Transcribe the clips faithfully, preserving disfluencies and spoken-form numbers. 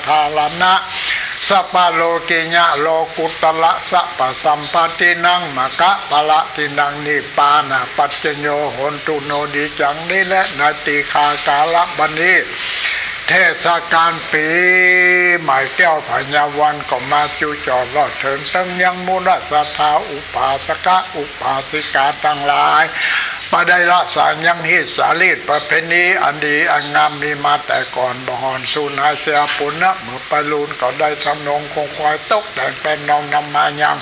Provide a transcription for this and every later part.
ทารานะ สัพพะโลกิยะโลกุตตะระสัพพะสัมปาตินัง มะกะปะระตินัง นิพพานะปัจจโย โหนตุโน ดีจัง นี้แล ในตี้ข้ากาละบัดนี้ เทศกาลปี๋ใหม่แก้วพญาวันก็มาจุจอดรอดเถิง ตึงยังมูลศรัทธาอุปาสกะอุปาสิกาตังหลาย บ่ได้ละสางยังฮีตจารีตประเพณีอันดีอันงามมีมาแต่ก่อน บ่ห่อนสูญหายเสีย ปุณณะเมื่อไปลูนก็ได้ทำนงคงคอยตกแต่งแปลนน้อมนำมายัง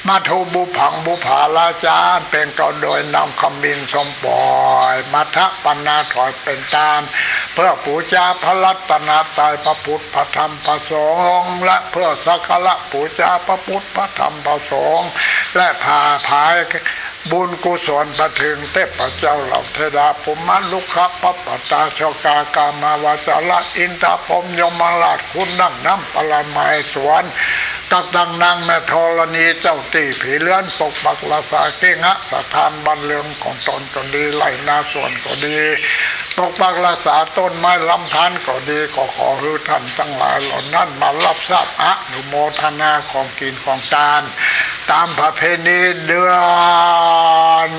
มัทธุบุพผังบุปผาราจาอันเป๋นเก๊าโดยนำขมิ้นส้มป่อย มัทธะปานาถวายเป๋นตาน เพื่อปู๋จาพระรัตนตรัย พระพุทธ พระธรรม พระสงฆ์ และเพื่อสักการะปู๋จาพระพุทธ พระธรรม พระสงฆ์ และผ่าผายบุญกุศลไปเถิงเทพเจ้าเหล่าเทวดา พรหมะ รุกขะ พระปัตตา โชกา กามาวจระ อินทร์ พรหม ยมราช ขุนนางนำ ปรมาเสสวน กับตังนางแม่ธรณี เจ้าตี้ผีเรือน ปกปักรักษาเกหสถานบ้านเรือนของตนก็ดี ไร่นาสวนก็ดี ปกปักรักษาต้นไม้ลำธารก็ดี ก็ขอหื้อท่านตังหลายเหล่านั้นมารับทราบอนุโมทนาของกิ๋นของตาน ต๋ามประเพณีเดือน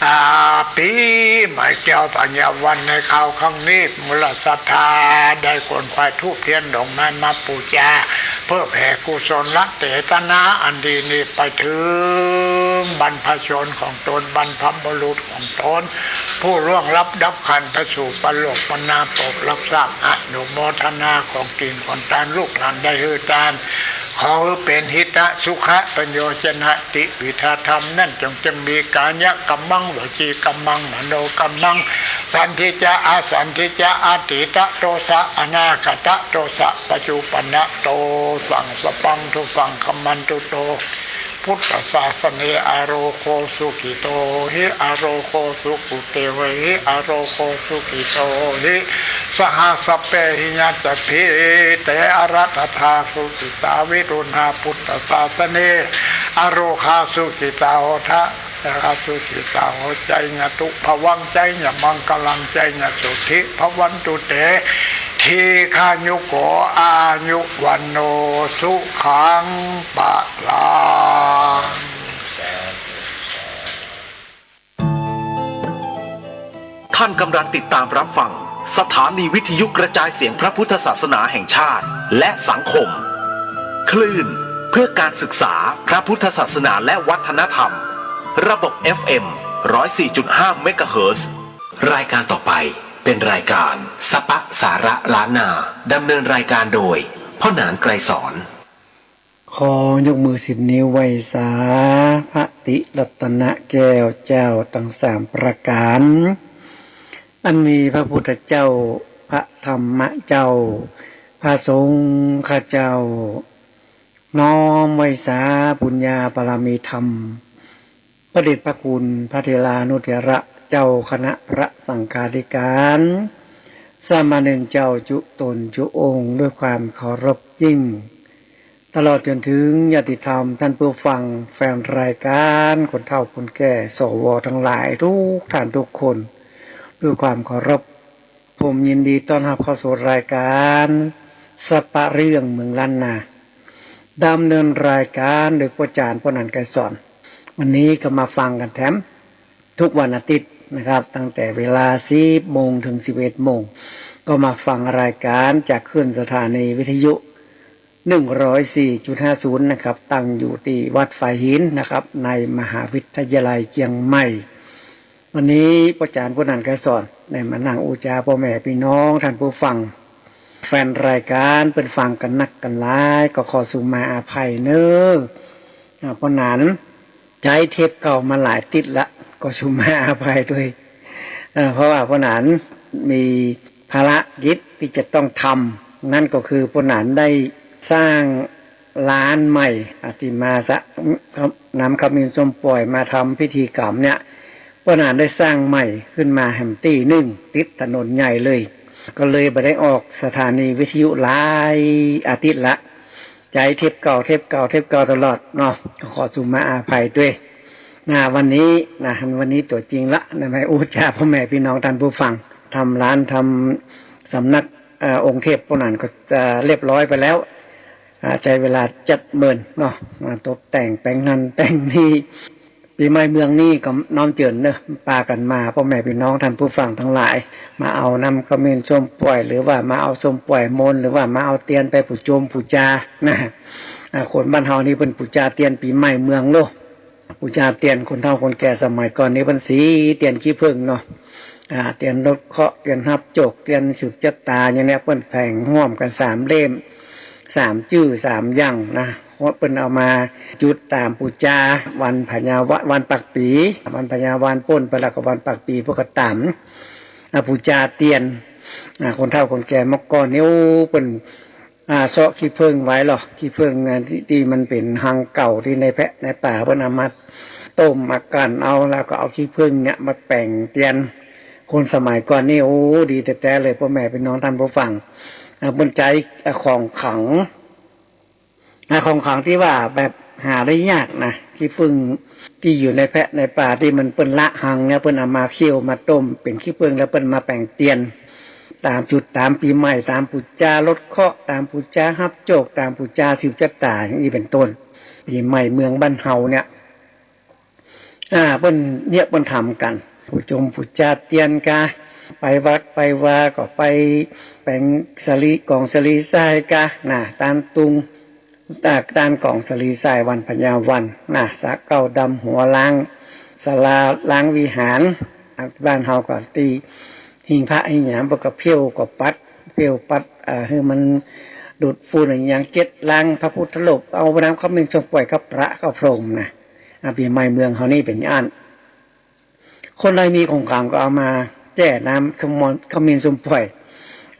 อ่า ปี๋ใหม่แก้วพญาวันในคราวครั้งนี้ มูลศรัทธาได้ขนขวายธูปเตียนดอกไม้มาปู๋จา เพื่อแผ่กุศลเจตนาอันดีนี้ไปเถิงบรรพชนของตน บรรพบุรุษของตน ผู้ล่วงลับดับขันธ์ไปสู่ปรโลก ประนามปกรับทราบอนุโมทนาของกิ๋นของตาน ลูกหลานได้หื้อตาน ขอหื้อเป๋นหิตะสุขะประโยชนะ ติวิธาธรรมนั้นจง จงมีกายะกัมมัง วจีกัมมัง มโนกัมมัง สันทิจะ อสันทิจะ อตีตะโตสะ อนาคตะโตสะ ปัจจุปันนะโตสัง สะปังทุสัง คะมันตุโต พุทธศาสเน อโรโคสุขิโตหิ อโรโคสุขุเตหิ อโรโคสุขิโตหิ สหะสัพเพหิ ยะจะพีเต อรัตถะธา สุขิตา วิรุณหา พุทธศาสเน อโรคา สุขิตา โหทะ ยะสุขิตา โห ไจยะตุภะวัง ไจยะมังคะลัง ไจยะสุทธิภะวันตุเต ทีฆายุโก อายุวัณโณ สุขังพะลัง ท่านกำลังติดตามรับฟังสถานีวิทยุกระจายเสียงพระพุทธศาสนาแห่งชาติและสังคม คลื่นเพื่อการศึกษาพระพุทธศาสนาและวัฒนธรรม ระบบ เอฟเอ็ม ร้อยสี่จุดห้า เมกะเฮิรตซ์ รายการต่อไปเป็นรายการสปะสาระล้านนา ดำเนินรายการโดย พ่อหนานไกรสอน ขอยกมือสิบนิ้วไหว้สาพระติรัตนแก้วเจ้าตังสามประก๋าน อันมีพระพุทธเจ้า พระธรรมเจ้า พระสงฆ์เจ้า น้อมไหว้สาปุญญาบารมีธรรม พระเดชพระคุณพระเถรานุเถระเจ้าคณะพระสังฆาธิการ สามเณรเจ้าจุตนจุองค์ด้วยความเคารพยิ่ง ตลอดจนถึงญาติธรรมท่านผู้ฟัง แฟนรายการ คนเฒ่าคนแก่ สว ทั้งหลายทุกท่านทุกคน ด้วยความเคารพ ผมยินดีต้อนรับเข้าสู่รายการสปะเรื่องเมืองล้านนา ดำเนินรายการโดยป้อจ๋ารย์ ป้อหนานไกรสอน วันนี้ก็มาฟังกันแถมทุกวันอาทิตย์นะครับ ตั้งแต่เวลาสิบโมงถึงสิบเอ็ดโมง ก็มาฟังรายการจากคลื่นสถานีวิทยุ หนึ่งร้อยสี่จุดห้าศูนย์ นะครับ ตั้งอยู่ตี้วัดฝายหินนะครับ ในมหาวิทยาลัยเจียงใหม่ วันนี้ป้อจ๋ารย์ ป้อหนานไกรสอน ได้มานั่งอู้จ๋าป้อแม่ปี้น้องท่านผู้ฟัง แฟนรายการเปิ้นฟังกั๋นนักกั๋นหลาย ก็ขอสุมาอาภัยเน้อ อ่า ป้อหนานใจ๊เทปเก่ามาหลายติ๊ดละ ก็สุมาอาภัยด้วย เอ่อ เพราะว่าป้อหนานมีภารกิจตี้จะต้องทำ นั่นก็คือป้อหนานได้สร้างลานใหม่ อ่า ตี้มาสะ นำขมิ้นส้มป่อยมาทำพิธีกรรมเนี่ย ป้อหนานได้สร้างใหม่ขึ้นมาแหมตี้นึ่ง ติดถนนใหญ่เลย ก็เลยบ่ได้ออกสถานีวิทยุหลายอาทิตย์ละ ใจ๊เทปเก่า เทปเก่า เทปเก่าตลอดเนาะ ก็ขอสุมาอาภัยด้วย นะ วันนี้นะ วันนี้ตั๋วจริงละนะ มาอู้จ๋าป้อแม่ปี้น้องท่านผู้ฟัง ทำลานทำสำนัก เอ่อ องค์เทพพวกนั้นก็จะเรียบร้อยไปแล้ว อ่า ใจ๊เวลาจัดเมินเนาะ มาตกแต่งแป๋งหั้นแป๋งนี้ ปี๋ใหม่เมืองนี้ก็น้อมเจิญเนาะ ปากั๋นมา ป้อแม่ปี้น้องท่านผู้ฟังตังหลาย มาเอาน้ำขมิ้นส้มป่วย หรือว่ามาเอาส้มป่วยมนต์ หรือว่ามาเอาเตียนไปปู๋จมปู๋จานะ อ่า คนบ้านเฮานี่เปิ้นปู๋จาเตียนปี๋ใหม่เมืองโล ปู๋จาเตียน คนเฒ่าคนแก่สมัยก่อนนี่เปิ้นสีเตียนขี้เผิ้งเนาะ อ่า เตียนลดเคราะห์ เตียนฮับโจค เตียนสืบจะต๋า อย่างเนี้ย เปิ้นแผงฮ่วมกั๋นสามเล่ม สามจื้อสามอย่างนะ เปิ้นเอามาจุดต๋ามปู๋จาวันพญาวา วันปากปี๋ วันพญาวาลป้นไปแล้วก็วันปากปี๋เปิ้นก็ต๋าม อ่า ปู๋จาเตียน อ่า คนเฒ่าคนแก่เมื่อก่อนนี่ โอ้ เปิ้น อ่า เซาะขี้เผิ้งไว้ลอ ขี้เผิ้ง อ่า ตี้ ตี้มันเป๋นฮังเก่าตี้ในแพะในป่า เปิ้นเอามาต้มมากั๋นเอา แล้วก็เอาขี้เผิ้งเนี่ยมาแป๋งเตียน คนสมัยก่อนนี่ โอ้ ดีแต๊ๆ เลย ป้อแม่ปี้น้องท่านผู้ฟัง อ่า เปิ้นใจ๊ อ่า ของขลัง อ่า ของขลังตี้ว่าแบบหาได้ยากนะ ขี้เผิ้งตี้อยู่ในแพะในป่าตี้มันเปิ้นละฮังเนี่ย เปิ้นเอามาเคี่ยวมาต้มเป๋นขี้เผิ้ง แล้วเปิ้นมาแป๋งเตียน ต๋ามจุดต๋ามปี๋ใหม่ ต๋ามปู๋จาลดเคราะห์ ต๋ามปู๋จาฮับโจค ต๋ามปู๋จาสืบจะต๋า อย่างอี้เป๋นต้น ปี๋ใหม่เมืองบ้านเฮาเนี่ย อ่า เปิ้นเนี่ย เปิ้นทำกั๋น ปู๋จมปู๋จาเตียนกา ไปวัดไปวาก็ไปแป๋งสาลี ก๋องสาลีทรายกา น่ะ ตานตุง อ่า ตานก๋องสาลีทรายวันพญาวาล น่ะ สระเก๊าดำหัว ล้างศาลา ล้างวิหาร อ่า บ้านเฮาก็ตี้ หิ้งพระหิ้งหยัง เปิ้นก็เผี้ยวก็ปัด เผี้ยวปัด อ่า หื้อมันดูดฝุ่นอะหยัง เก็ดล้างพระพุทธรูป เอาน้ำขมิ้นส้มป่วยกับพระกับพรหมนะ อ่า ปี๋ใหม่เมืองเฮานี่เป๋นอั้น คนใดมีของขลังก็เอามาแจ้น้ำขมอน ขมิ้นส้มป่วย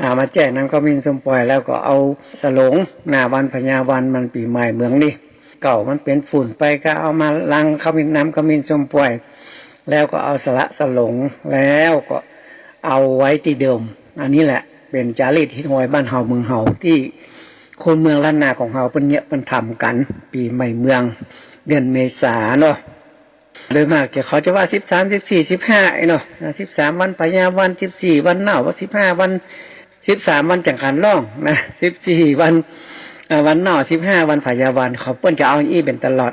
อ่า มาแจ้น้ำขมิ้นส้มป่วย แล้วก็เอาสลง หน้าวันพญาวาล มันปี๋ใหม่เมืองนี่ เก่ามันเป๋นฝุ่นไปก็เอามาล้างขมิ้น น้ำขมิ้นส้มป่วย แล้วก็เอาสละสลง แล้วก็เอาไว้ตี้เดิม อันนี้แหละเป๋นจารีตฮิตฮอยบ้านเฮาเมืองเฮา ตี้คนเมืองล้านนาของเฮาเปิ้นเนี่ยเปิ้นทำกั๋น ปี๋ใหม่เมือง เดือนเมษาเนาะ โดยมากจะ เขาจะว่าสิบสาม สิบสี่ สิบห้า ไอ้เนาะ อ่า สิบสามวันพญาวาล สิบสี่วันเน่า สิบห้าวัน สิบสามวันจังขันร้องนะ สิบสี่วัน อ่า วันเน่า สิบห้าวันพญาวาล เขาเปิ้นจะเอาอี้เป๋นตลอด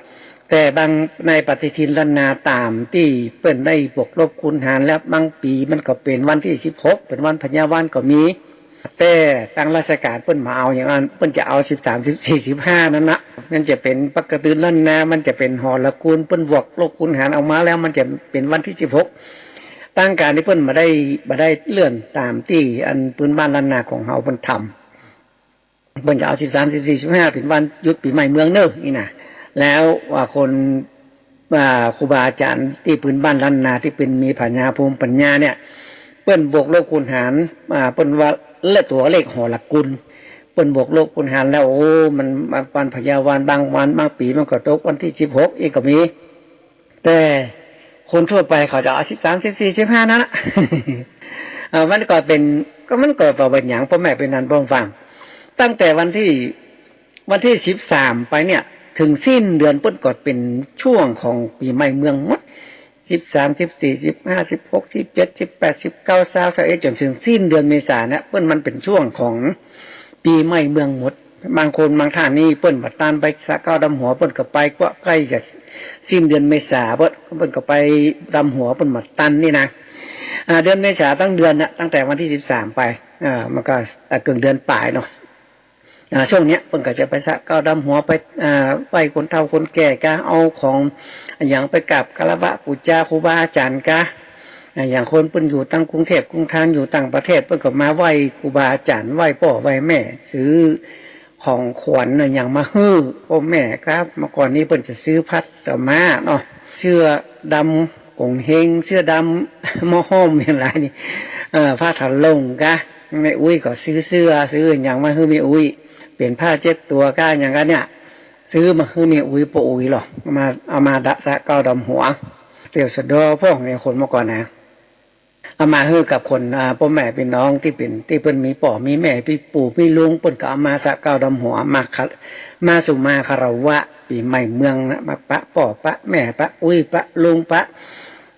แต่บางในปฏิทินล้านนาต๋ามตี้เปิ้นได้บวกลบคูณหารแล้ว บางปี๋มันก็เป๋นวันตี้สิบหก เป๋นวันพญาวาลก็มี แต่ตางราชก๋านเปิ้นบ่เอาอย่างอั้น เปิ้นจะเอาสิบสาม สิบสี่ สิบห้า นั้นนะ มันจะเป๋นปกติล้านนา มันจะเป๋นหรกูล เปิ้นบวกลบคูณหารออกมาแล้ว มันจะเป๋นวันตี้สิบหก ตางก๋านตี้เปิ้นบ่ได้ บ่ได้เลื่อนต๋ามตี้อันปื้นบ้านล้านนาของเฮาเปิ้นทำ เปิ้นจะเอาสิบสาม สิบสี่ สิบห้า เป๋นวันหยุดปี๋ใหม่เมืองเน่อ นี่นะ แล้วว่าคน อ่า ครูบาอาจ๋ารย์ตี้ปื้นบ้านล้านนาตี้เปิ้นมีปัญญา ภูมิปัญญาเนี่ย เปิ้นบวกลบคูณหาร อ่า เปิ้นว่าเลขตั๋วเลขหรกูล เปิ้นบวกลบคูณหารแล้ว โอ้ มัน มัน วันพญาวาล บางวัน บางปี๋มันก็ตกวันตี้สิบหก อี้ก็มี แต่คนทั่วไปเขาจะเอาสิบสาม สิบสี่ สิบห้า นั้นนะ เอ่อ มันก็เป๋น ก็มันก็บ่เป๋นหยัง ป้อแม่ปี้น้องฟัง ตั้งแต่วันตี้ วันตี้สิบสามไปเนี่ย เถิงสิ้นเดือนเปิ้นก็เป๋นช่วงของปี๋ใหม่เมืองหมด สิบสาม สิบสี่ สิบห้า สิบหก สิบเจ็ด สิบแปด สิบเก้า ซาว ซาวเอ็ด จ๋นเถิงสิ้นเดือนเมษาเนี่ย เปิ้นมันเป๋นช่วงของปี๋ใหม่เมืองหมด บางคนบางท่านนี่เปิ้นบ่ตันไปสระเก๊าดำหัว เปิ้นก็ไปกว่าใก้จะสิ้นเดือนเมษา เปิ้น เปิ้นก็ไปดำหัว เปิ้นบ่ตันนี่นะ อ่า เดือนเมษาตังเดือนน่ะ ตั้งแต่วันตี้สิบสามไป อ่า มันก็ อ่า เกิ่งเดือนป๋ายเนาะ อ่า ช่วงเนี้ยเปิ้นก็จะไปสระเก๊าดำหัว ไป อ่า ไหว้คนเฒ่าคนแก่กา เอาของอะหยังไปกราบคารวะปู๋จาครูบาอาจ๋ารย์กา อ่า อย่างคนเปิ้นอยู่ตังกรุงเทพฯ กรุงธานี อยู่ต่างประเทศ เปิ้นก็มาไหว้ครูบาอาจ๋ารย์ ไหว้ป้อไหว้แม่ ซื้อของขวัญอะหยังมาหื้อป้อแม่กา เมื่อก่อนนี้เปิ้นจะซื้อผ้าตะม้าเนาะ เสื้อดำก๋งเฮง เสื้อดำหม้อห้อมอย่างหลายนี่ เอ่อ ผ้าถะหล่งกา แม่อุ๊ยก็ซื้อเสื้อ ซื้ออะหยังมาหื้อแม่อุ๊ย เป๋นผ้าเจ็ดตั๋วกา อะหยังกาเนี่ย ซื้อมาหื้อแม่อุ๊ย ป้ออุ๊ยลอ มา เอามาดะสระเก๊าดำหัว เตียวสะเดาะพ่องเนี่ยคนเมื่อก่อนนะ เอามาหื้อกับคน อ่า ป้อแม่ปี้น้องตี้เป๋น ตี้เปิ้นมีป้อมีแม่ มีปู่มีลุง เปิ้นก็เอามาสระเก๊าดำหัว มาคะ มาสุมาคารวะปี๋ใหม่เมืองนะ มาปะป้อปะแม่ ปะอุ๊ย ปะลุง ปะ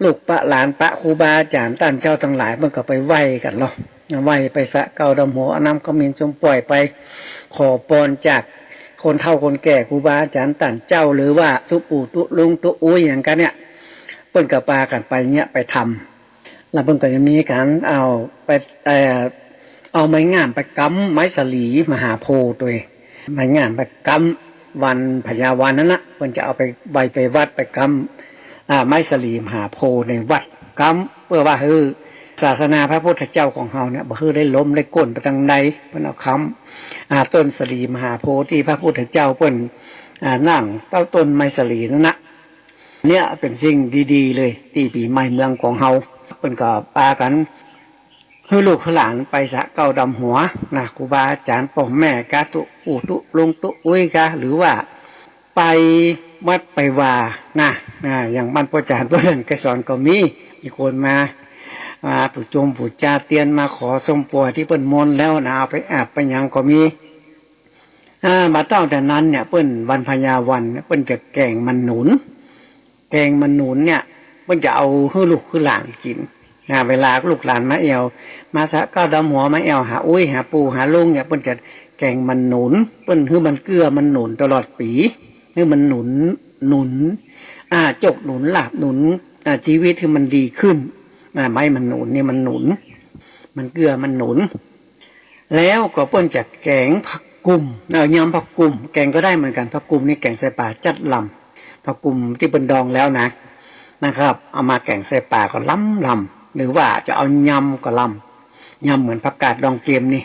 ลูกปะหลาน ปะครูบาอาจ๋ารย์ต้านเจ้าตังหลาย เปิ้นก็ไปไหว้กั๋นลอ ไหว้ไปสระเก๊าดำหัว เอาน้ำขมิ้นส้มป่วยไป ขอปอนจากคนเฒ่าคนแก่ ครูบาอาจ๋ารย์ต้านเจ้า หรือว่าตุ๊ปู่ตุ๊ลุงตุ๊อุ๊ยหยังกั๋นเนี่ย เปิ้นก็ปากั๋นไปเนี่ย ไปทำ แล้วเปิ้นก็จะมีก๋านเอาไป เอ่อ เอาไม้ง่ามไปก๊ำไม้สาลีมหาโพธิ์ตวย ไม้ง่ามไปก๊ำวันพญาวันนั้นนะ เปิ้นจะเอาไป ไป ไปวัดไปก๊ำ อ่า ไม้สาลีมหาโพธิ์ในวัดก๊ำ เปื้อว่าหื้อศาสนาพระพุทธเจ้าของเฮาเนี่ย บ่หื้อได้ล้มได้ก้นไปตางใด เปิ้นเอาก๊ำ อ่า ต้นสาลีมหาโพธิ์ตี้พระพุทธเจ้าเปิ้น อ่า นั่งเต้าต้นไม้สาลีนั้นนะ เนี่ยเป๋นสิ่งดีๆ เลย ตี้ปี๋ใหม่เมืองของเฮา เปิ้นก็ปากั๋น หื้อลูกหื้อหลานไปสระเก๊าดำหัวนะ ครูบาอาจ๋ารย์ป้อแม่กาตุ๊ปู่ตุ๊ลุงตุ๊อุ๊ยกา หรือว่าไปวัดไปวานะ อ่า อย่างบ้านป้อจ๋ารย์ป้อเลินไกรสอนก็มี มีคนมา มาปู๋จงปู๋จาเตียน มาขอส้มป่วยตี้เปิ้นมนต์แล้วนะ เอาไปอาบไปหยังก็มี อ่า บ่าเต้าแต่นั้นเนี่ย เปิ้นวันพญาวันเนี่ย เปิ้นจะแก๋งมันหนุน แก๋งมันหนุนเนี่ย เปิ้นจะเอาหื้อลูกหื้อหลานกิ๋น อ่า เวลาลูกหลานมาแอ่ว มาสระเก๊าดำหัว มาแอ่วหาอุ๊ยหาปู่หาลุงเนี่ย เปิ้นจะแก๋งมันหนุน เปิ้นหื้อมันเกื้อมันหนุนตลอดปี๋ หื้อมันหนุน หนุน อ่า โจคหนุนลาภหนุน อ่า จีวิตหื้อมันดีขึ้น อ่า ไม้มันหนุนนี่มันหนุน มันเกื้อมันหนุน แล้วก็เปิ้นจะแก๋งผักกุ่ม เอ่อ ยำผักกุ่ม แก๋งก็ได้เหมือนกั๋น ผักกุ่มนี่แก๋งใส่ป๋าจั๊ดลำ ผักกุ่มตี้เปิ้นดองแล้วนะ นะครับ เอามาแก๋งใส่ป๋าก็ลำลำ หรือว่าจะเอายำก็ลำ ยำเหมือนผักกาดดองเกมนี่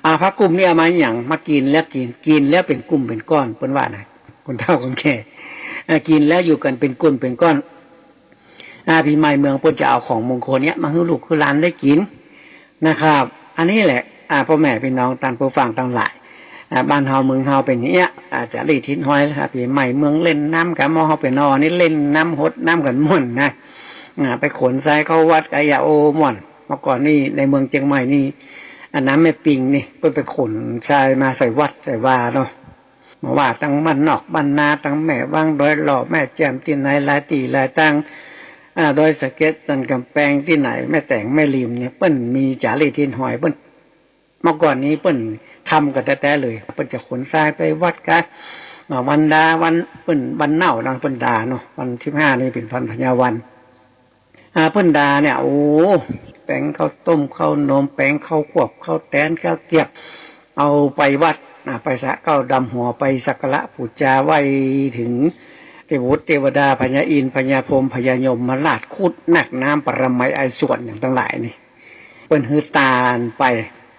อ่า ผักกุ่มนี่เอามาหยัง มากิ๋นแล้วกิ๋น กิ๋นแล้วเป๋นกลุ่มเป๋นก้อน เปิ้นว่านะ คนเฒ่าคนแก่ อ่า กิ๋นแล้วอยู่กั๋นเป๋นกลุ่มเป๋นก้อน อ่า ปี๋ใหม่เมืองเปิ้นจะเอาของมงคลเนี่ยมาหื้อลูกหื้อหลานได้กิ๋นนะครับ อันนี้แหละ อ่า ป้อแม่ปี้น้องต้านผู้ฟังตังหลาย อ่า บ้านเฮาเมืองเฮาเป๋นอย่างเงี้ย อ่า จ๋ารีตฮิตฮอย อ่า ปี๋ใหม่เมืองเล่นน้ำกั๋น หม้อเฮาเป๋นหนอนี่เล่นน้ำหดน้ำกั๋นม่วนนะ อ่า ไปขนทรายเข้าวัดก็อย่าโอม่วน เมื่อก่อนนี่ในเมืองเจียงใหม่นี่ อ่า น้ำแม่ปิงนี่ เปิ้นไปขนทรายมาใส่วัดใส่วาเนาะ บ่ว่าตังบ้านนอกบ้านนา ตังแม่วัง ดอยหล่อ แม่แจ่ม ตี้ไหนหลายตี้หลายตัง อ่า ดอยสะเก็ด สันก๋ำแปง ตี้ไหน แม่แตง แม่ริมเนี่ย เปิ้นมีจ๋ารีตฮิตฮอย เปิ้น เมื่อก่อนนี้เปิ้นทำกั๋นแต๊ๆ เลย เปิ้นจะขนทรายไปวัดกั๋น อ่า วันดา วัน เปิ้นวันเน่านะ เปิ้นดาเนาะ วันสิบห้านี่เป๋นวันพญาวัน อ่า เปิ้นดาเนี่ย โอ้ แป๋งข้าวต้มข้าวหนม แป๋งข้าวควบข้าวแตนข้าวเกียบ เอาไปวัด อ่า ไปสระเก๊าดำหัว ไปสักการะปู๋จาไหว้เถิงเตวดาเตวดา พญาอินทร์ พญาพรหม พญายมราช ครุฑ นาคน้ำ ปรมัย ไอสวรรค์ อย่างตังหลายนี่ เปิ้นหื้อตานไป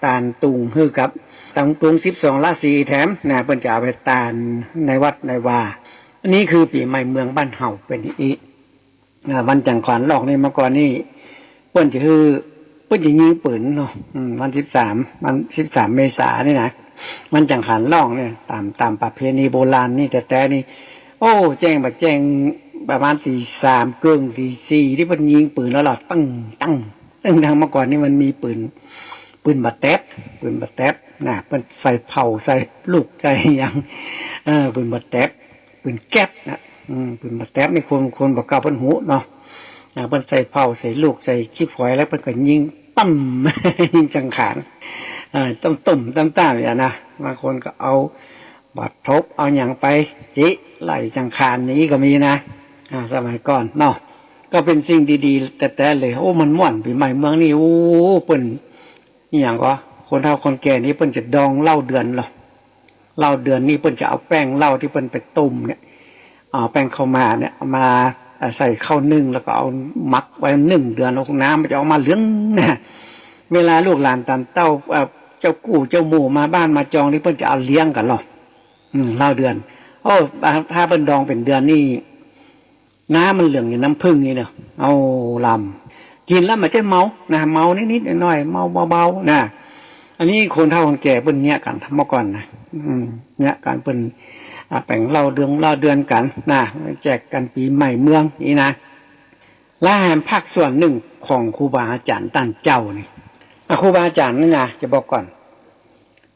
ตานตุงหื้อกับ ตานตุงสิบสองราศีแถมนะ เปิ้นจะเอาไปตานในวัดในวา อันนี้คือปี๋ใหม่เมืองบ้านเฮาเป๋นอย่างอี้ อ่า วันจังขานรอกนี่ เมื่อก่อนนี่ เปิ้นจะหื้อ เปิ้นจะยิงปืนเนาะ อืม วันสิบสาม วันสิบสามเมษานี่นะ วันจังขานรอกเนี่ย ต๋าม ต๋ามประเพณีโบราณนี่แต๊ๆ นี่ โอ้ แจ้งบ่าแจ้ง ประมาณตีสามเกิ่ง ตีสี่ ตี้เปิ้นยิงปืนแล้วล่ะ ตึ้ง ตึ้ง ตึ้ง ตึ้ง เมื่อก่อนนี่มันมีปืน ปืนบ่าแต๊บ ปืนบ่าแต๊บนะ เปิ้นใส่เผ่า ใส่ลูก ใส่หยัง เออ ปืนบ่าแต๊บ ปืนแก๊ปนะ อืม ปืนบ่าแต๊บนี่คน คนบ่าเก่าเปิ้นฮู้เนาะ อ่า เปิ้นใส่เผ่า ใส่ลูก ใส่ขี้ฝอย แล้วเปิ้นก็ยิง ตั้ม ยิงจังขาน เอ่อ ตั้มๆ ตั้มๆ อย่างนะ บางคนก็เอาบัตรทบ เอาหยังไปจิไล่จังขานอย่างนี้ก็มีนะ อ่า สมัยก่อนเนาะ ก็เป๋นสิ่งดีๆ แต๊ๆ เลย โอ้ มันม่วน ปี๋ใหม่เมืองนี่ โอ้ เปิ้น อีหยังก็ คนเฒ่าคนแก่นี่เปิ้นจะดองเหล้าเดือนเหรอ เหล้าเดือนนี่เปิ้นจะเอาแป้งเหล้าตี้เปิ้นไปต้มเนี่ย เอาแป้งข้าวหมากเนี่ย เอามา อ่า ใส่ข้าวนึ่ง แล้วก็เอาหมักไว้นึ่งเดือน น้ำมันจะออกมาเหลืองนะ เวลาลูกหลานต๋ามเต้า อ่า เจ้ากู้เจ้าหมู่มาบ้านมาจองนี่ เปิ้นจะเอาเลี้ยงกั๋นเหรอ อืม เหล้าเดือน โอ้ ถ้าเปิ้นดองเป๋นเดือนนี่ น้ำมันเหลืองอย่างน้ำผึ้งนี่เนาะ เอาลำ กิ๋นแล้วมันจะเมานะ เมานิดๆ หน่อยๆ เมาเบาๆ นะ อันนี้คนเฒ่าคนแก่เปิ้นเยียะกั๋นเมื่อก่อนนะ อืม เยียะกั๋นเปิ้น อ่า แป๋งเหล้าเดือน เหล้าเดือนกั๋นนะ แจกกั๋นปี๋ใหม่เมืองนี่นะ และแหมภาคส่วนนึ่งของครูบาอาจ๋ารย์ต้านเจ้านี่ อ่ะ ครูบาอาจ๋ารย์นี่นะ จะบอกก่อน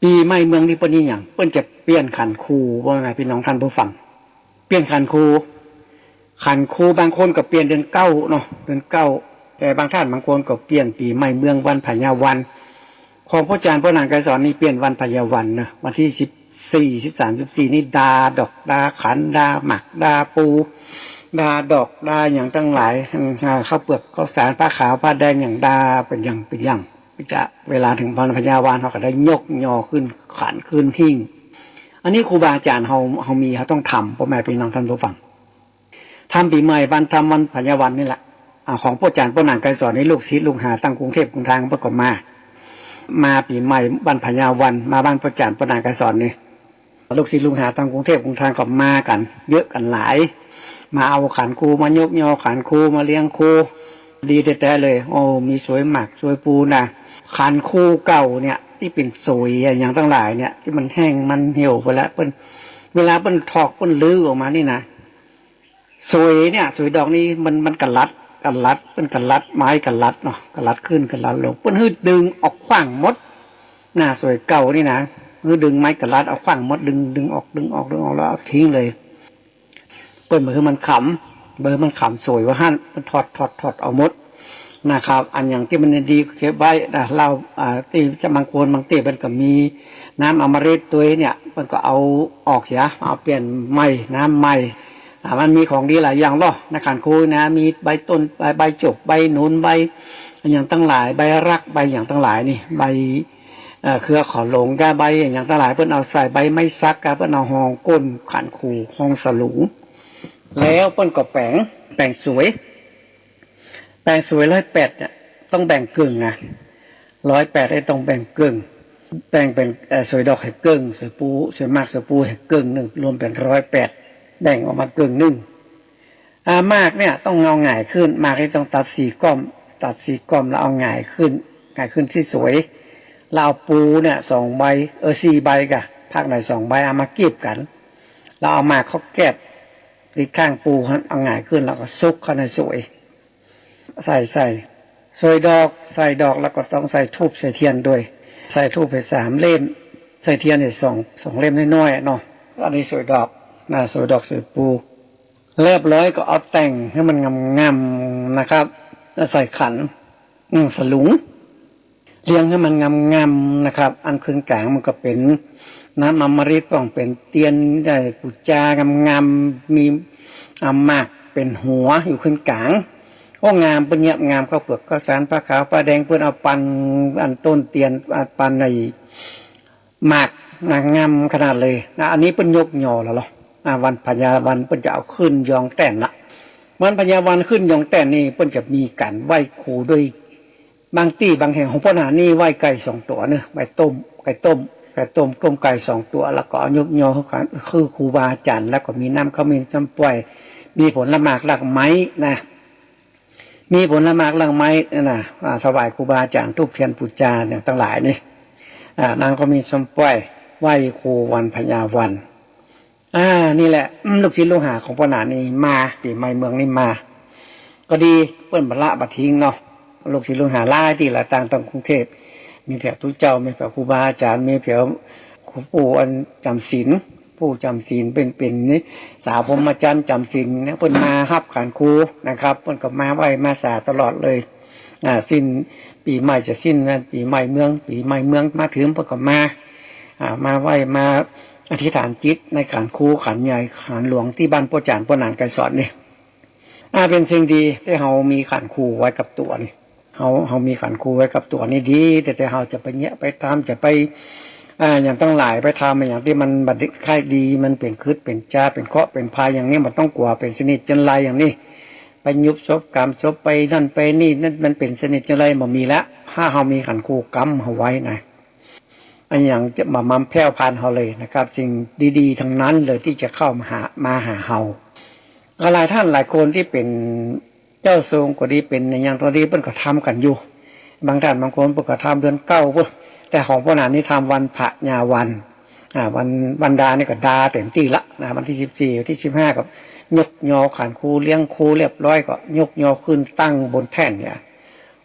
ปี๋ใหม่เมืองนี่เปิ้นนี่หยัง เปิ้นจะเปลี่ยนขันครู ว่าไงพี่น้องท่านผู้ฟัง เปลี่ยนขันครู ขันครูบางคนก็เปลี่ยนเดือนเก้าเนาะ เดือนเก้า แต่บางท่านบางคนก็เปลี่ยนปี๋ใหม่เมืองวันพญาวัน ของป้อจ๋ารย์ป้อนางไกรสอนนี่เปลี่ยนวันพญาวันนะ วันตี้สิบสี่ สิบสาม สิบสี่ นี่ดาดอก ดาขัน ดาหมาก ดาปู ดาดอก ดาหยังตังหลาย อืม อ่า ข้าวเปือก ข้าวสาร ผ้าขาว ผ้าแดง หยังดา เป๋นอย่าง เป๋นอย่าง จะเวลาเถิงวันพญาวัน เฮาก็ได้ยกยอขึ้นขันขึ้นหิ้ง อันนี้ครูบาอาจ๋ารย์เฮา เฮามี เฮาต้องทำ ป้อแม่ปี้น้องต้านผู้ฟัง ทำปี๋ใหม่ วันทำวันพญาวันนี่แหละ อ่า ของป้อจ๋ารย์ป้อนางไกรสอนนี่ ลูกศิษย์ลูกหาตังกรุงเทพฯกรุงธางเปิ้นก็มา มาปี๋ใหม่วันพญาวัน มาบ้านป้อจ๋ารย์ป้อนางไกรสอนนี่ ลูกศิษย์ลูกหาตังกรุงเทพฯกรุงธางก็มากั๋น เยอะกั๋นหลาย มาเอาขันครู มายกยอขันครู มาเลี้ยงครู ดีแต๊ๆ เลย โอ้ มีสวยหมากสวยปูนะ ขันครูเก่าเนี่ย ตี้เป๋นสวยอะหยังตังหลายเนี่ย ตี้มันแห้งมันเหี่ยวไปแล้ว เปิ้น เวลาเปิ้นถอกเปิ้นรื้อออกมานี่นะ สวยเนี่ย สวยดอกนี่มัน มันกะลัด กะลัด เปิ้นกะลัด ไม้กะลัดเนาะ กะลัดขึ้นกะลัดลง เปิ้นหื้อดึงออกขว้างหมด หน้าสวยเก่านี่นะ หื้อดึงไม้กะลัดเอาขว้างหมด ดึง ดึงออก ดึงออก ดึงออก แล้วเอาทิ้งเลย เปิ้นบ่หื้อมันขำ บ่หื้อมันขำสวยว่าหั้น เปิ้นถอด ถอด ถอดเอาหมดนะครับ อันหยังตี้มันดีก็เก็บไว้นะ เหล้า อ่า ตี้จะบางคนบางตี้เปิ้นก็มีน้ำอมฤตตวยเนี่ย เปิ้นก็เอาออกเหีย เอาเปลี่ยนใหม่ น้ำใหม่ อ่า มันมีของดีหลายอย่างเนาะ ในขันครูนะ มีใบต้น ใบ ใบจก ใบหนุน ใบหยังตังหลาย ใบรัก ใบหยังตังหลายนี่ ใบ เอ่อ เครือขอหลง ก้าใบหยังตังหลาย เปิ้นเอาใส่ ใบไม้สัก ก้าเปิ้นเอาฮองก้นขันครู ฮองสลุง แล้วเปิ้นก็แป๋ง แป๋งสวย แป๋งสวยร้อยแปดเนี่ย ต้องแบ่งเกิ่งนะ ร้อยแปดเนี่ยต้องแบ่งเกิ่ง แบ่งเป๋น เอ่อ สวยดอกหื้อเกิ่ง สวยปู สวยหมากสวยปูหื้อเกิ่งนึ่ง รวมเป๋นร้อยแปด แบ่งออกมาเกิ่งนึ่ง อ่า หมากเนี่ยต้องเอาหงายขึ้น หมากนี่ต้องตัดสี่ก้อม ตัดสี่ก้อมแล้วเอาหงายขึ้น หงายขึ้นตี้สวย แล้วเอาปูเนี่ยสองใบ เออ สี่ใบก่ะ ภาคไหนสองใบ เอามากีบกั๋น แล้วเอาหมากเข้าแก็บตี้ข้างปูหั้น เอาหงายขึ้น แล้วก็ซุกเข้าในสวย ใส่ ใส่ สวยดอก ใส่ดอกแล้วก็ต้องใส่ธูปใส่เตียนตวย ใส่ธูปไปสามเล่ม ใส่เตียนเนี่ยสอง สองเล่มน้อยๆ เนาะ อันนี้สวยดอกนะ สวยดอกสวยปู เรียบร้อยก็เอาแต่งหื้อมันงามๆ นะครับ แล้วใส่ขัน อืม สลุง เรียงหื้อมันงามๆ นะครับ อันขึ้นก๋างมันก็เป๋นน้ำอมฤต ป้องเป๋นเตียน ได้ปู๋จางามๆ มี อ่า หมากเป๋นหัวอยู่ขึ้นก๋าง โอ้ งาม เปิ้นเยียะงาม ข้าวเปือก ข้าวสาร ผ้าขาว ผ้าแดง เปิ้นเอาปัน อันต้นเตียน อ่า ปันใน หมากนางงามขนาดเลยนะ อันนี้เปิ้นยกยอแล้วเหรอ อ่า วันพญาวันเปิ้นจะเอาขึ้นยองแต้นละ วันพญาวันขึ้นยองแต้นนี่เปิ้นจะมีก๋านไหว้ครูตวย บางตี้บางแห่งของป้อจ๋ารย์นี่ไหว้ไก่สองตั๋วเนอะ ไก่ต้ม ไก่ต้ม ไก่ต้ม ต้มไก่สองตั๋ว แล้วก็เอายกยอหื้อครูบาอาจ๋ารย์ แล้วก็มีน้ำขมิ้นส้มป่วย มีผลหมากรากไม้นะ มีผลหมากรากไม้นั่นน่ะ อ่า ถวายครูบาอาจ๋ารย์ ธูปเตียนปู๋จาอย่างตังหลายนี่ อ่า น้ำขมิ้นส้มป่วย ไหว้ครูวันพญาวัน อ่า นี่แหละ อืม ลูกศิษย์ลูกหาของป้อจ๋ารย์นี่มา ปี๋ใหม่เมืองนี่มา ก็ดี เปิ้นบ่ละบ่ทิ้งเนาะ ลูกศิษย์ลูกหาหลายตี้หลายตาง ตังกรุงเทพฯ มีแผวตุ๊เจ้า มีแผวครูบาอาจ๋ารย์ มีแผวครูปู่อันจ๋ำศีล ผู้จ๋ำศีลเป๋น เป๋นนี่ สาวพรหมจรรย์จ๋ำศีลเนี่ย เปิ้นมาฮับขันครูนะครับ เปิ้นก็มาไหว้มาสาตลอดเลย อ่า สิ้นปี๋ใหม่จะสิ้นนะ ปี๋ใหม่เมือง ปี๋ใหม่เมืองมาเถิงเปิ้นก็มา อ่า มาไหว้มาอธิษฐานจิตในขันครูขันใหญ่ขันหลวงตี้บ้านป้อจ๋ารย์ป้อจ๋ารย์ไกรสอนนี่ อ่า เป๋นสิ่งดีตี้เฮามีขันครูไว้กับตั๋วนี่ เฮา เฮามีขันครูไว้กับตั๋วนี่ดี แต่ แต่เฮาจะไปเยียะไปตาม จะไป อ่า อย่างตังหลายไปทำอย่างตี้มันบ่ได้ค่ายดี มันเป๋นคริสต์เป๋นจา เป๋นเคราะห์เป๋นภัยอย่างนี้ บ่ต้องกั๋ว เป๋นสนิทจัญไรอย่างนี้ ไปยุบศพกำศพ ไปนั่นไปนี่ นั่นมันเป๋นสนิทจัญไร บ่มีละ ถ้าเฮามีขันครูกำเฮาไว้นะ อันหยังจะบ่มาแผ่วผ่านเฮาเลยนะครับ สิ่งดีๆ ทั้งนั้นเลยตี้จะเข้ามาหา มาหาเฮา ก็หลายต้านหลายคนตี้เป๋น เจ้าทรงก็ดี เป๋นอะหยังก็ดี เปิ้นก็ทำกั๋นอยู่ บางต้านบางคนเปิ้นก็ทำเดือนเก้าปู๊น แต่ของป้อจ๋ารย์นี่ทำวันพญาวัน อ่า วัน วันดานี่ก็ดาเต๋มตี้ละนะ วันตี้สิบสี่ วันตี้สิบห้าก็ยกยอขันครูเลี้ยงครูเรียบร้อย ก็ยกยอขึ้นตั้งบนแท่นเนี่ย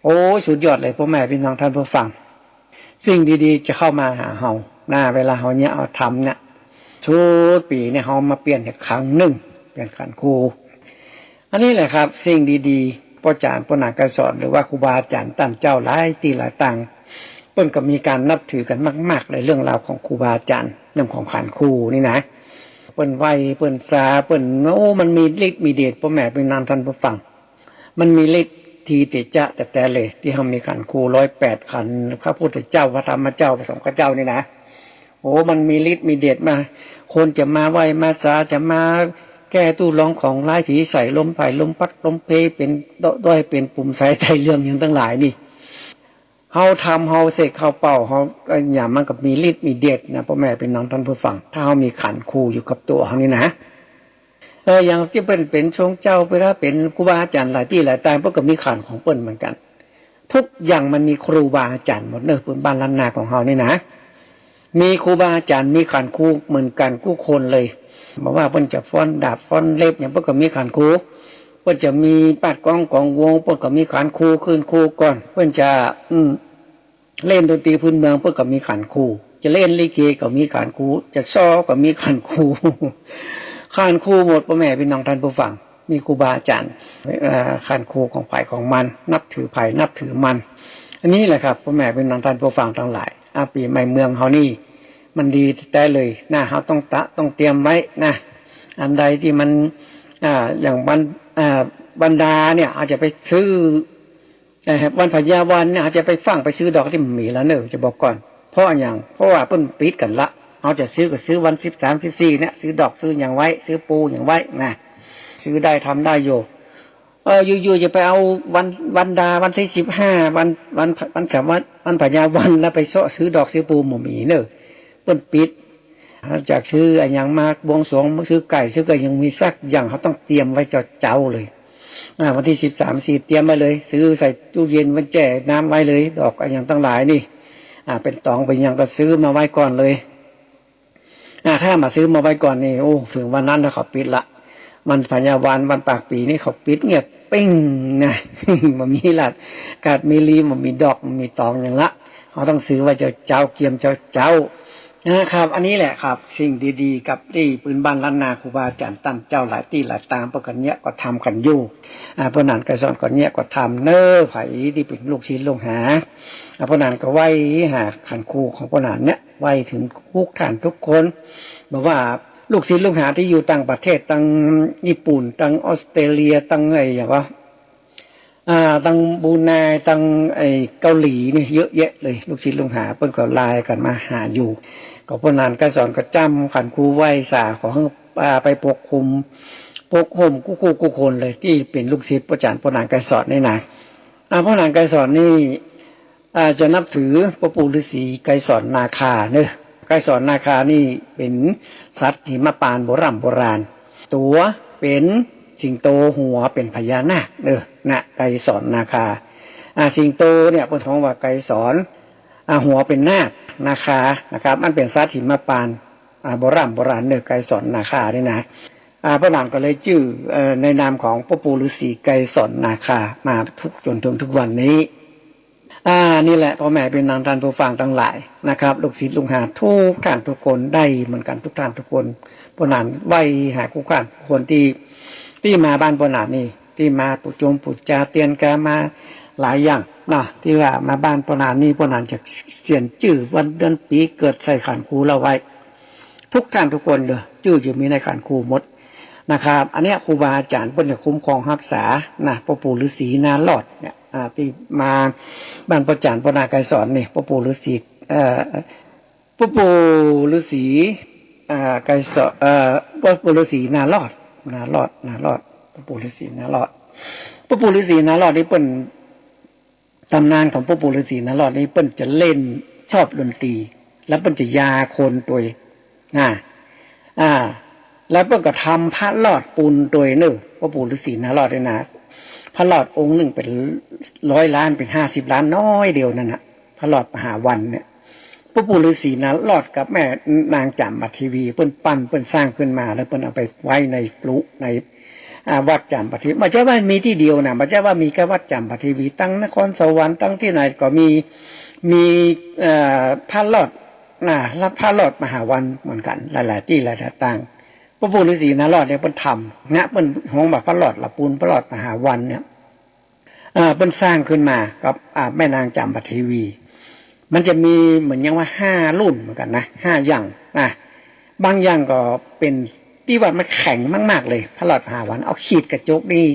โอ้ย สุดยอดเลยป้อแม่ปี้น้องต้านผู้ฟัง สิ่งดีๆ จะเข้ามาหาเฮานะ เวลาเฮาเยียะเอาทำเนี่ย ทุกปี๋เนี่ยเฮามาเปลี่ยนอีกครั้งนึ่ง เปลี่ยนขันครู อันนี้แหละครับ สิ่งดีๆ ป้อจ๋ารย์ป้อนางไกรสอน หรือว่าครูบาอาจ๋ารย์ต้านเจ้าหลายตี้หลายตาง เปิ้นก็มีก๋านนับถือกั๋นมากๆ เลย เรื่องราวของครูบาอาจ๋ารย์ เรื่องของขันครูนี่นะ เปิ้นไหว้ เปิ้นสา เปิ้น โอ้ มันมีฤทธิ์มีเดช ป้อแม่ปี้น้องต้านผู้ฟัง มันมีฤทธิ์ที่เตจ๊ะแต๊ๆ เลย ตี้เฮามีขันครูร้อยแปดขัน พระพุทธเจ้า พระธรรมเจ้า พระสงฆ์เจ้านี่นะ โอ้ มันมีฤทธิ์มีเดชมา คนจะมาไหว้มาสา จะมาแก้ตู้รองของร้าย ผีใส่ ลมไผ่ ลมพัด ลมเพ เป๋นด้อย เป๋นปุ่มใส ไตเรื่องหยังตังหลายนี่ เฮาทำ เฮาเสก เฮาเป่า เฮา เอ่อ หยังมันก็มีฤทธิ์มีเดชนะ ป้อแม่ปี้น้องต้านผู้ฟัง ถ้าเฮามีขันครูอยู่กับตั๋วเฮานี่นะ เออ อย่างตี้เปิ้นเป๋นทรงเจ้า เปิ้นเป๋นครูบาอาจ๋ารย์หลายตี้หลายตาง เปิ้นก็มีขันของเปิ้นเหมือนกั๋น ทุกอย่างมันมีครูบาอาจ๋ารย์หมดเนอะ ปื้นบ้านล้านนาของเฮานี่นะ มีครูบาอาจ๋ารย์ มีขันครูเหมือนกั๋นกู้คนเลย บ่ว่าเปิ้นจะฟ้อนดาบฟ้อนเล็บหยัง เปิ้นก็มีขันครู เปิ้นจะมีปาดก้องกองวง เปิ้นก็มีขันครู คืนครูก่อน เปิ้นจะ อืม เล่นดนตรีพื้นเมือง เปิ้นก็มีขันครู จะเล่นลิเกก็มีขันครู จะซ้อก็มีขันครู ขันครูหมด ป้อแม่ปี้น้องต้านผู้ฟัง มีครูบาอาจ๋ารย์ เอ่อ ขันครูของใผของมัน นับถือใผนับถือมัน อันนี้แหละครับ ป้อแม่ปี้น้องต้านผู้ฟังตังหลาย อ่า ปี๋ใหม่เมืองเฮานี่ มันดีแต๊ๆ เลยนะ เฮาต้องตะ ต้องเตรียมไว้นะ อันใดตี้มัน อ่า อย่างวัน อ่า วันดาเนี่ย เฮาจะไปซื้อ เอ่อ วันพญาวันเนี่ย เฮาจะไปฟั่งไปซื้อดอกตี้บ่มีแล้วเนอะ จะบอกก่อน เพราะอะหยัง เพราะว่าเปิ้นปิดกั๋นละ เฮาจะซื้อก็ซื้อวันสิบสาม สิบสี่เนี่ย ซื้อดอกซื้อหยังไว้ ซื้อปูหยังไว้นะ ซื้อได้ทำได้อยู่ เออ อยู่ๆ จะไปเอาวัน วันดา วันตี้สิบห้า วัน วัน วันสามวัน วันพญาวัน แล้วไปเซาะซื้อดอกซื้อปูบ่มีเนอะ เปิ้นปิด เฮาจะซื้ออะหยังมาบวงสรวง ซื้อไก่ ซื้อก็ยังมีสักอย่าง เฮาต้องเตรียมไว้เจ๊าๆ เลย อ่า วันตี้สิบสาม สิบสี่ เตรียมไว้เลย ซื้อใส่ตู้เย็นไว้แจ้น้ำไว้เลย ดอกอะหยังตังหลายนี่ อ่า เป๋นต๋องเป๋นหยังก็ซื้อมาไว้ก่อนเลย อ่า ถ้าบ่ซื้อมาไว้ก่อนนี่ โอ้ เถิงวันนั้นนะ เขาปิดละ วันพญาวัน วันปากปี๋นี่เขาปิดเงียบปิ้งนะ บ่มีละ กาดมีลี บ่มีดอก บ่มีต๋องหยังละ เฮาต้องซื้อไว้เจ๊าๆ เกียมเจ๊าๆ นะครับ อันนี้แหละครับ สิ่งดีๆ กับตี้ปื้นบ้านล้านนา ครูบาอาจ๋ารย์ต้านเจ้าหลายตี้หลายตาง เปิ้นก็เยียะก็ทำกั๋นอยู่ อ่า ป้อหนานไกรสอนก็เยียะก็ทำเนอะ ใผตี้เป๋นลูกศิษย์ลูกหา อ่า ป้อหนานก็ไหว้หาขันครูของป้อหนานเนี่ย ไหว้เถิงกู้ท่านกู้คน บ่ว่าลูกศิษย์ลูกหาตี้อยู่ต่างประเทศ ตังญี่ปุ่น ตังออสเตรเลีย ตังไอ้หยังวะ อ่า ตังบรูไน ตังไอ้เกาหลีนี่เยอะแยะเลย ลูกศิษย์ลูกหาเปิ้นก็ไลน์กั๋นมาหาอยู่ ก็ป้อหนานไกรสอนก็จ้ำขันครูไหว้สา ขอหื้อ อ่า ไปปกคุม ปกห่มกู้คู่กู้คนเลย ตี้เป๋นลูกศิษย์ป้อจ๋ารย์ป้อหนานไกรสอนนี่นะ อ่า ป้อหนานไกรสอนนี่ อ่า จะนับถือป้อปู่ฤๅษีไกรสอนนาคาเนอะ ไกรสอนนาคานี่เป๋นสัตว์หิมปานต์โบร่ำโบราณ ตั๋วเป๋นสิงโต หัวเป๋นพญานาคเนอะ นะ ไกรสอนนาคา อ่า สิงโตเนี่ยเปิ้นฮ้องว่าไกรสอน อ่า หัวเป๋นนาค นาคา นะครับ มันเป๋นสัตว์หิมปานต์ อ่า โบร่ำโบราณเนอะ ไกรสอนนาคานี่นะ อ่า ป้อหนานก็เลยจื้อ เอ่อ ในนามของป้อปู่ฤๅษีไกรสอนนาคา มาทุก จ๋นเถิงทุกวันนี้ อ่า นี่แหละ ป้อแม่ปี้น้องต้านผู้ฟังตังหลายนะครับ ลูกศิษย์ลูกหากู้ท่านกู้คนได้เหมือนกั๋นกู้ท่านกู้คน ป้อหนานไหว้หากู้ท่านกู้คนตี้ ตี้มาบ้านป้อหนานนี่ ตี้มาปู๋จงปู๋จาเตียนกามาหลายอย่างนะ ตี้ว่ามาบ้านป้อหนานนี่ ป้อหนานจะเขียนจื้อวันเดือนปี๋เกิดใส่ขันครูเฮาไว้ กู้ท่านกู้คนเด้อ จื้อจะมีในขันครูหมดนะครับ อันเนี้ยครูบาอาจ๋ารย์เปิ้นจะคุ้มครองฮักษานะ ป้อปู่ฤๅษีนารอดเนี่ย อ่า ตี้มาบ้านป้อจ๋ารย์ป้อหนานไกรสอนนี่ ป้อปู่ฤๅษี เอ่อ ป้อปู่ฤๅษี อ่า ไกรสอน เอ่อ ป้อปู่ฤๅษีนารอด นารอด นารอด ป้อปู่ฤๅษีนารอด ป้อปู่ฤๅษีนารอดนี่เปิ้น ต๋ำนานของป้อปู่ฤๅษีนารอดนี่เปิ้นจะเล่นชอบดนตรี แล้วเปิ้นจะยาคนตวย นะ อ่า แล้วเปิ้นก็ทำพระรอดปูนตวยเนอะ ป้อปู่ฤๅษีนารอดนี่นะ พระรอดองค์นึ่งเป๋นร้อยล้าน เป๋นห้าสิบล้าน น้อยเดียวนั่นนะ พระรอดมหาวัณเนี่ย ป้อปู่ฤๅษีนารอดกับแม่นางจามเทวี เปิ้นปั้น เปิ้นสร้างขึ้นมา แล้วเปิ้นเอาไปไว้ในกรุ ใน อ่า วัดจามเทวี บ่ใจ้ว่ามีตี้เดียวนะ บ่ใจ้ว่ามีแค่วัดจามเทวี ตังนครสวรรค์ ตังตี้ไหนก็มี มี เอ่อ พระรอด นะ พระรอดมหาวัณเหมือนกั๋น หลายๆ ตี้หลายๆ ตาง ป้อปู่ฤๅษีนารอดเนี่ยเปิ้นทำ นะ เปิ้นฮ้องว่าพระรอดละปูน พระรอดมหาวัณเนี่ย เอ่อ เปิ้นสร้างขึ้นมากับ อ่า แม่นางจามเทวี มันจะมีเหมือนอย่างว่าห้ารุ่นเหมือนกั๋นนะ ห้าอย่างนะ บางอย่างก็เป๋นตี้ว่ามันแข็งมากๆ เลย พระรอดมหาวัน เอาขีดกระจกนี่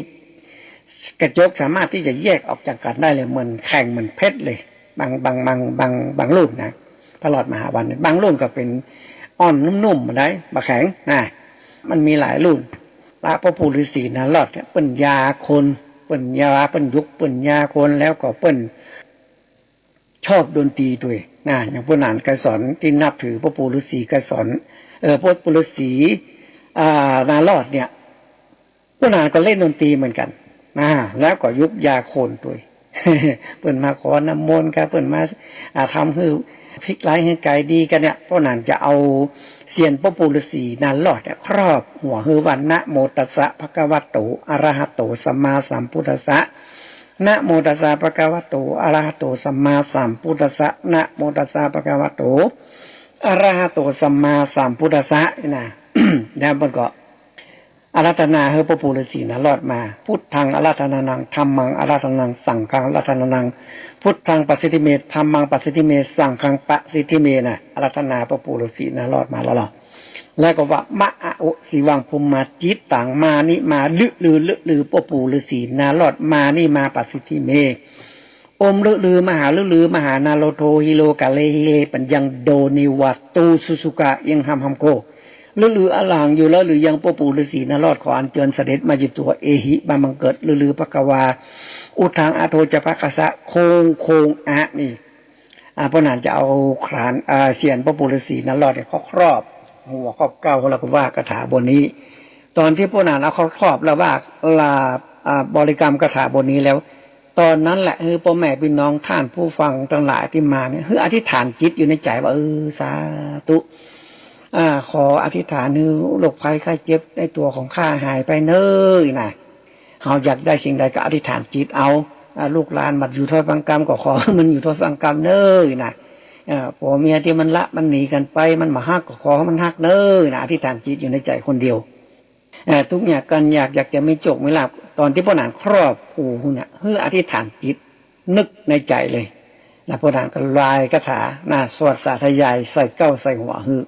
กระจกสามารถตี้จะแยกออกจากกั๋นได้เลย เหมือนแข็งเหมือนเพชรเลย บาง บาง บาง บาง บางรุ่นนะ พระรอดมหาวัน บางรุ่นก็เป๋นอ่อนนุ่มๆ มาได้ บ่แข็งนะ มันมีหลายรุ่น พระ พ่อปู่ฤาษีนารอดเนี่ย เปิ้นยาคน เปิ้นยา เปิ้นยุก เปิ้นยาคน แล้วก็เปิ้น ชอบดนตรีตวยนะ อย่างป้อหนานไกรสร ตี้นับถือป้อปู่ฤาษีไกรสร เอ่อ ป้อปู่ฤาษี อ่า นารอดเนี่ย ป้อหนานก็เล่นดนตรีเหมือนกั๋นนะ แล้วก็ยุกยาคนตวย เปิ้นมาขอน้ำมนต์กั๋น เปิ้นมา อ่า ทำหื้อพลิกร้ายหื้อกายดีกั๋นเนี่ย ป้อหนานจะเอาเศียรป้อปู่ฤาษีนารอดเนี่ย ครอบหัวหื้อว่า นะโมตัสสะ ภะคะวะโต อะระหะโต สัมมาสัมพุทธัสสะ นะโมตัสสะ ภะคะวะโต อะระหะโต สัมมาสัมพุทธัสสะ นะโมตัสสะ ภะคะวะโต อะระหะโต สัมมาสัมพุทธัสสะ นี่นะ แล้วมันก็อาราธนาหื้อป้อปู่ฤาษีนารอดมา พุทธังอาราธนานัง ธัมมังอาราธนานัง สังฆังอาราธนานัง พุทธังปัสสิทธิเม ธัมมังปัสสิทธิเม สังฆังปัสสิทธิเม นะ อาราธนาป้อปู่ฤาษีนารอดมาแล้วเนาะ แล้วก็ว่า มะอะโอสิวัง พุมมาจิตตัง มานิมา ลึกลือ ลึกลือ ป้อปู่ฤาษีนารอด มานิมา ปัสสิทธิเม โอมลึกลือ มหาลึกลือ มหานาโลโท หิโลกาเลหิเล ปัญญัง โดเนวา ตูสุสุกา ยังหำหำโค ลึกลือ อรหัง อยู่แล้วหรือยัง ป้อปู่ฤาษีนารอด ขออัญเจิญเสด็จมาอยู่ตั๋ว เอหิ บ้านบังเกิด ลึกลือ ภะคะวา อุทธัง อะโทจะ ภะคะสะ โคง โคง อะ นี่ อ่า ป้อหนานจะเอาขาน อ่า เศียรป้อปู่ฤาษีนารอดเนี่ย ครอบ ครอบหัว ครอบเกล้า แล้วก็ว่าคาถาบทนี้ ต๋อนตี้ป้อหนานเอาครอบ ครอบแล้วว่า ลา อ่า บริกรรมคาถาบทนี้แล้ว ต๋อนนั้นแหละ หื้อป้อแม่ปี้น้องต้านผู้ฟังตังหลายตี้มาเนี่ย หื้ออธิษฐานจิตอยู่ในใจ๋ว่า เออ สาธุ อ่า ขออธิษฐานหื้อโรคภัยไข้เจ็บในตั๋วของข้าหายไปเน่อ นะ เฮาอยากได้สิ่งใดก็อธิษฐานจิตเอา อ่า ลูกหลานบ่อยู่ถ้อยฟังกำ ก็ขอหื้อมันอยู่ถ้อยฟังกำเน่อ นะ เอ่อ ผัวเมียตี้มันละมันหนีกั๋นไป มันบ่ฮัก ก็ขอหื้อมันฮักเน่อ นะ อธิษฐานจิตอยู่ในใจ๋คนเดียว เอ่อ ตุ๊กข์ยากกั๋นยาก อยากจะมีโจคมีลาภ ต๋อนตี้ป้อหนานครอบครูเนี่ย หื้ออธิษฐานจิต นึกในใจ๋เลย แล้วป้อหนานก็ลายคาถานะ สวดสาธยายใส่เกล้าใส่หัวหื้อ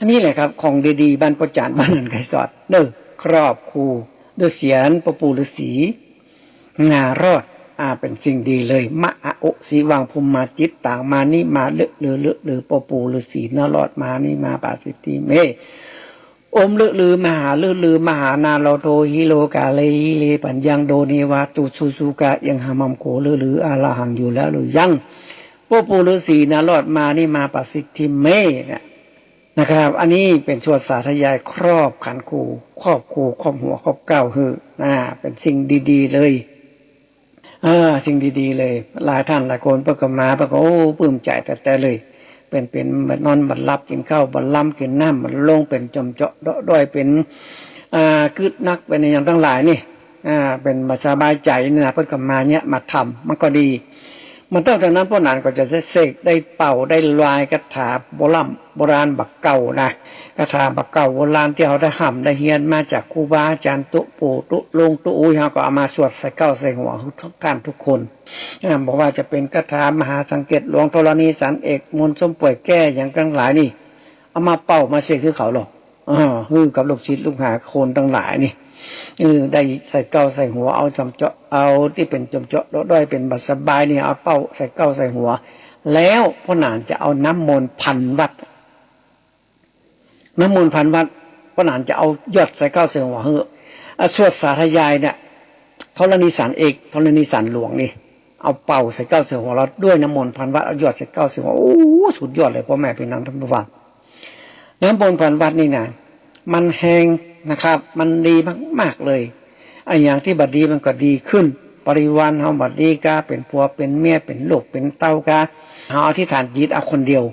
อันนี้แหละครับ ของดีๆ บ้านป้อจ๋ารย์ บ้านหนานไกรสร เน่อ ครอบครู ด้วยเศียรป้อปู่ฤาษี นารอด อ่า เป๋นสิ่งดีเลย มะอะโอสิวัง พุมมาจิตตัง มานิมา ลึกลือ ลึกลือ ป้อปู่ฤาษีนารอด มานิมา ปัสสิทธิเม โอมลึกลือ มหาลึกลือ มหานาโลโท หิโลกาเลหิเล ปัญญัง โดเนวา ตูสุสุกา ยังหำหำโค ลึกลือ อรหัง อยู่แล้วหรือยัง ป้อปู่ฤาษีนารอด มานิมา ปัสสิทธิเม เนี่ย นะครับ อันนี้เป๋นสวดสาธยายครอบขันครู ครอบครู ครอบหัว ครอบเกล้าหื้อ นะ เป๋นสิ่งดีๆ เลย เออ สิ่งดีๆ เลย หลายต้านหลายคนเปิ้นก็มา เปิ้นก็ โอ้ ปลื้มใจ๋แต๊ๆ เลย เป๋น เป๋นบ่นอนบ่หลับ กิ๋นข้าวบ่ลำ กิ๋นน้ำบ่ลง เป๋นจ่อมเจาะเดาะด้อย เป๋น อ่า กึ๊ดนัก เป๋นอะหยังตังหลายนี่ อ่า เป๋นบ่สบายใจ๋นี่นะ เปิ้นก็มาเนี่ย มาทำ มันก็ดี มันตั้งแต่นั้นป้อหนานก็จะเสกได้เป่าได้ลายคาถาโบร่ำโบราณบ่าเก่านะ คาถาบ่าเก่าโบราณตี้เฮาได้ฮ่ำได้เฮียนมาจากครูบาอาจ๋ารย์ตุ๊ปู่ตุ๊ลุงตุ๊อุ้ย เฮาก็เอามาสวดใส่เกล้าใส่หัวทุกต้านทุกคน อ่า บ่ว่าจะเป๋นคาถามหาสังเกตหลวง ธรณีสารเอก มนต์ส้มป่วยแก้ หยังตังหลายนี่ เอามาเป่ามาเสกหื้อเขาลอ อ่า หื้อกับลูกศิษย์ลูกหาคนตังหลายนี่ เออ ได้ใส่เกล้าใส่หัว เอาจ่อมเจาะ เอาตี้เป๋นจ่อมเจาะเดาะด้อย เป๋นบ่สบายนี่ เอาเป่าใส่เกล้าใส่หัว แล้วป้อหนานจะเอาน้ำมนต์พันวัตต์ น้ำมนต์พันวัตต์ ป้อหนานจะเอาหยดใส่เกล้าใส่หัวหื้อ อ่ะ สวดสาธยายเนี่ย ธรณีสารเอก ธรณีสารหลวงนี่ เอาเป่าใส่เกล้าใส่หัวแล้ว ด้วยน้ำมนต์พันวัตต์ เอาหยดใส่เกล้าใส่หัว โอ้ สุดยอดเลย ป้อแม่ปี้น้องต้านผู้ฟัง น้ำมนต์พันวัตต์นี่นะ มันแฮงนะครับ มันดีมากๆ เลย อะหยังตี้บ่ดีมันก็ดีขึ้น บริวารเฮาบ่ดีกา เป๋นผัวเป๋นเมีย เป๋นลูกเป๋นเต้ากา เฮาอธิษฐานจิตเอาคนเดียว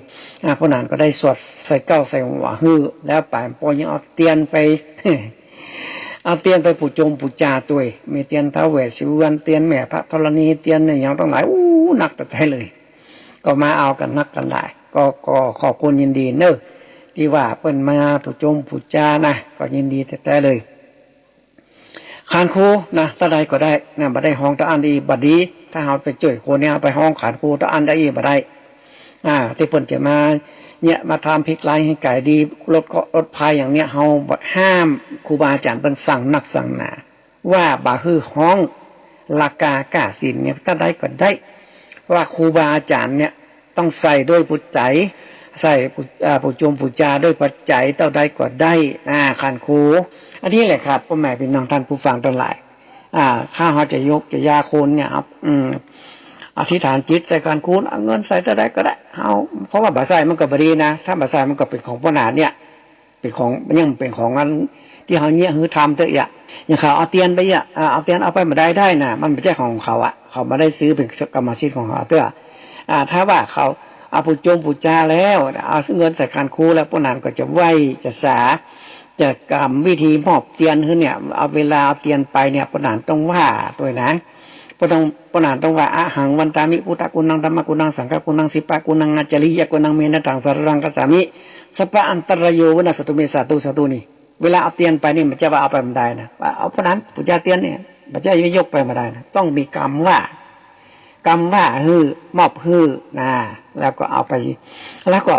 อ่า ป้อหนานก็ได้สวดใส่เกล้าใส่หัวหื้อ แล้วป๋ายป้อยังเอาเตียนไป เอาเตียนไปปู๋จงปู๋จาตวย มีเตียนท้าวเวสสุวรรณ เตียนแม่พระธรณี เตียนอะหยังตังหลาย อู้ นักแต๊ๆ เลย ก็มาเอากั๋นนักกั๋นหลาย ก็ ก็ขอบคุณยินดีเน่อ ตี้ว่าเปิ้นมาปู๋จงปู๋จานะ ก็ยินดีแต๊ๆ เลย ขานครูนะ เต้าใดก็ได้นะ บ่ได้ฮ้องเต้าอั้นได้อี้บ่ดี ถ้าเฮาไปจ้วยคนเนี่ย ไปฮ้องขานครูเต้าอั้นได้อี้บ่ได้ อ่า ตี้เปิ้นจะมาเยียะมาทำพิกไลให้ก๋ายดี ลดเคราะห์ลดภัยอย่างเนี้ย เฮาบ่ห้าม ครูบาอาจ๋ารย์เปิ้นสั่งนักสั่งหนา ว่าบ่หื้อฮ้องราคาก้าศีลเนี่ย เต้าใดก็ได้ ว่าครูบาอาจ๋ารย์เนี่ยต้องใส่ด้วยปัจจัย ใส่ปู อ่า ปูจงปูจาด้วยปัจจัยเต้าใดก็ได้ อ่า ขันครู อันนี้แหละครับ ป้อแม่ปี้น้องต้านผู้ฟังตังหลาย อ่า ถ้าเฮาจะยกจะยาคนเนี่ยครับ อืม อธิษฐานจิตใส่ขันครู เอาเงินใส่เต้าใดก็ได้ เฮา เพราะว่าบ่ใส่มันก็บ่ดีนะ ถ้าบ่ใส่มันก็เป๋นของป้อหนานเนี่ย เป๋นของ ยังเป๋นของอันตี้เฮาเยียะหื้อทำเต๊อะ อย่างเขาเอาเตียนไปเยียะ อ่า เอาเตียนเอาไปบ่ได้ได้นะ มันบ่ใจ้ของเขาอะ เขาบ่ได้ซื้อเป๋นกรรมสิทธิ์ของเขาเต๊อะ อ่า ถ้าว่าเขาเอาปูจงปูจาแล้ว เอาเงินใส่ขันครูแล้ว ป้อหนานก็จะไหว้จะสา จะกรรมวิธีมอบเตียนหื้อเนี่ย เอาเวลาเอาเตียนไปเนี่ย ป้อหนานต้องว่าตวยนะ ป้อต้อง ป้อหนานต้องว่า อะหัง วันทามิ พุทธกุณัง ธัมมกุณัง สังฆกุณัง สิปปะกุณัง อาจาริยะกุณัง เม นะถัง สะระณัง คัจฉามิ สัพพะอันตะราโย วินาสสะตุ เม สาธุ สาธุ นี่ เวลาเอาเตียนไปนี่ บ่ใจ้ว่าเอาไปบ่ได้นะ ว่าเอาป้อหนานปูจาเตียนเนี่ย บ่ใจ้ว่ายกไปบ่ได้นะ ต้องมีกำว่า กำว่าหื้อ มอบหื้อนะ แล้วก็เอาไป แล้วก็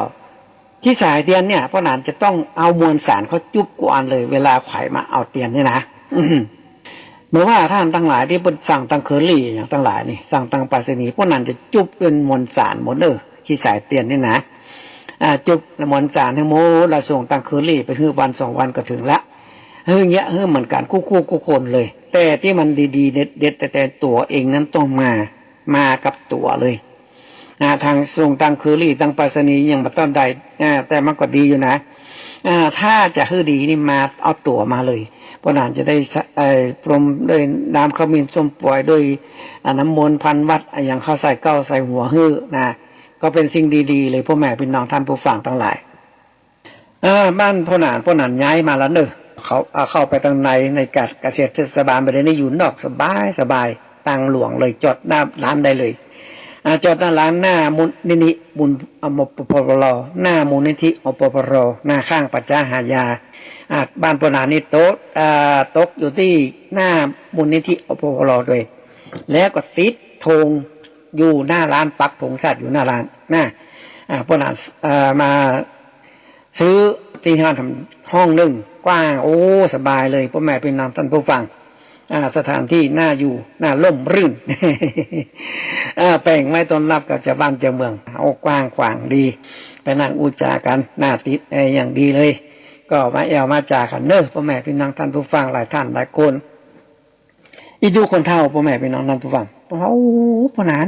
ขี้สายเตียนเนี่ย ป้อหนานจะต้องเอามวลสารเข้าจุ๊บกู้อันเลย เวลาใผมาเอาเตียนเนี่ยนะ อืม เมื่อว่าต้านตังหลายตี้เปิ้นสั่งตังเคอรี่อย่างตังหลายนี่ สั่งตังไปรษณีย์ ป้อหนานจะจุ๊บเป๋นมวลสารหมดเน่อ ขี้สายเตียนนี่นะ อ่า จุ๊บมวลสารหื้อหมด แล้วส่งตังเคอรี่ไปหื้อวันสองวันก็เถิงละ หื้อเยียะหื้อเหมือนกั๋นกู้ๆ กู้คนเลย แต่ตี้มันดีๆ เด็ดๆ แต่ๆ ตั๋วเองนั้นต้องมา มากับตั๋วเลย อ่า ตังส่งตังเคอรี่ ตังไปรษณีย์ยังบ่ต้องได้ อ่า แต่มันก็ดีอยู่นะ อ่า ถ้าจะหื้อดีนี่มาเอาตั๋วมาเลย ป้อหนานจะได้สะ เอ่อ พรมด้วยน้ำขมิ้นส้มป่อย ด้วย อ่า น้ำมนต์พันวัตร อะหยังเข้าใส่เก๊าใส่หัวหื้อนะ ก็เป๋นสิ่งดีๆ เลย ป้อแม่ปี้น้องต้านผู้ฟังตังหลาย อ่า บ้านป้อหนาน ป้อหนานย้ายมาแล้วเน่อ เขา อ่า เข้าไปตังใน ในเขตเกษตรเทศบาลไปเลย นี่อยู่นอกสบายสบาย ตางหลวงเลย จอดหน้าร้านได้เลย อ่า จอดหน้าร้าน หน้ามูลนิธิบุญ อมปปร หน้ามูลนิธิ อปปร หน้าข้างป่าจ๊าหายา อ่า บ้านป้อหนานนี่ตก อ่า ตกอยู่ตี้หน้ามูลนิธิ อปปร โดย แล้วก็ติดธงอยู่หน้าร้าน ปักธงชาติอยู่หน้าร้านนะ อ่า ป้อหนาน อ่า มา ซื้อตี้ห้างห้องนึ่ง กว้าง โอ้ สบายเลย ป้อแม่ปี้น้องต้านผู้ฟัง อ่า สถานที่น่าอยู่ น่าร่มรื่น อ่า แป๋งไว้ต้อนฮับกับจาวบ้านจาวเมือง โอ้ กว้างขวางดี ไปนั่งอู้จ๋ากั๋น น่าติด เอ่อ อย่างดีเลย ก็มาแอ่วมาจ๋ากั๋นเน่อ ป้อแม่ปี้น้องต้านผู้ฟังหลายต้านหลายคน อีกดูคนเฒ่า ป้อแม่ปี้น้องต้านผู้ฟัง เฒ่า ป้อหนาน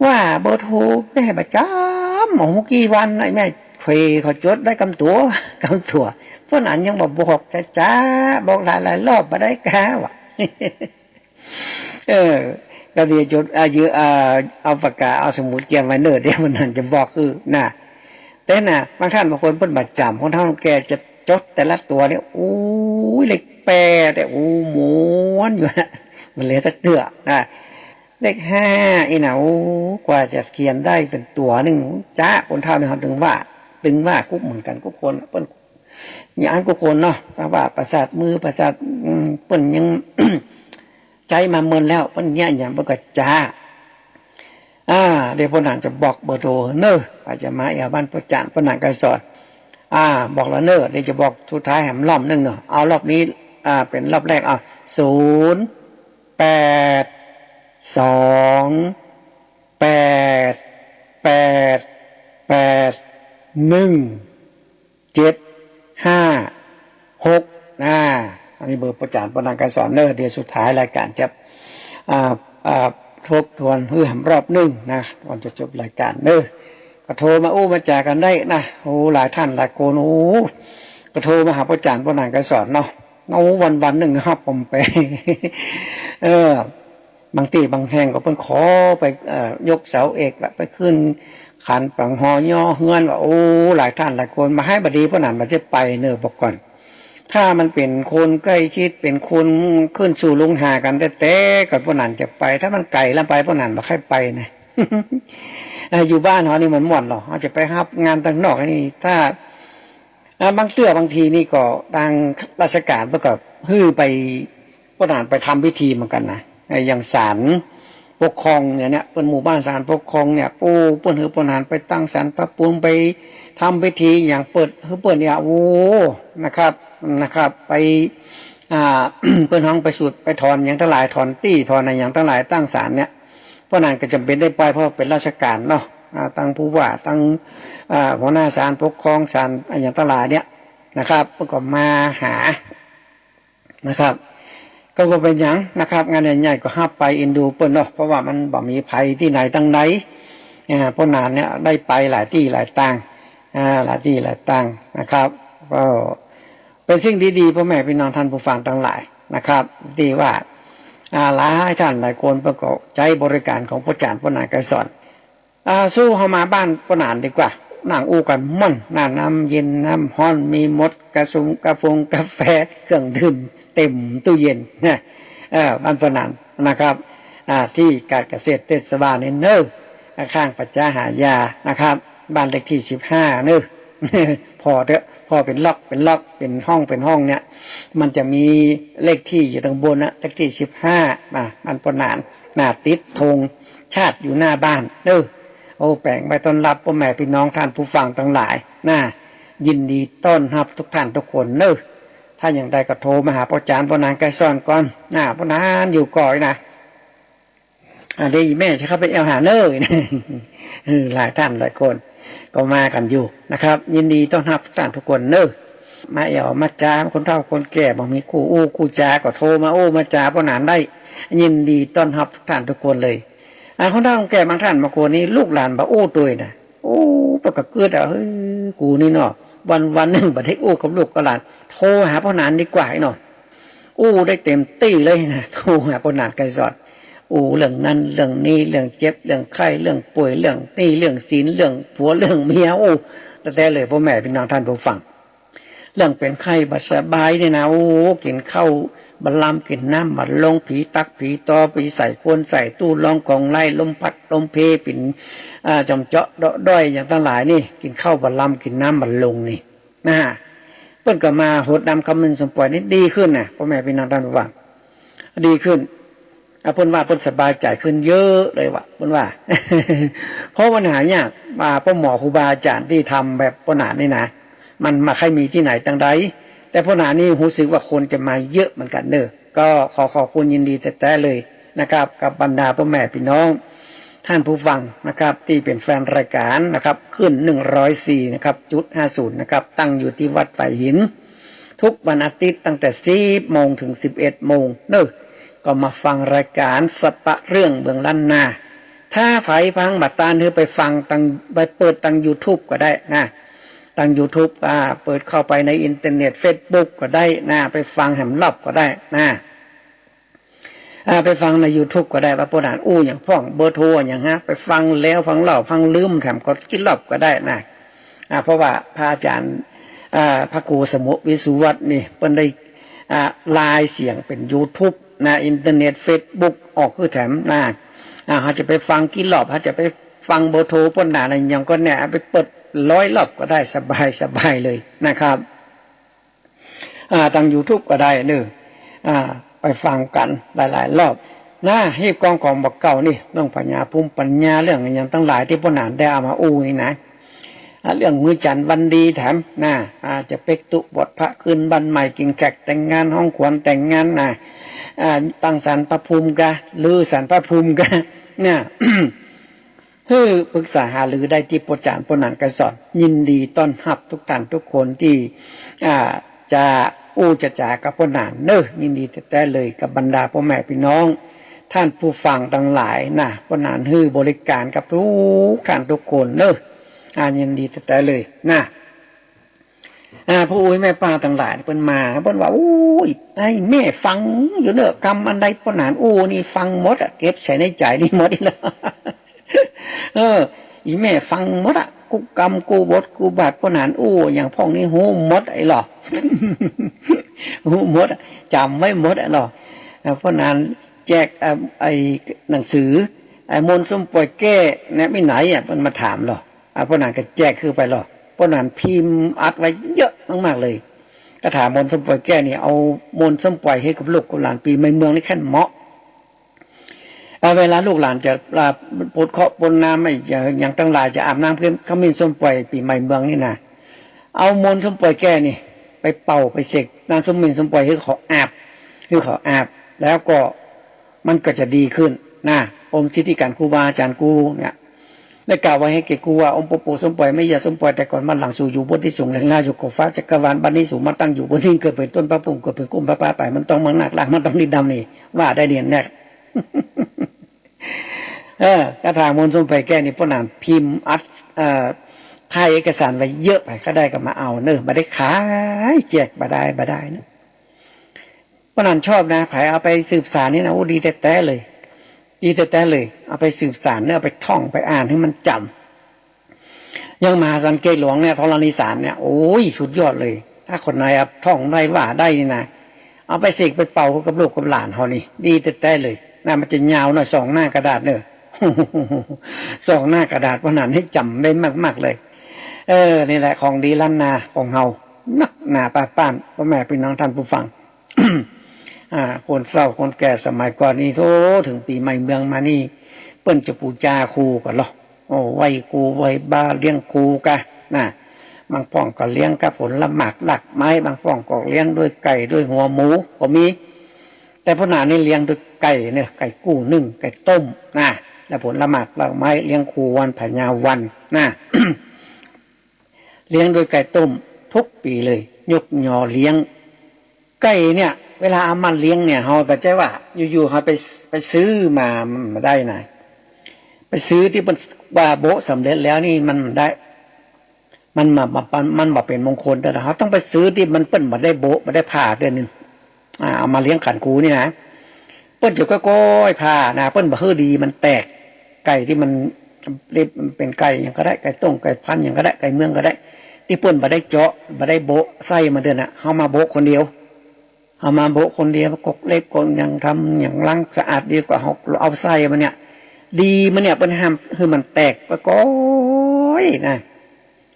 ว่าเบอร์โทรแม่บ่จำ โอ้โห กี่วันไอ้แม่เขยเขาจดได้กำตั๋ว กำตั๋ว ป้อหนานยังบ่บอกจ๋าๆ บอกหลายๆ รอบบ่ได้กาว่า เออ ก็เดี๋ยวจด อ่า ยื้อ อ่า เอาปากกา เอาสมุดเตรียมไว้เน่อ เดี๋ยวป้อหนานจะบอกหื้อนะ แต่นะ บางต้านบางคนเปิ้นบ่จำ คนเฒ่าแก่จะจดแต่ละตั๋วเนี่ย โอ้ย เลขแปดเนี่ย โอ้ ม้วนอยู่นะ มันเหลือสักเตื้อนะ เลขห้าอี้นะ โอ้ กว่าจะเขียนได้เป๋นตั๋วนึ่ง จ๊ะ คนเฒ่าเนี่ย เฮาตึงว่า ตึงว่ากู้เหมือนกั๋นกู้คน เปิ้น อย่างอั้นกู้คนเนาะ เพราะว่าประสาทมือ ประสาท อืม เปิ้นยัง ใจ๊มาเมินแล้ว เปิ้นเยียะหยังเปิ้นก็จ๊ะ อ่า เดี๋ยวป้อหนานจะบอกเบอร์โทรเน่อ ว่าจะมาแอ่วบ้านป้อจ๋าน ป้อหนานไกรสอน อ่า บอกแล้วเน่อ เดี๋ยวจะบอกสุดท้ายแหมรอบนึ่งเน่อ เอารอบนี้ อ่า เป๋นรอบแรก อ่ะ ศูนย์ แปด สอง แปด แปด แปด หนึ่ง เจ็ด ห้า หก อ่า อันนี้เบอร์ป้อจ๋าน ป้อหนานไกรสอนเน่อ เดี๋ยวสุดท้ายรายก๋านจะ อ่า อ่า ทบทวนหื้อแหมรอบนึ่งนะ ก่อนจะจบรายก๋านเน่อ ก็โทรมาอู้มาจ๋ากั๋นได้นะ โอ้ หลายต้านหลายคน โอ้ ก็โทรมาหาป้อจ๋าน ป้อหนานไกรสอนเนาะ โอ้ วันๆ นึ่งฮับผมไป เออ บางตี้บางแห่งก็เปิ้นขอไป เอ่อ ยกเสาเอกละ ไปขึ้นขันฝังฮอย่อเฮือนว่า โอ้ หลายต้านหลายคน บ่าไห้บ่ดี ป้อหนานบ่าจะไปเน่อ บอกก่อน ถ้ามันเป๋นคนใก้ชิด เป๋นคนขึ้นสู่ลงหากั๋นแต๊ๆ ก็ป้อหนานจะไป ถ้ามันไก๋ล้ำไป ป้อหนานบ่ใค่ไปนะ เอ่อ อยู่บ้านเฮานี่มันม่วนหรอ เฮาจะไปฮับงานตังนอกนี่ ถ้า อ่า บางเตื้อบางทีนี่ก็ตางราชก๋านเปิ้นก็หื้อไป ป้อหนานไปทำพิธีเหมือนกั๋นนะ เอ่อ อย่างศาล ปกครองเนี่ย เนี่ย เปิ้นหมู่บ้านศาลปกครองเนี่ย โอ้ เปิ้นหื้อป้อหนานไปตั้งศาลพระภูมิ ไปทำพิธีอะหยังเปิ้น หื้อเปิ้นเนี่ย โอ้ นะครับ นะครับ ไป อ่า เปิ้นฮ้องไปสูดไปถอนอะหยังตังหลาย ถอนตี้ถอนอะหยังตังหลาย ตั้งศาลเนี่ย ป้อหนานก็จ๋ำเป๋นได้ไป เพราะเป๋นราชก๋านเนาะ อ่า ตึงผู้ว่า ตึง อ่า หัวหน้าศาลปกครอง ศาลอะหยังตังหลายเนี่ยนะครับ เปิ้นก็มาหา นะครับ ก็บ่เป๋นหยังนะครับ งานใหญ่ๆ ก็ฮับไปเอ็นดูเปิ้นเนาะ เพราะว่ามันบ่มีภัยตี้ไหนตังใด อ่า ป้อหนานเนี่ยได้ไปหลายตี้หลายตาง อ่า หลายตี้หลายตางนะครับ ก็เป๋นสิ่งดีๆ ป้อแม่พี่น้องท่านผู้ฟังตังหลายนะครับ ตี้ว่า อ่า หลายต้านหลายคนเปิ้นก็ใจ๊บริก๋านของป้อจ๋ารย์ป้อหนานไกรสอน อ่า สู้เฮามาบ้านป้อหนานดีกว่า นั่งอู้กั๋นม่วน น้ำเย็นน้ำฮ้อน มีหมด กาฟงกาแฟ เครื่องดื่มเต็มตู้เย็นนะ เออ บ้านป้อหนานนะครับ อ่า ตี้ก๋ารเกษตรเทศบาลนี่เน่อ ข้างประชาหายานะครับ บ้านเลขตี้สิบห้าเน่อ ผ่อเต๊อะ ผ่อเป๋นล็อก เป๋นล็อก เป๋นห้อง เป๋นห้องเนี่ย มันจะมีเลขตี้อยู่ตังบนนะ เลขตี้สิบห้า อ่า บ้านป้อหนาน หน้าติดธงชาติอยู่หน้าบ้านเน่อ โอ้ แป๋งใบต้อนฮับป้อแม่ปี้น้องท่านผู้ฟังตังหลายนะ ยินดีต้อนฮับกู้ต้านกู้คนเน่อ ถ้าอย่างใดก็โทรมาหาป้อจ๋ารย์ป้อหนานไกรสอนก่อนนะ ป้อหนานอยู่ก่อนะ อ่า เดี๋ยวอีแม่จะเข้าไปแอ่วหาเน่อ เออ หลายต้านหลายคนก็มากั๋นอยู่นะครับ ยินดีต้อนฮับกู้ต้านกู้คนเน่อ มาแอ่วมาจ๋า คนเฒ่าคนแก่ บ่มีกู้อู้กู้จ๋า ก็โทรมาอู้มาจ๋าป้อหนานได้ ยินดีต้อนฮับกู้ต้านกู้คนเลย อ่า คนเฒ่าคนแก่บางต้านบางคนนี่ลูกหลานบ่อู้ตวยนะ อู้ เปิ้นก็กึ๊ดอะ เฮ้ย กูนี่เนาะ วันๆ นึ่งบ่ได้อู้กับลูกกับหลาน โทรหาป้อหนานดีกว่าไอ้เนาะ อู้ได้เต็มตี้เลยนะ โทรหาป้อหนานไกรสอน อู้เรื่องนั้นเรื่องนี้ เรื่องเจ็บเรื่องไข้ เรื่องป่วย เรื่องหนี้เรื่องสิน เรื่องผัวเรื่องเมีย อู้ แต๊ๆ เลย ป้อแม่ปี้น้องท่านผู้ฟัง เรื่องเป๋นไข้บ่สบายนี่นะ โอ้ กิ๋นข้าวบ่ลำ กิ๋นน้ำบ่ลง ผีตั๊กผีตอ ผีใส่คนใส่ตู้ ร้องของไห้ ลมพัดลมเพ เป๋น อ่า จ่อมเจาะเดาะด้อยอย่างตังหลายนี่ กิ๋นข้าวบ่ลำ กิ๋นน้ำบ่ลงนี่นะ เปิ้นก็มาหดน้ำขมิ้นส้มป่วยนี่ดีขึ้นนะ ป้อแม่ปี้น้องท่านผู้ฟัง ดีขึ้น อ่ะ เปิ้นว่าเปิ้นสบายใจ๋ขึ้นเยอะเลยว่ะ เปิ้นว่า เพราะมันหายาก อ่า ป้อหมอครูบาอาจ๋ารย์ตี้ทำแบบป้อหนานนี่นะ มันบ่ค่อยมีตี้ไหนตังใด แต่ป้อหนานนี่ฮู้สึกว่าคนจะมาเยอะเหมือนกั๋นเน่อ ก็ขอขอบคุณยินดีแต๊ๆ เลยนะครับ กับบรรดาป้อแม่ปี้น้องท่านผู้ฟังนะครับ ตี้เป๋นแฟนรายก๋านนะครับ คลื่นหนึ่งร้อยสี่นะครับ จุดห้าศูนย์นะครับ ตั้งอยู่ตี้วัดฝายหิน ทุกวันอาทิตย์ตั้งแต่สิบโมงเถิงสิบเอ็ดโมงเน่อ ก็มาฟังรายก๋านสะปะเรื่องเมืองล้านนา ถ้าใผฟังบ่ตานหื้อไปฟังตัง ไปเปิดตังยูทูบก็ได้นะ ตังยูทูบ อ่า เปิดเข้าไปในอินเทอร์เน็ต เฟซบุ๊กก็ได้นะ ไปฟังแหมรอบก็ได้นะ อ่า ไปฟังในยูทูบก็ได้ ว่าป้อหนานอู้อะหยังพ่อง เบอร์โทรอะหยังฮะ ไปฟังแล้วฟังเล่าฟังลืมแถมก็กี้รอบก็ได้นะ อ่า เพราะว่าพระอาจ๋ารย์ อ่า พระครูสมุทรวิสุวัฒน์นี่ เปิ้นได้ อ่า ลายเสียงเป๋นยูทูบนะ อินเทอร์เน็ต เฟซบุ๊ก ออกหื้อแถมนะ อ่า เฮาจะไปฟังกี้รอบ เฮาจะไปฟังเบอร์โทรป้อหนานอะหยังก็เนี่ย ไปเปิดร้อยรอบก็ได้ สบายๆ เลยนะครับ อ่า ตังยูทูบก็ได้เน่อ อ่า ไปฟังกั๋นหลายๆ รอบนะ ฮีบกองของบ่าเก่านี่ เรื่องปัญญา ภูมิปัญญา เรื่องอะหยังตังหลายตี้ป้อหนานได้เอามาอู้นี่นะ อ่า เรื่องมื้อจั๋นวันดีแถมนะ อ่า จะเป๊กตุ๊บวชพระ ขึ้นบ้านใหม่ กิ๋นแขกแต่งงาน ฮ้องขวัญแต่งงานนะ อ่า ตั้งศาลพระภูมิกา รื้อศาลพระภูมิกา เนี่ย หื้อปรึกษาหารือได้ตี้ป้อจ๋ารย์ป้อหนานไกรสอน ยินดีต้อนฮับกู้ต้านกู้คนตี้ อ่า จะอู้จะจ๋ากับป้อหนานเน่อ ยินดีแต๊ๆ เลย กับบรรดาป้อแม่ปี้น้องท่านผู้ฟังตังหลายนะ ป้อหนานหื้อบริก๋านกับกู้ต้านกู้คนเน่อ อ่า ยินดีแต๊ๆ เลยนะ อ่า พ่ออุ๊ยแม่ป้าตังหลายเปิ้นมา เปิ้นว่า โอ้ย ไอ้แม่ฟังอยู่เน่อ กำอันใดป้อหนานอู้นี่ฟังหมดอะ เก็บใส่ในใจ๋นี่หมดอี้ละ เออ อีแม่ฟังหมดอะ กู้กำกู้บทกู้บาทป้อหนานอู้อะหยังพ่องนี่ฮู้หมดไอ้หล่อ ฮู้หมดอะ จ๋ำไว้หมดไอ้หล่อ อ่า ป้อหนานแจก อ่า ไอ้หนังสือ ไอ้มนต์ส้มป่วยแก้เนี่ย มีไหนอะ เปิ้นมาถามหล่อ อ่า ป้อหนานก็แจกคืนไปหล่อ ป้อหนานพิมพ์อัดไว้เยอะมากๆ เลย คาถามนต์ส้มป่วยแก้นี่ เอามนต์ส้มป่วยหื้อกับลูกกับหลานปี๋ใหม่เมืองนี่แค่นเหมาะ ถ้าเวลาลูกหลานจะ อ่า ปลดเคราะห์ปลดน้ำ ไอ้ อย่างตังหลายจะอาบน้ำขมิ้นส้มป่อยปี๋ใหม่เมืองนี่นะ เอามนต์ส้มป่อยแก้นี่ไปเป่าไปเสกน้ำขมิ้นส้มป่อยหื้อเขาอาบ หื้อเขาอาบ แล้วก็มันก็จะดีขึ้นนะ อมสิทธิการครูบาอาจารย์กูเนี่ย ได้กล่าวไว้หื้อแก่กูว่า อมโปโปส้มป่อย แม่ย่าส้มป่อย แต่ก่อนมาหลัง สูอยู่บนตี้สูง แหลมงามอยู่ขอบฟ้าจักรวาล บัดนี้สูมาตั้งอยู่บนตี้ เกิดเป๋นต้นผ้าปูน เกิดเป๋นกุ้งผ้าป๋าไป มันต้องมังนาคลาก มันต้องลิดดำนี่ ว่าได้เนียนแนก เออ คาถามนต์ส้มป่อยแก้นี่ ป้อหนานพิมพ์อัด เอ่อ ถ่ายเอกสารไว้เยอะไป ใผได้ก็มาเอาเนอะ บ่ได้ขายแจก บ่ได้ บ่ได้เนอะ ป้อหนานชอบนะ ใผเอาไปสืบสานนี่นะ โอ้ ดีแต๊ๆ เลย ดีแต๊ๆ เลย เอาไปสืบสานเนอะ เอาไปท่อง ไปอ่านหื้อมันจ๋ำ อย่างมหาสันเกตหลวงเนี่ย ธรณีสารเนี่ย โอ้ย สุดยอดเลย ถ้าคนไหนอะท่องได้ ว่าได้นี่นะ เอาไปเสกไปเป่ากับลูกกับหลานเฮานี่ ดีแต๊ๆ เลยนะ มันจะยาวหน่อย สองหน้ากระดาษเนอะ สองหน้ากระดาษ ป้อหนานหื้อจ๋ำได้มากๆ เลย เออ นี่แหละของดีล้านนาของเฮา นักหนาป้าป้าน ป้อแม่ปี้น้องต้านผู้ฟัง อ่า คนเฒ่าคนแก่สมัยก่อนนี่ โธ่ เถิงปี๋ใหม่เมืองมานี่ เปิ้นจะปู๋จาครูก่อเหลาะ โอ้ ไหว้ครูไหว้บา เลี้ยงครูกา นะ บางพ่องก็เลี้ยงกับผลหมากรากไม้ บางพ่องก็เลี้ยงด้วยไก่ด้วยหัวหมูก็มี แต่ป้อหนานนี่เลี้ยงด้วยไก่เนอะ ไก่กู้นึ่ง ไก่ต้มนะ และผลหมากรากไม้ เลี้ยงครูวันพญาวันนะ เลี้ยงด้วยไก่ต้มทุกปี๋เลย ยกยอเลี้ยง ไก่เนี่ย เวลาเอามาเลี้ยงเนี่ย เฮาบ่ใจ้ว่าอยู่ๆ เฮาไป ไปซื้อมา มันบ่ได้นะ ไปซื้อตี้เปิ้นว่าโบ๊ะสำเร็จแล้วนี่ มันบ่ได้ มันบ่ มันบ่เป๋นมงคล แต่เฮาต้องไปซื้อตี้มัน เปิ้นบ่ได้โบ๊ะ บ่ได้ผ่าเตื้อนึ่ง อ่า เอามาเลี้ยงขันครูนี่นะ เปิ้นจะก้อยๆ ผ่านะ เปิ้นบ่หื้อดีมันแตก ไก่ตี้มัน เป๋นไก่หยังก็ได้ ไก่ต้ง ไก่พันธุ์หยังก็ได้ ไก่เมืองก็ได้ ตี้เปิ้นบ่ได้เจาะ บ่ได้โบ๊ะไส้มันเตื้อนะ เฮามาโบ๊ะคนเดียว เฮามาโบ๊ะคนเดียว กกเล็บกกหยัง ทำหยัง ล้างสะอาดดีกว่า เฮาเอาไส้มันเนี่ย ดีมันเนี่ย เปิ้นห้ามหื้อมันแตกก้อยๆ นะ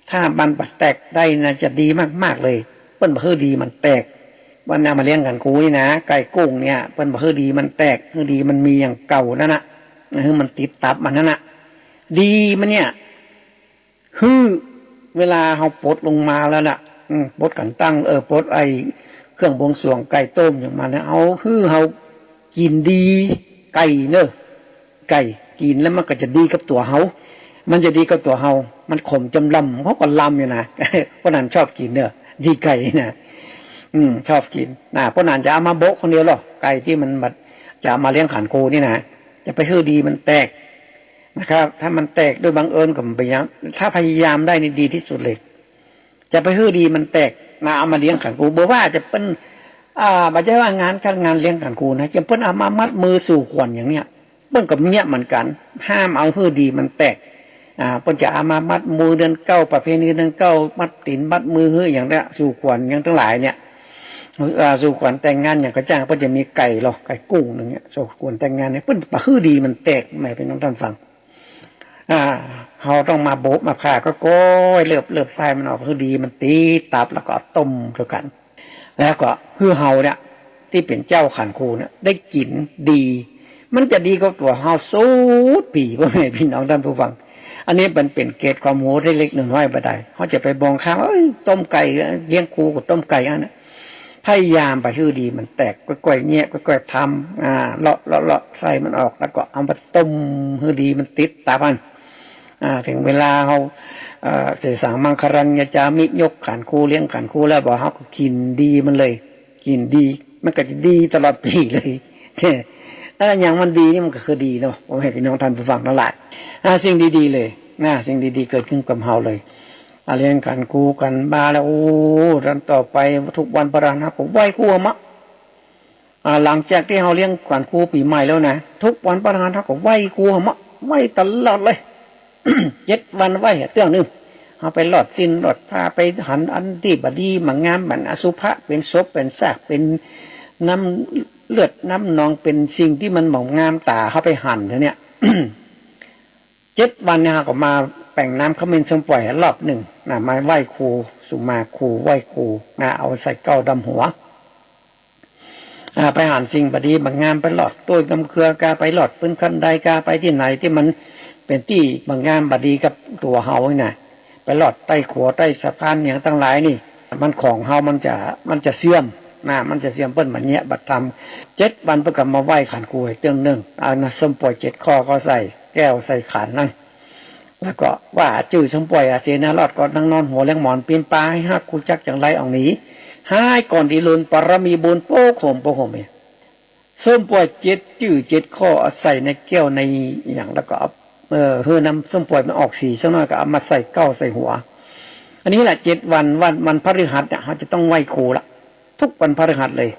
ถ้ามันบ่แตกได้นะ จะดีมากๆ เลย เปิ้นบ่หื้อดีมันแตก วันเอามาเลี้ยงขันครูนี่นะ ไก่กู้นี่ เปิ้นบ่หื้อดีมันแตก หื้อดีมันมีอย่างเก่านั่นน่ะ หื้อมันติดตับมันนั่นน่ะ ดีมันเนี่ย หื้อเวลาเฮาปลดลงมาแล้วน่ะ อืม ปลดขันตั้ง เออ ปลดไอ้เครื่องบวงสรวงไก่ต้มหยังมาเนี่ย เอา หื้อเฮากิ๋นดีไก่เนอะ ไก่กิ๋นแล้วมันก็จะดีกับตั๋วเฮา มันจะดีกับตั๋วเฮา มันขมจ๋ำลำ เฮาก็ลำอยู่นะ ป้อหนานชอบกิ๋นเนอะ ดีไก่นะ อืม ชอบกิ๋นนะ ป้อหนานจะเอามาโบ๊ะคนเดียวเหลาะ ไก่ตี้มันบ่ จะเอามาเลี้ยงขันครูนี่นะ จะไปหื้อดีมันแตกนะครับ ถ้ามันแตกโดยบังเอิญก็บ่เป๋นหยัง ถ้าพยายามได้นี่ดีตี้สุดเลย จะไปหื้อดีมันแตกนะ เอามาเลี้ยงขันครู บ่ว่าจะเปิ้น อ่า บ่ใจ้ว่างานการงานเลี้ยงขันครูนะ จะเปิ้นเอามามัดมือสู่ขวัญอย่างเนี้ย เปิ้นก็เยียะเหมือนกั๋น ห้ามเอาหื้อดีมันแตก อ่า เปิ้นจะเอามามัดมือเดือนเก้า ประเพณีเดือนเก้า มัดตี๋นมัดมือหื้ออย่างเนี้ย สู่ขวัญอย่างตังหลายเนี่ย อ่า สู่ขวัญแต่งงานอย่างก็จ้าง เปิ้นจะมีไก่เหลาะ ไก่กู้นึ่งเนี่ย สู่ขวัญแต่งงานเนี่ย เปิ้นบ่หื้อดีมันแตก แม่ปี้น้องต้านฟัง อ่า เฮาต้องมาโบ๊ะมาผ่าก้อยๆ เลิบ เลิบไส้มันออก หื้อดีมันติดตับ แล้วก็เอาต้มเตื้อกั๋น แล้วก็หื้อเฮาเนี่ย ตี้เป๋นเจ้าขันครูเนี่ย ได้กิ๋นดี มันจะดีกับตั๋วเฮาสุดปี๋ ป้อแม่ปี้น้องต้านผู้ฟัง อันนี้มันเป๋นเกร็ดความฮู้เล็กๆ น้อยๆ บ่ได้ เฮาจะไปมองข้าม เอ้ย ต้มไก่ เลี้ยงครูก็ต้มไก่อันนั้น พยายามไปหื้อดีมันแตก ก้อยๆ เยียะ ก้อยๆ ทำ อ่า เลาะ เลาะ เลาะไส้มันออก แล้วก็เอามาต้มหื้อดีมันติดตับมัน อ่า เถิงเวลาเฮา เอ่อ เสสังมังคลังยะจามิ ยกขันครู เลี้ยงขันครูแล้วบ่ เฮาก็กิ๋นดีมันเลย กิ๋นดี มันก็จะดีตลอดปี๋เลย เออ อย่างมันดีนี่มันก็คือดีเนาะ ป้อแม่ปี้น้องต้านผู้ฟังตังหลาย อ่า สิ่งดีๆ เลยนะ สิ่งดีๆ เกิดขึ้นกับเฮาเลย อ่า เลี้ยงขันครูขันบาแล้ว โอ้ ต๋อนต่อไปทุกวันพฤหัสเฮาก็ไหว้ครูเฮามะ อ่า หลังจากตี้เฮาเลี้ยงขันครูปี๋ใหม่แล้วนะ ทุกวันพฤหัสเฮาก็ไหว้ครูเฮามะ ไหว้ตลอดเลย เจ็ดวันไหว้เตื้อนึ่ง เฮาไปลอดศีลลอดผ้า ไปหันอันตี้บ่ดีบ่งาม บ่อนอสุภะ เป๋นศพเป๋นซาก เป๋นน้ำเลือดน้ำหนอง เป๋นสิ่งตี้มันบ่งามต๋า เฮาไปหันเตื้อเนี่ย เจ็ดวันเนี่ย เฮาก็มาแป๋งน้ำขมิ้นส้มป่อยรอบนึ่งนะ มาไหว้ครู สุมาครู ไหว้ครูนะ เอาใส่เก๊าดำหัว อ่า ไปหันสิ่งบ่ดีบ่งาม ไปลอดโต้ยกำเคือก๋า ไปลอดปื๊นคันไดก๋า ไปตี้ไหนตี้มันเป๋นตี้บ่งามบ่ดีกับตั๋วเฮานี่นะ ไปลอดใต้ขัวใต้สะพานหยังตังหลายนี่ มันของเฮามันจะ มันจะเสื่อมนะ มันจะเสื่อม เปิ้นบ่าเยียะบ่าทำ เจ็ดวันเปิ้นก็มาไหว้ขันครูเตื้องนึ่ง เอาน้ำส้มป่วยเจ็ดข้อก็ใส่แก้วใส่ขันนั้น แล้วก็ว่าจื้อส้มป่วยอาเสนารอดก็นั่งนอนหัวเลี้ยงหมอนปีนป่า หื้อฮักฮู้จักจั่งไรอ่องหนี หายก่อนตี้ลุน ปารมีบุญโป๊กโหมโป๊กโหมเนี่ย ส้มป่วยเจ็ดจื้อเจ็ดข้อเอาใส่ในแก้วในหยัง แล้วก็เอา เอ่อ หื้อน้ำส้มป่วยมันออกสีสักหน่อย ก็เอามาใส่เก๊าใส่หัว อันนี้แหละเจ็ดวัน วัน วันพฤหัสเนี่ย เฮาจะต้องไหว้ครูละ ทุกวันพฤหัสเลย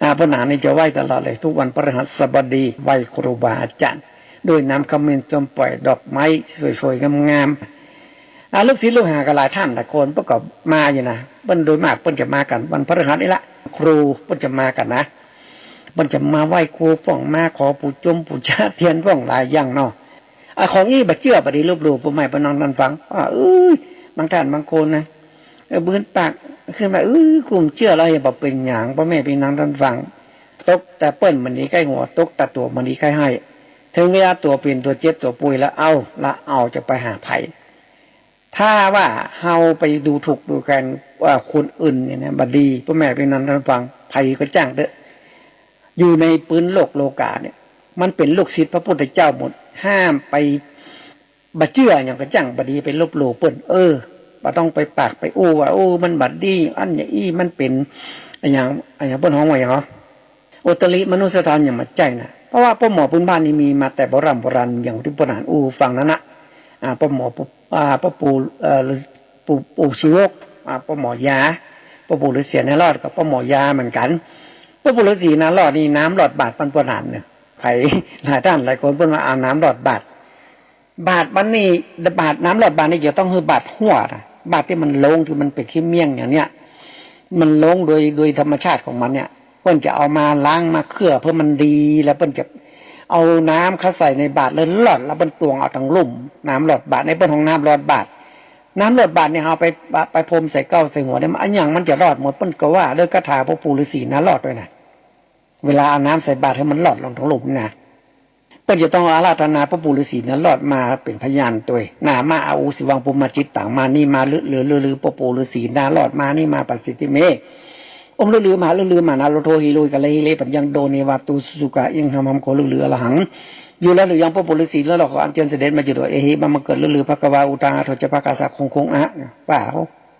อ่า ป้อหนานนี่จะไหว้ตลอดเลย ทุกวันพฤหัสบดีไหว้ครูบาอาจารย์ ด้วยน้ำขมิ้นส้มป่วยดอกไม้สวยๆ งามๆ อ่า ลูกศิษย์ลูกหาก็หลายท่านหลายคน เปิ้นก็มาอยู่นะ เปิ้นโดยมากเปิ้นจะมากั๋นวันพฤหัสนี่ละ ครูเปิ้นจะมากั๋นนะ เปิ้นจะมาไหว้ครูป้อง มาขอปู๋จงปู๋จาเตียนป้องหลายอย่างเนาะ อ่า ของอี้บ่เจื้อบ่ดีลบหลู่ ป้อแม่พี่น้องต้านฟัง อ่า เอ้ย บางท่านบางคนนะ เออ บืนปากขึ้นมา อื้อ กูบ่เจื้อแล้ว บ่เป๋นหยัง ป้อแม่พี่น้องต้านฟัง ตกแต่เปิ้นบ่ดีใก้หัว ตกแต่ตั๋วบ่ดีใก้ไห้ เถิงเวลาตั๋วเป๋นตั๋วเจ็บตั๋วป่วยแล้ว เอ้า ละเอาจะไปหาใผ ถ้าว่าเฮาไปดูถูกดูแคลน ว่าคนอื่นเนี่ยนะ บ่ดี ป้อแม่พี่น้องต้านฟัง ใผก็จ้างเต๊อะ อยู่ในปื๊นโลกโลก๋าเนี่ย มันเป๋นลูกศิษย์พระพุทธเจ้าหมด ห้ามไป บ่เจื้อหยังก็จ้างบ่ดีไปลบหลู่เปิ้น เออ บ่ต้องไปปากไปอู้ว่า โอ้ มันบ่ดี อันอย่างอี้มันเป๋น อะหยัง อะหยังเปิ้นฮ้องว่าหยังเหรอ อุตริมนุสธรรม อย่ามาใจ๊นะ เพราะว่าป้อหมอปื๊นบ้านนี่มีมาแต่โบร่ำโบราณ อย่างตี้ป้อหนานอู้ฟังนั้นนะ อ่า ป้อหมอ อ่า ป้อปู่ เอ่อ ปู่ ปู่ชีวก อ่า ป้อหมอยา ป้อปู่ฤๅษีนารอดกับป้อหมอยาเหมือนกั๋น ป้อปู่ฤๅษีนารอดนี่น้ำลอดบาตรปันป้อหนานเนี่ย ใผหลายต้านหลายคนเปิ้นว่าเอาน้ำลอดบาตร บาตรมันนี่ บาตร น้ำลอดบาตรนี่จะต้องหื้อบาตรหัวนะ บาตรตี้มันโล่ง ตี้มันเป๋นขี้เมี่ยงอย่างเนี้ย มันโล่งโดย โดยธรรมชาติของมันเนี่ย เปิ้นจะเอามาล้างมาเคื่อเปื้อมันดี แล้วเปิ้นจะเอาน้ำเข้าใส่ในบาตรแล้วลอด แล้วเปิ้นตวงเอาตังลุ่ม น้ำลอดบาตร ในเปิ้นฮ้องน้ำลอดบาตร น้ำลอดบาตรเนี่ยเอาไป ไปพรมใส่เก๊าใส่หัวเนี่ย มัน อะหยังมันจะลอดหมด เปิ้นก็ว่าด้วยคาถาป้อปู่ฤๅษีนารอดด้วยนะ เวลาเอาน้ำใส่บาตรหื้อมันลอดลงตังลุ่มนะ เปิ้นจะต้องอาราธนาป้อปู่ฤๅษีนารอดมาเป๋นพยานตวย นามะ อาอุ สิวัง ปุมมาจิตตัง มานี่มา ฤๅ ฤๅ ฤๅ ฤๅ ป้อปู่ฤๅษีนารอด มานี่มา ปัสสิทธิเม อมฤๅ ฤๅ มหาฤๅ ฤๅ มานาโรโธ หิโรหิกะเลหิเล ปัญญังโต เนวะ ตุสุกะ เอียงธรรมัง โข ฤๅ ฤๅ อรหัง อยู่แล้วหรือยังป้อปู่ฤๅษีนารอด ขออัญเชิญเสด็จมาอยู่ด้วย เอหิ มาบังเกิด ฤๅ ฤๅ ภะคะวา อุตตา อะโถ จะ ภะคะสะ คง คง อะ ป้า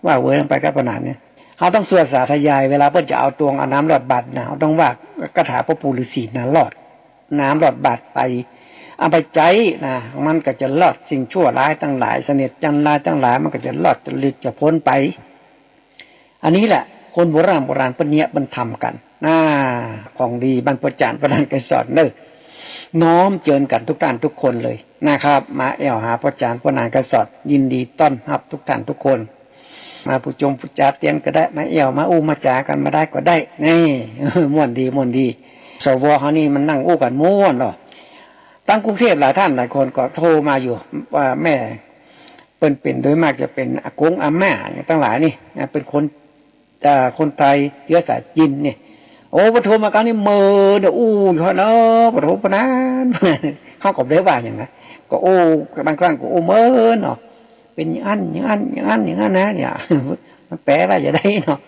ว่าเวรไปกับป้อหนานเนี่ย เฮาต้องสวดสาธยาย เวลาเปิ้นจะเอาตวงเอาน้ำลอดบาตรนะ เฮาต้องว่าคาถาป้อปู่ฤๅษีนารอด น้ำลอดบาตรไป เอาไปใจ๊นะ มันก็จะลอดสิ่งชั่วร้ายตังหลาย เสนียดจัญไรตังหลาย มันก็จะลอด จะหลุด จะป๊นไป อันนี้แหละ คนโบร่ำโบราณเปิ้นเยียะเปิ้นทำกั๋น อ่า ของดีบ้านป้อจ๋ารย์ป้อหนานไกรสอนเน่อ น้อมเจิญกั๋นทุกต้านทุกคนเลยนะครับ มาแอ่วหาป้อจ๋ารย์ป้อหนานไกรสอน ยินดีต้อนฮับทุกต้านทุกคน มาปู๋จงปู๋จาเตียนก็ได้ มาแอ่วมาอู้มาจ๋ากั๋นมาได้ก็ได้ นี่ ม่วนดี ม่วนดี สว เฮานี่มันนั่งอู้กั๋นม่วนเนาะ ตังกรุงเทพฯหลายต้านหลายคนก็โทรมาอยู่ ว่าแม่ เปิ้นเป๋นโดยมากจะเป๋นอากงอาม่าอย่างตังหลายนี่นะ เป๋นคน อ่า คนไตเจื๊อสายจีนนี่ โอ้ ปะโทมากั๋นนี่เมินเนี่ย อู้อยู่หั้นเนาะ ปะโทปะหนาน เฮาก็บ่ได้ว่าหยังนะ ก็อู้ บางครั้งก็อู้เมินเนาะ เป๋นอย่างอั้น อย่างอั้น อย่างอั้น อย่างอั้นนะเนี่ย มันแปลว่าจะไดเนาะ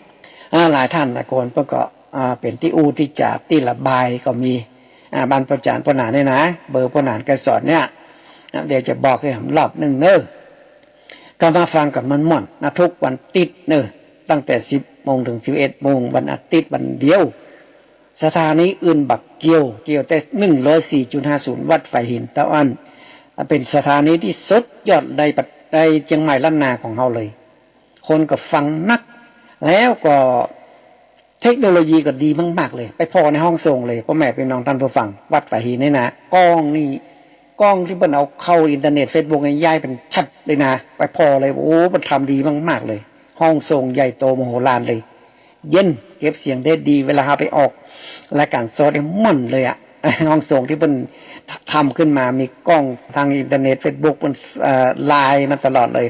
อ่า หลายต้านหลายคนเปิ้นก็ อ่า เป๋นตี้อู้ตี้จ๋าตี้ระบายก็มี อ่า บ้านป้อจ๋ารย์ป้อหนานเนี่ยนะ เบอร์ป้อหนานไกรสอนเนี่ย อ่ะ เดี๋ยวจะบอกหื้อหำรอบนึ่งเน่อ ก็มาฟังกั๋นม่วนๆ นะ ทุกวันติ๊ดเน่อ ตั้งแต่สิบโมงเถิงสิบเอ็ดโมง วันอาติ๊ดวันเดียว สถานีอื่นบ่เกี่ยว เกี่ยวแต่ หนึ่งร้อยสี่จุดห้าศูนย์ วัดฝายหินเต้าอั้น อ่ะ เป๋นสถานีตี้สุดยอดในประ ในเจียงใหม่ล้านนาของเฮาเลย คนก็ฟังนัก แล้วก็ เทคโนโลยีก็ดีมากๆ เลย ไปผ่อในห้องส่งเลย ป้อแม่ปี้น้องต้านผู้ฟัง วัดฝายหินนี่นะ กล้องนี่ กล้องตี้เปิ้นเอาเข้าอินเทอร์เน็ตเฟซบุ๊กนี่ย้ายเป๋นชัดเลยนะ ไปผ่อเลย โอ้ เปิ้นทำดีมากๆ เลย ห้องส่งใหญ่โตมโหฬารเลย เย็น เก็บเสียงได้ดี เวลาเฮาไปออกรายก๋านสดนี่ม่วนเลยอะ ห้องส่งตี้เปิ้นทำขึ้นมา มีกล้องตางอินเทอร์เน็ตเฟซบุ๊ก เปิ้น เอ่อ ไลน์มาตลอดเลย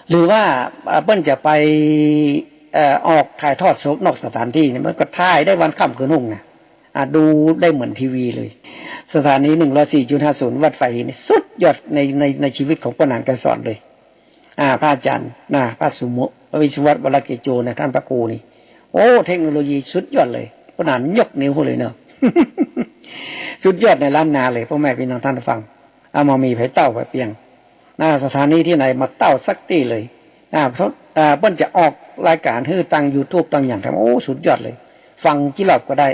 หรือว่า เอ่อ เปิ้นจะไป เอ่อ ออกถ่ายทอดสดนอกสถานตี้เนี่ย มันก็ถ่ายได้วันค่ำคืนฮุ่งนะ อ่า ดูได้เหมือนทีวีเลย สถานีหนึ่งร้อยสี่จุดห้าศูนย์ วัดฝายหินนี่สุดยอดใน ใน ในชีวิตของป้อหนานไกรสอนเลย อ่า พระอาจารย์นะ พระสุโม พระวิศวัตร วรเกโจนะ ท่านพระครูนี่ โอ้ เทคโนโลยีสุดยอดเลย ป้อหนานยกนิ้วเลยเนาะ สุดยอดในล้านนาเลย ป้อแม่ปี้น้องต้านฟัง เอามามีใผเต้าใผเปียง นะ สถานีตี้ไหนมาเต้าสักตี้เลย นะ เพราะ อ่า เปิ้นจะออกรายก๋านหื้อตางยูทูบตางหยัง โอ้ สุดยอดเลย ฟังกี่รอบก็ได้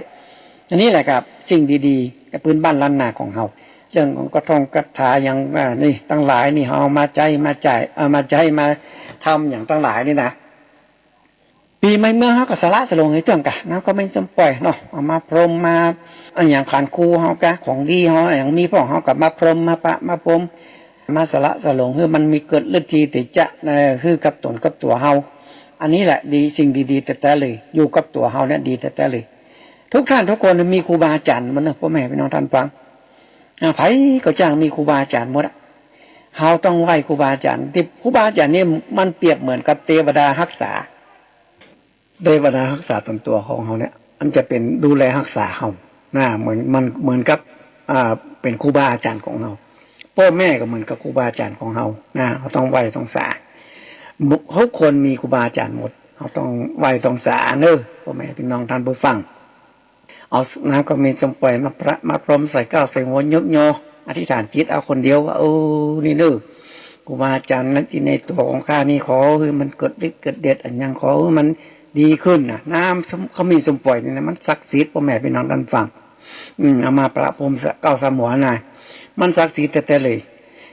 อันนี้แหละครับ สิ่งดีๆ ปื้นบ้านล้านนาของเฮา เรื่องของกระทงกระถาหยัง อ่า นี่ตังหลายนี่ เฮาเอามาใจ๊ มาจ่าย เอามาใจ๊ มาทำหยังตังหลายนี่นะ ปี๋ใหม่เมืองเฮาก็สละสลงหื้อเตื้องกะ เนาะ ก็แม่นสมป่อยเนาะ เอามาพรมมา อะหยังขานครูเฮากะ ของดีเฮา อะหยังมีพ่องเฮาก็มาพรม มาประ มาพรม มาสละสลง หื้อมันมีเกิดฤทธิ์ที่จะ เอ่อ หื้อกับต๋นกับตั๋วเฮา อันนี้แหละดี สิ่งดีๆ แต๊ๆ เลย อยู่กับตั๋วเฮาเนี่ยดีแต๊ๆ เลย ทุกท่านทุกคนมีครูบาอาจ๋ารย์หมดเนาะ ป้อแม่ปี้น้องต้านฟัง อ่า ใผก็จ้างมีครูบาอาจ๋ารย์หมดอะ เฮาต้องไหว้ครูบาอาจ๋ารย์ ตี้ครูบาอาจ๋ารย์นี่มันเปรียบเหมือนกับเตวดาฮักษา เตวดาฮักษาต๋นตั๋วของเฮาเนี่ย อันจะเป๋นดูแลฮักษาเฮา นะ เหมือน มันเหมือนกับ อ่า เป๋นครูบาอาจ๋ารย์ของเฮา ป้อแม่ก็เหมือนกับครูบาอาจ๋ารย์ของเฮา นะ เฮาต้องไหว้ต้องสา ทุกคนมีครูบาอาจ๋ารย์หมด เฮาต้องไหว้ต้องสาเนาะ ป้อแม่ปี้น้องต้านผู้ฟัง เอาน้ำขมิ้นส้มป่อยมาประ มาพรมใส่เก๊าใส่หัวยกยอ อธิษฐานจิตเอาคนเดียวว่า เออ นี่เนาะ ครูบาอาจ๋ารย์นั้นตี้ในตั๋วของข้านี่ ขอหื้อมันเกิดฤทธิ์เกิดเดชอะหยัง ขอหื้อมันดีขึ้นนะ น้ำขมิ้นส้มป่อยนี่นะ มันศักดิ์สิทธิ์ ป้อแม่ปี้น้องต้านฟัง อืม เอามาประพรมใส่เก๊าใส่หัวนะ มันศักดิ์สิทธิ์แต๊ๆ เลย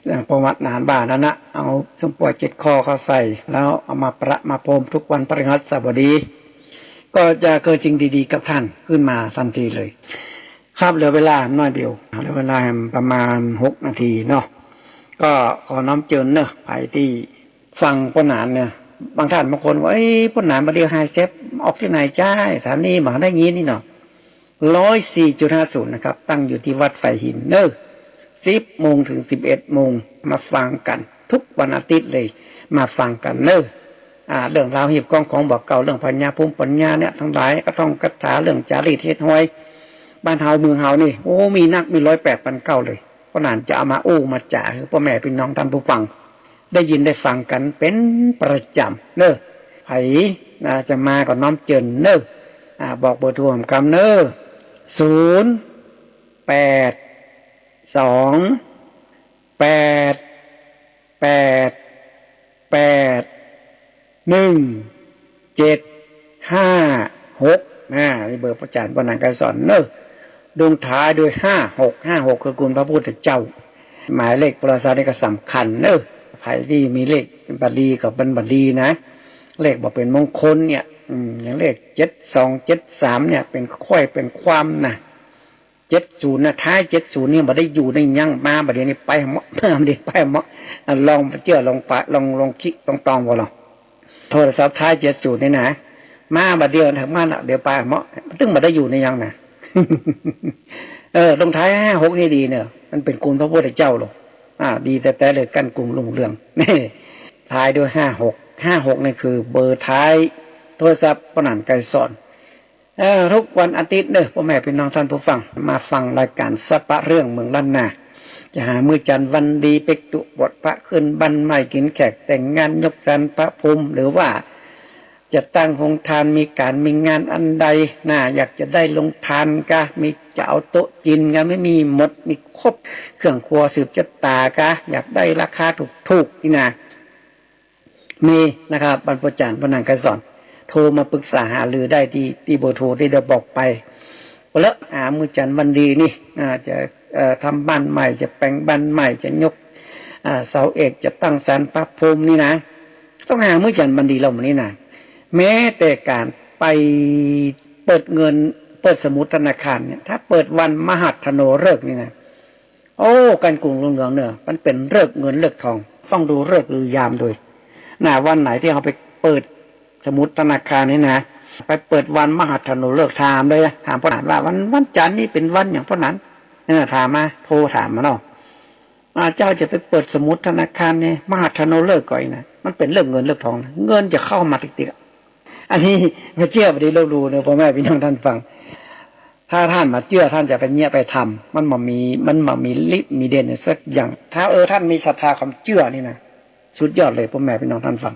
เอ่อ ประวัติหนานบ่านั้นนะ เอาส้มป่อยเจ็ดข้อเข้าใส่ แล้วเอามาประมาพรมทุกวันพฤหัสบดี ก็จะเกิดสิ่งดีๆ กับท่านขึ้นมาทันทีเลย ครับ เหลือเวลาน้อยเดียว เหลือเวลาประมาณหกนาทีเนาะ ก็ขอน้อมเจิญเนาะ ใผตี้ฟังป้อหนานเนี่ย บางท่านบางคนว่า เอ้ย ป้อหนานบ่าเดี่ยวหายแซบ ออกตี้ไหนจ๊ะ สถานีบ่าได้ยินนี่เนาะ ร้อยสี่จุดห้าศูนย์ นะครับ ตั้งอยู่ตี้วัดฝายหินเนาะ สิบโมงถึงสิบเอ็ดโมง มาฟังกั๋นทุกวันอาทิตย์เลย มาฟังกั๋นเนาะ อ่า เรื่องราวฮีบคล้องของบ่าเก่า เรื่องพญาภูมิปัญญาเนี่ยตังหลาย กระท่องกระถา เรื่องจารีตเหตุฮอย บ้านเฮาเมืองเฮานี่ โอ้ มีนัก มีร้อยแปดพันเก้าเลย ป้อหนานจะเอามาอู้มาจ๋าหื้อป้อแม่ปี้น้องต้านผู้ฟัง ได้ยินได้ฟังกั๋นเป๋นประจ๋ำเนาะ ใผ อ่า จะมาก็น้อมเจิญเนาะ อ่า บอกเบอร์โทรกำเนาะ ศูนย์แปดสองแปดแปดแปดหนึ่งเจ็ดห้าหก อ่า นี่เบอร์พระอาจ๋ารย์ป้อหนานไกรสอนเนาะ ลงท้ายด้วยห้าหก ห้าหก คือคุณพระพุทธเจ้า หมายเลขโทรศัพท์นี่ก็สำคัญเนาะ ใผตี้มีเลขบ่าดีก็เป๋นบ่าดีนะ เลขบ่เป๋นมงคลเนี่ย อืม อย่างเลขเจ็ดสอง เจ็ดสาม เนี่ย เป๋นข้อยเป๋นความนะ เจ็ดศูนย์ นะ ท้าย เจ็ดศูนย์ นี่บ่ได้อยู่ได้ยั้ง มาบ่าเดี่ยวนี้ไปเหมาะ มาบ่าเดี่ยวไปเหมาะ อ่ะ ลองเจื้อ ลองปะ ลอง ลองคิด ลองตองบ่าลอง โทรศัพท์ท้าย เจ็ดศูนย์ นี่นะ มาบ่าเดี่ยวเถิงมาละ เดี๋ยวไปเหมาะ ตึงบ่ได้อยู่ได้ยั้งนะ เออ ลงท้าย ห้าหก นี่ดีเนาะ มันเป๋นคุณพระพุทธเจ้าลอ อ่า ดีแต๊ๆ เลย กั้นกุ้งรุ่งเรือง ท้ายด้วย ห้าหก ห้าหก นี่คือเบอร์ท้ายโทรศัพท์ป้อหนานไกรสอน เอ่อ ทุกวันอาทิตย์เนาะ ป้อแม่ปี้น้องต้านผู้ฟัง มาฟังรายก๋านสัปเหร่องเมืองล้านนา จะหามื้อจันทร์วันดี เป๊กตุ๊บวชพระ ขึ้นบ้านใหม่ กิ๋นแขก แต่งงาน ยกศาลพระภูมิ หรือว่าจะตั้งโฮงตาน มีก๋านมีงานอันใดนะ อยากจะได้โฮงตานกา มีจะเอาโต๊ะจีนกา มี มีหมด มีครบ เครื่องครัวสืบจะต๋ากา อยากได้ราคาถูกๆ นี่นะ มีนะครับ บ้านป้อจ๋ารย์ป้อหนานไกรสอน โทรมาปรึกษาหารือได้ตี้ ตี้เบอร์โทรตี้ได้บอกไป แล้วหามื้อจันทร์วันดีนี่ อ่า จะ เอ่อ ทำบ้านใหม่ จะแป๋งบ้านใหม่ จะยก อ่า เสาเอก จะตั้งศาลพระภูมินี่นะ ต้องหามื้อจันทร์วันดีแล้วมื้อนี้นะ แม้แต่ก๋านไปเปิดเงิน เปิดสมุดธนาคารเนี่ย ถ้าเปิดวันมหัทธโนฤกษ์นี่นะ โอ้ กั้นกุ้งรุ่งเรืองเนาะ มันเป๋นฤกษ์เงินฤกษ์ทอง ต้องดูฤกษ์ดูยามโดย นะ วันไหนตี้เฮาไปเปิดสมุดธนาคารนี่นะ ไปเปิดวันมหัทธโนฤกษ์ ถามเลยนะ ถามป้อหนานว่า วัน วันจันทร์นี่เป๋นวันหยังป้อหนาน เออ ถามมา โทรถามมาเนาะ อ่า เจ้าจะไปเปิดสมุดธนาคารนี่ มหัทธโนฤกษ์ก่อนนะ มันเป๋นฤกษ์เงินฤกษ์ทองนะ เงินจะเข้ามาติ๊กๆ อะ อันนี้บ่าเจื้อบ่ดีลบหลู่เน่อ ป้อแม่ปี้น้องต้านฟัง ถ้าต้านบ่าเจื้อ ต้านจะไปเยียะไปทำ มันบ่มี มันบ่มีฤทธิ์มีเดชสักอย่าง ถ้า เออ ต้านมีศรัทธาความเจื้อนี่นะ สุดยอดเลย ป้อแม่ปี้น้องต้านฟัง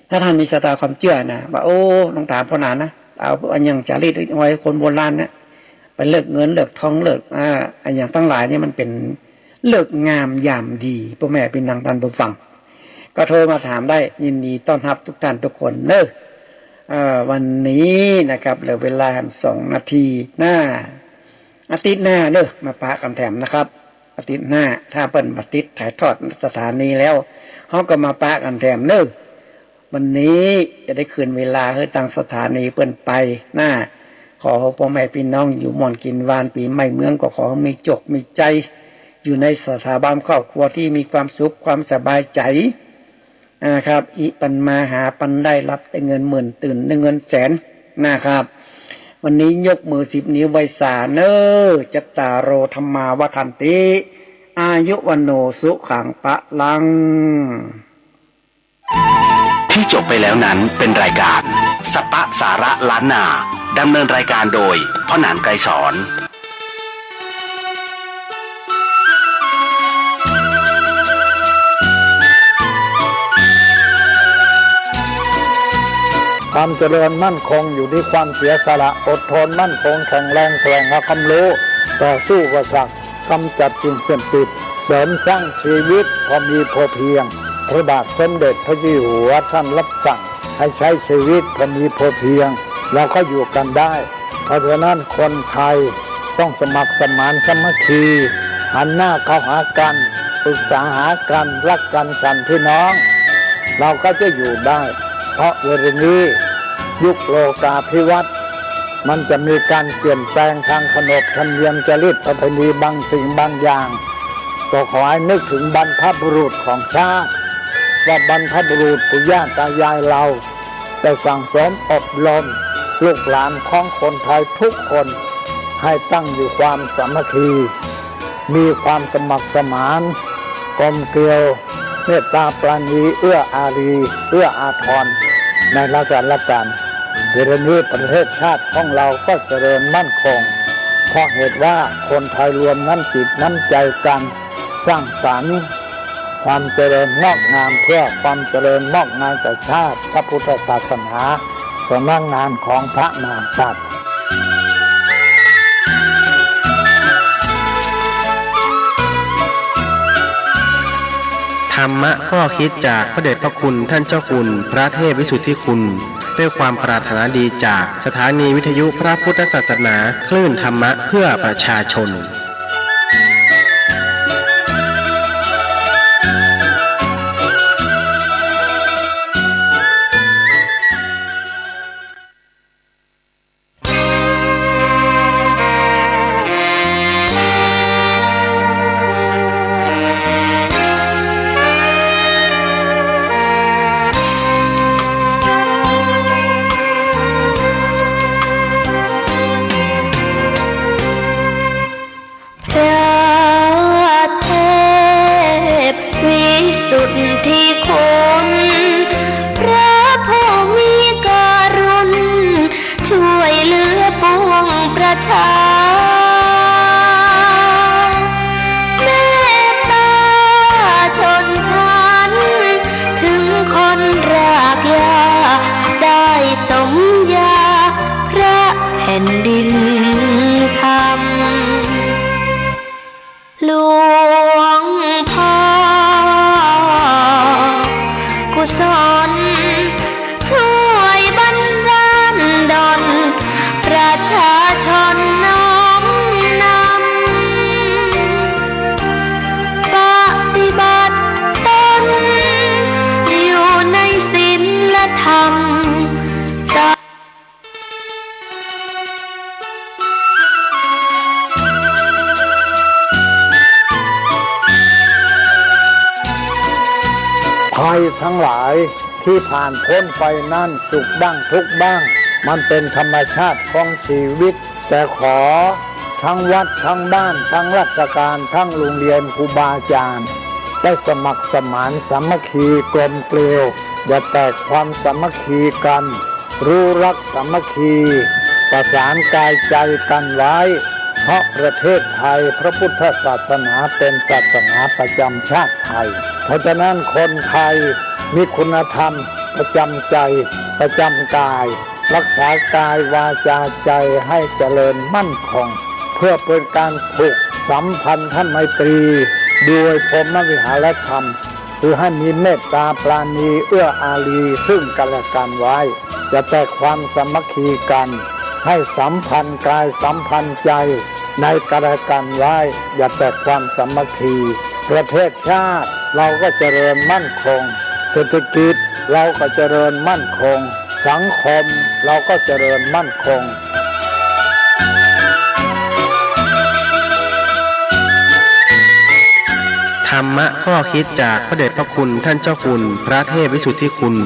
ถ้าต้านมีศรัทธาความเจื้อนะ ว่า โอ้ ลองถามป้อหนานนะ เอาอะหยังจารีตไว้คนโบราณนะ ไปเลิกเงินเลิกทองเลิก อ่า อะหยังตังหลายนี่มันเป๋นฤกษ์งามยามดี ป้อแม่ปี้น้องต้านผู้ฟัง ก็โทรมาถามได้ ยินดีต้อนฮับกู้ต้านกู้คนเน่อ เอ่อ วันนี้นะครับ เหลือเวลาสองนาทีนะ อาทิตย์หน้าเน่อ มาปะกั๋นแถมนะครับ อาทิตย์หน้า ถ้าเปิ้นบ่ติดถ่ายทอดสถานีแล้ว เฮาก็มาปะกั๋นแถมเน่อ วันนี้จะได้คืนเวลาหื้อตางสถานีเปิ้นไปนะ ขอหื้อป้อแม่ปี้น้องอยู่หม่อนกิ๋นหวาน ปี๋ใหม่เมืองก็ขอหื้อมีจกมีใจ๋ อยู่ในสถาบันครอบครัวตี้มีความสุขความสบายใจ๋ อ่า ครับ อิปันมาหาปันได้ ฮับแต่เงินหมื่น ตื่นได้เงินแสนนะครับ วันนี้ยกมือสิบนิ้วไหว้สาเน่อ จัตตาโร ธัมมา วัฑฒันติ อายุ วัณโณ สุขัง พลัง ที่จบไปแล้วนั้นเป็นรายการสปะสาระล้านนา ดำเนินรายการโดยพ่อหนานไกรสอน ความเจริญมั่นคงอยู่ที่ความเสียสละ อดทนมั่นคงแข็งแรง แสวงหาความรู้ ต่อสู้อุปสรรค กำจัดสิ่งเสพติด เสริมสร้างชีวิตพอมีพอเพียง พระบาทสมเด็จพระเจ้าอยู่หัวท่านรับสั่งให้ใช้ชีวิตพอมีพอเพียง เราก็อยู่กันได้ เพราะฉะนั้นคนไทยต้องสมัครสมานสามัคคี หันหน้าเข้าหากัน ปรึกษาหากัน รักกันฉันพี่น้อง เราก็จะอยู่ได้ เพราะเวลานี้ยุคโลกาภิวัตน์ มันจะมีการเปลี่ยนแปลงทางขนบธรรมเนียมจารีตประเพณีบางสิ่งบางอย่าง ก็ขอให้นึกถึงบรรพบุรุษของชาติ ว่าบรรพบุรุษปู่ย่าตายายเราได้สั่งสมอบรมลูกหลานของคนไทยทุกคนให้ตั้งอยู่ความสามัคคี มีความสมัครสมาน กลมเกลียว เมตตาปราณี เอื้ออารี เอื้ออาทร ในละกันละกัน เดี๋ยวนี้ประเทศชาติของเราก็เจริญมั่นคง เพราะเหตุว่าคนไทยรวมน้ำจิตน้ำใจกัน สร้างสรรค์ความเจริญงอกงาม เพื่อความเจริญงอกงามแก่ชาติ พระพุทธศาสนา สำนักงานของพระมหากษัตริย์ ธรรมะข้อคิดจากพระเดชพระคุณท่านเจ้าคุณพระเทพวิสุทธิคุณ ด้วยความปรารถนาดีจากสถานีวิทยุพระพุทธศาสนา คลื่นธรรมะเพื่อประชาชน พระเทพวิสุทธิคุณ พระผู้มีกรุณา ช่วยเหลือปวงประชา เมตตาชนชั้น ถึงคนรากหญ้า ได้สมญาพระแผ่นดินธรรม หลวงพ่อกุศล ช่วยบันดาลดล ประชาชนน้อมนำ ปฏิบัติตน อยู่ในศีลธรรม ภัยทั้งหลายที่ผ่านพ้นไปนั้น สุขบ้างทุกข์บ้าง มันเป็นธรรมชาติของชีวิต แต่ขอทั้งวัดทั้งบ้านทั้งราชการทั้งโรงเรียนครูบาอาจารย์ ได้สมัครสมานสามัคคีกลมเกลียว อย่าแตกความสามัคคีกัน รู้รักสามัคคี ประสานกายใจกันไว้ เพราะประเทศไทยพระพุทธศาสนาเป็นศาสนาประจำชาติไทย เพราะฉะนั้นคนไทยมีคุณธรรมประจำใจ ประจำกาย รักษากายวาจาใจให้เจริญมั่นคง เพื่อเป็นการผูกสัมพันธไมตรี โดยพรหมวิหารธรรม คือให้มีเมตตาปราณีเอื้ออารีซึ่งกันและกันไว้ อย่าแตกความสามัคคีกัน ให้สัมพันธ์กายสัมพันธ์ใจในกันและกันไว้ อย่าแตกความสามัคคี ประเทศชาติเราก็เจริญมั่นคง เศรษฐกิจเราก็เจริญมั่นคง สังคมเราก็เจริญมั่นคง ธรรมะข้อคิดจากพระเดชพระคุณท่านเจ้าคุณพระเทพวิสุทธิคุณ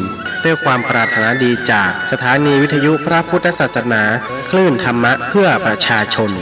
ด้วยความปรารถนาดีจากสถานีวิทยุพระพุทธศาสนา คลื่นธรรมะเพื่อประชาชน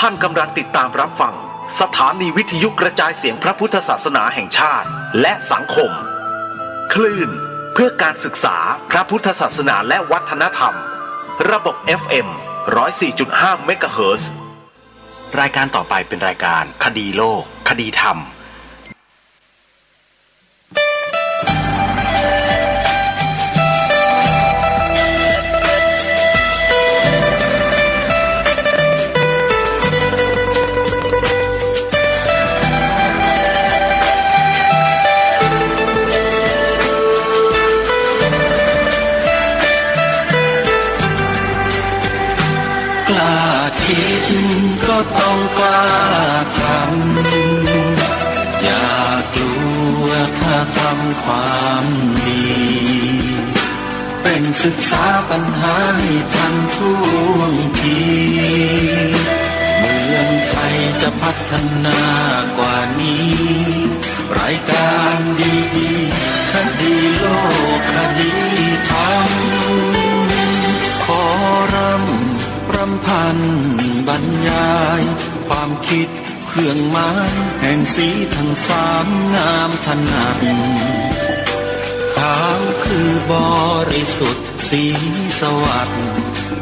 ท่านกำลังติดตามรับฟังสถานีวิทยุกระจายเสียงพระพุทธศาสนาแห่งชาติ และสังคม คลื่นเพื่อการศึกษาพระพุทธศาสนาและวัฒนธรรม ระบบ เอฟ เอ็ม ร้อยสี่จุดห้า เมกะเฮิรตซ์ รายการต่อไปเป็นรายการคดีโลก คดีธรรม กล้าคิดก็ต้องกล้าทำ อย่ากลัวถ้าทำความดี เร่งศึกษาปัญหาให้ทันท่วงที เมืองไทยจะพัฒนากว่านี้ รายการดีๆ คดีโลก คดีธรรม พันบรรยายความคิดเครื่องหมายแห่งสีทั้งสามงามถนัด ขาวคือบริสุทธิ์สีสวัสดิ์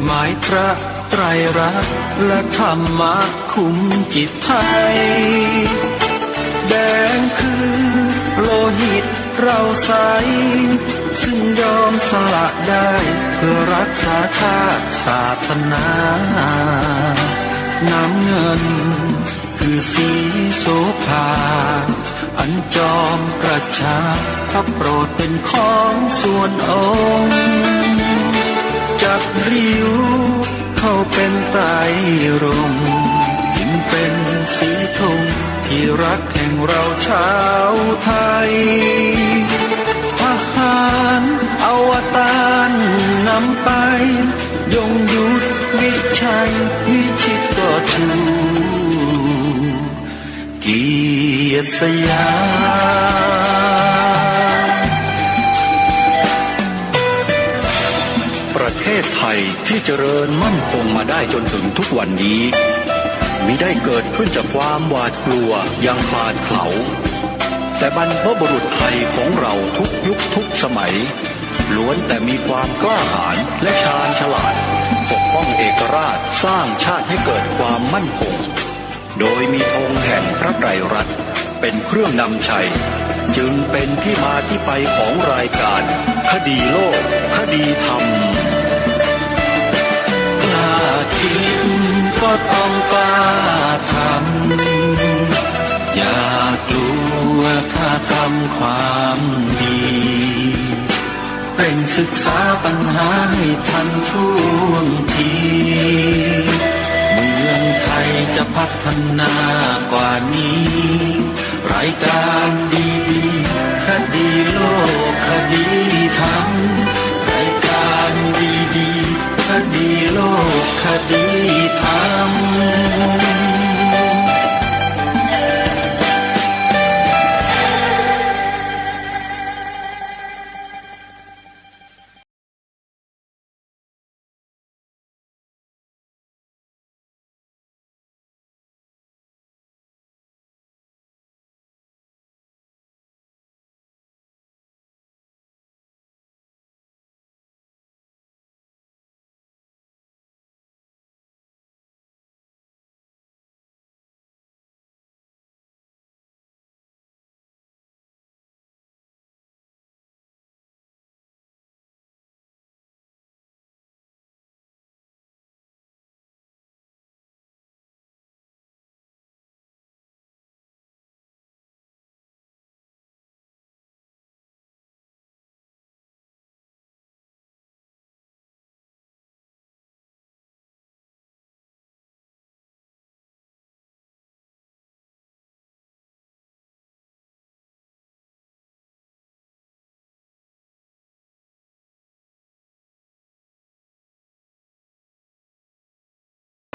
หมายพระไตรรัตน์และธรรมะคุ้มจิตไทย แดงคือโลหิต เราใส ซึ่งยอมสละได้เพื่อรักษาชาติศาสนา น้ำเงินคือสีโสภา อันจอมประชาพระโปรดเป็นของส่วนองค์ จักริ้วเข้าเป็นไตรรงค์ จึงเป็นสีธงที่รักแห่งเราชาวไทย ทหารอวตารนำไป ยงยุทธวิชัยวิชิตก็ชูเกียรติสยาม ประเทศไทยที่เจริญมั่นคงมาได้จนถึงทุกวันนี้ มิได้เกิดขึ้นจากความหวาดกลัวอย่างขลาดเขลา แต่บรรพบุรุษไทยของเราทุกยุคทุกสมัย ล้วนแต่มีความกล้าหาญและชาญฉลาด ปกป้องเอกราช สร้างชาติให้เกิดความมั่นคง โดยมีธงแห่งพระไตรรัตน์เป็นเครื่องนำชัย จึงเป็นที่มาที่ไปของรายการคดีโลก คดีธรรม กล้าคิดก็ต้องกล้าทำ อย่ากลัวถ้าทำความดี เร่งศึกษาปัญหาให้ทันท่วงที เมืองไทยจะพัฒนากว่านี้ รายการดีๆ คดีโลก คดีธรรม รายการดีๆ คดีโลก คดีธรรม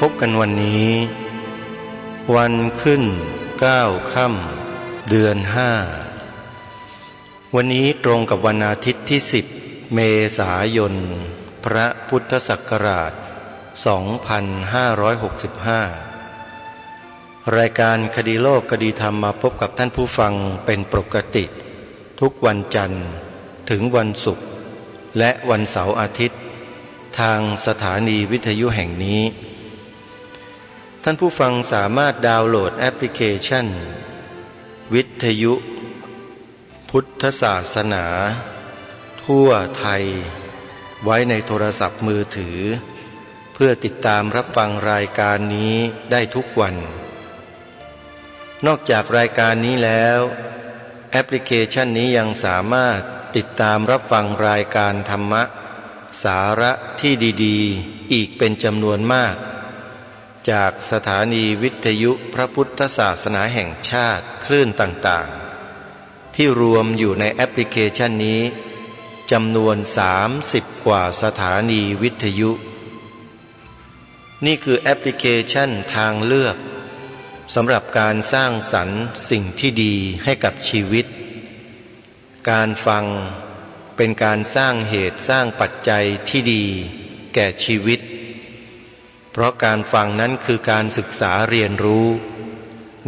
พบกันวันนี้ วันขึ้นเก้าค่ำ เดือนห้า วันนี้ตรงกับวันอาทิตย์ที่สิบ เมษายน พระพุทธศักราช สองพันห้าร้อยหกสิบห้า รายการคดีโลกคดีธรรมมาพบกับท่านผู้ฟังเป็นปกติ ทุกวันจันทร์ถึงวันศุกร์ และวันเสาร์อาทิตย์ ทางสถานีวิทยุแห่งนี้ ท่านผู้ฟังสามารถดาวน์โหลดแอปพลิเคชัน วิทยุพุทธศาสนาทั่วไทย ไว้ในโทรศัพท์มือถือ เพื่อติดตามรับฟังรายการนี้ได้ทุกวัน นอกจากรายการนี้แล้ว แอปพลิเคชันนี้ยังสามารถติดตามรับฟังรายการธรรมะ สาระที่ดีๆ อีกเป็นจำนวนมาก จากสถานีวิทยุพระพุทธศาสนาแห่งชาติคลื่นต่างๆ ที่รวมอยู่ในแอปพลิเคชันนี้จำนวนสามสิบกว่าสถานีวิทยุ นี่คือแอปพลิเคชันทางเลือกสำหรับการสร้างสรรค์สิ่งที่ดีให้กับชีวิต การฟังเป็นการสร้างเหตุสร้างปัจจัยที่ดีแก่ชีวิต เพ เพราะการฟังนั้นคือการศึกษาเรียนรู้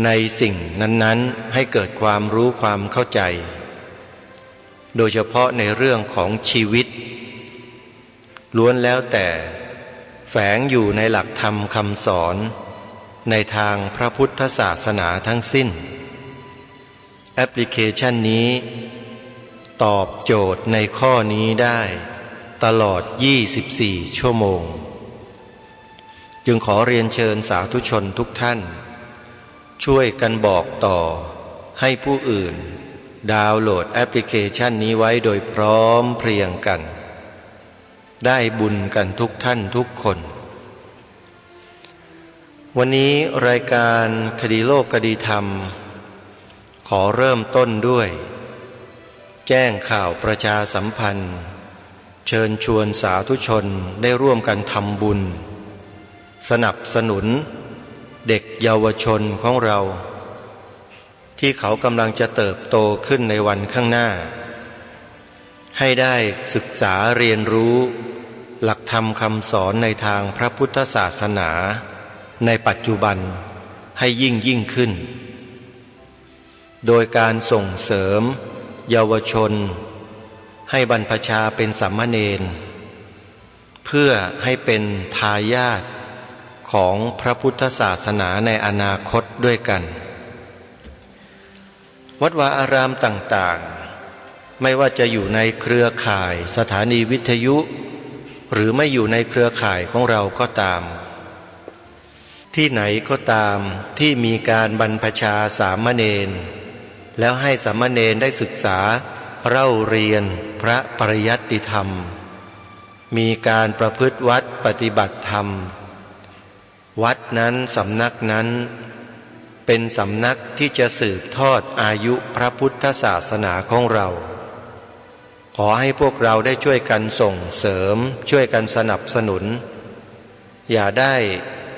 ในสิ่งนั้นๆ ให้เกิดความรู้ความเข้าใจ โดยเฉพาะในเรื่องของชีวิต ล้วนแล้วแต่แฝงอยู่ในหลักธรรมคำสอนในทางพระพุทธศาสนาทั้งสิ้น แอปพลิเคชันนี้ตอบโจทย์ในข้อนี้ได้ตลอด ยี่สิบสี่ ชั่วโมง จึงขอเรียนเชิญสาธุชนทุกท่าน ช่วยกันบอกต่อให้ผู้อื่นดาวน์โหลดแอปพลิเคชันนี้ไว้โดยพร้อมเพรียงกัน ได้บุญกันทุกท่านทุกคน วันนี้รายการคดีโลกคดีธรรม ขอเริ่มต้นด้วย แจ้งข่าวประชาสัมพันธ์ เชิญชวนสาธุชนได้ร่วมกันทำบุญ สนับสนุนเด็กเยาวชนของเรา ที่เขากำลังจะเติบโตขึ้นในวันข้างหน้า ให้ได้ศึกษาเรียนรู้หลักธรรมคำสอนในทางพระพุทธศาสนาในปัจจุบันให้ยิ่งยิ่งขึ้น โดยการส่งเสริมเยาวชนให้บรรพชาเป็นสามเณร เพื่อให้เป็นทายาทของพระพุทธศาสนาในอนาคตด้วยกัน วัดวาอารามต่างๆ ไม่ว่าจะอยู่ในเครือข่ายสถานีวิทยุ หรือไม่อยู่ในเครือข่ายของเราก็ตาม ที่ไหนก็ตามที่มีการบรรพชาสามเณร แล้วให้สามเณรได้ศึกษาเล่าเรียนพระปริยัติธรรม มีการประพฤติวัตรปฏิบัติธรรม วัดนั้นสำนักนั้นเป็นสำนักที่จะสืบทอดอายุพระพุทธศาสนาของเรา ขอให้พวกเราได้ช่วยกันส่งเสริม ช่วยกันสนับสนุน อย่าได้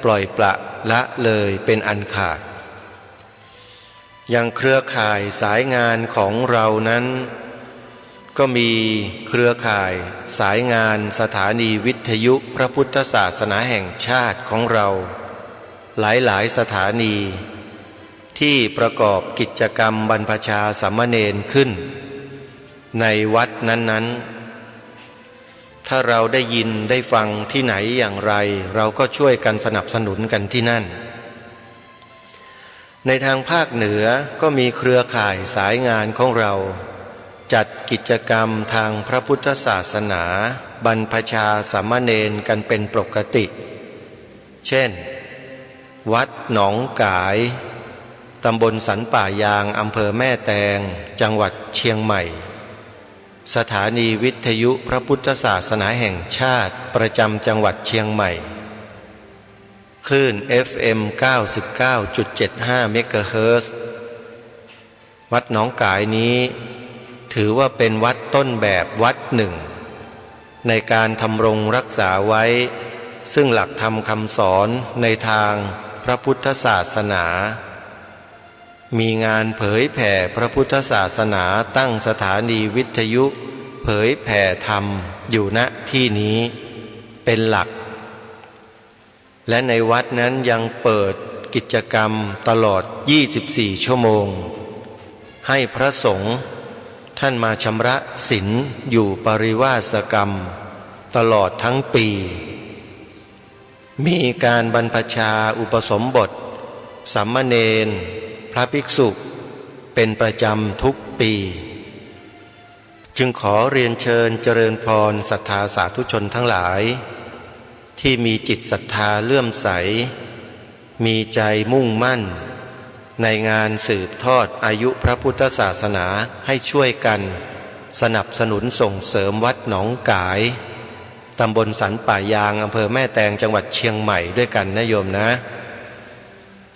ปล่อยปละละเลยเป็นอันขาด อย่างเครือข่ายสายงานของเรานั้น ก็มีเครือข่ายสายงานสถานีวิทยุพระพุทธศาสนาแห่งชาติของเรา หลายๆ สถานี ที่ประกอบกิจกรรมบรรพชาสามเณรขึ้น ในวัดนั้นๆ ถ้าเราได้ยินได้ฟังที่ไหนอย่างไร เราก็ช่วยกันสนับสนุนกันที่นั่น ในทางภาคเหนือก็มีเครือข่ายสายงานของเรา จัดกิจกรรมทางพระพุทธศาสนา บรรพชาสามเณรกันเป็นปกติ เช่น วัดหนองก๋าย ตำบลสันป่ายาง อำเภอแม่แตง จังหวัดเชียงใหม่ สถานีวิทยุพระพุทธศาสนาแห่งชาติประจำจังหวัดเชียงใหม่ คลื่น เอฟเอ็ม เก้าสิบเก้าจุดเจ็ดห้า เมกะเฮิรตซ์ วัดหนองก๋ายนี้ถือว่าเป็นวัดต้นแบบวัดหนึ่ง ในการทำรงรักษาไว้ ซึ่งหลักธรรมคำสอนในทางพระพุทธศาสนา มีงานเผยแผ่พระพุทธศาสนา ตั้งสถานีวิทยุเผยแผ่ธรรมอยู่ ณ ที่นี้เป็นหลัก และในวัดนั้นยังเปิดกิจกรรมตลอด ยี่สิบสี่ ชั่วโมง ให้พระสงฆ์ท่านมาชำระศีลอยู่ปริวาสกรรมตลอดทั้งปี มีการบรรพชาอุปสมบทสามเณร พระภิกษุเป็นประจำทุกปี จึงขอเรียนเชิญเจริญพรศรัทธาสาธุชนทั้งหลาย ที่มีจิตศรัทธาเลื่อมใส มีใจมุ่งมั่นในงานสืบทอดอายุพระพุทธศาสนา ให้ช่วยกันสนับสนุนส่งเสริมวัดหนองก๋าย ตำบลสันป่ายาง อำเภอแม่แตง จังหวัดเชียงใหม่ด้วยกันนะโยมนะ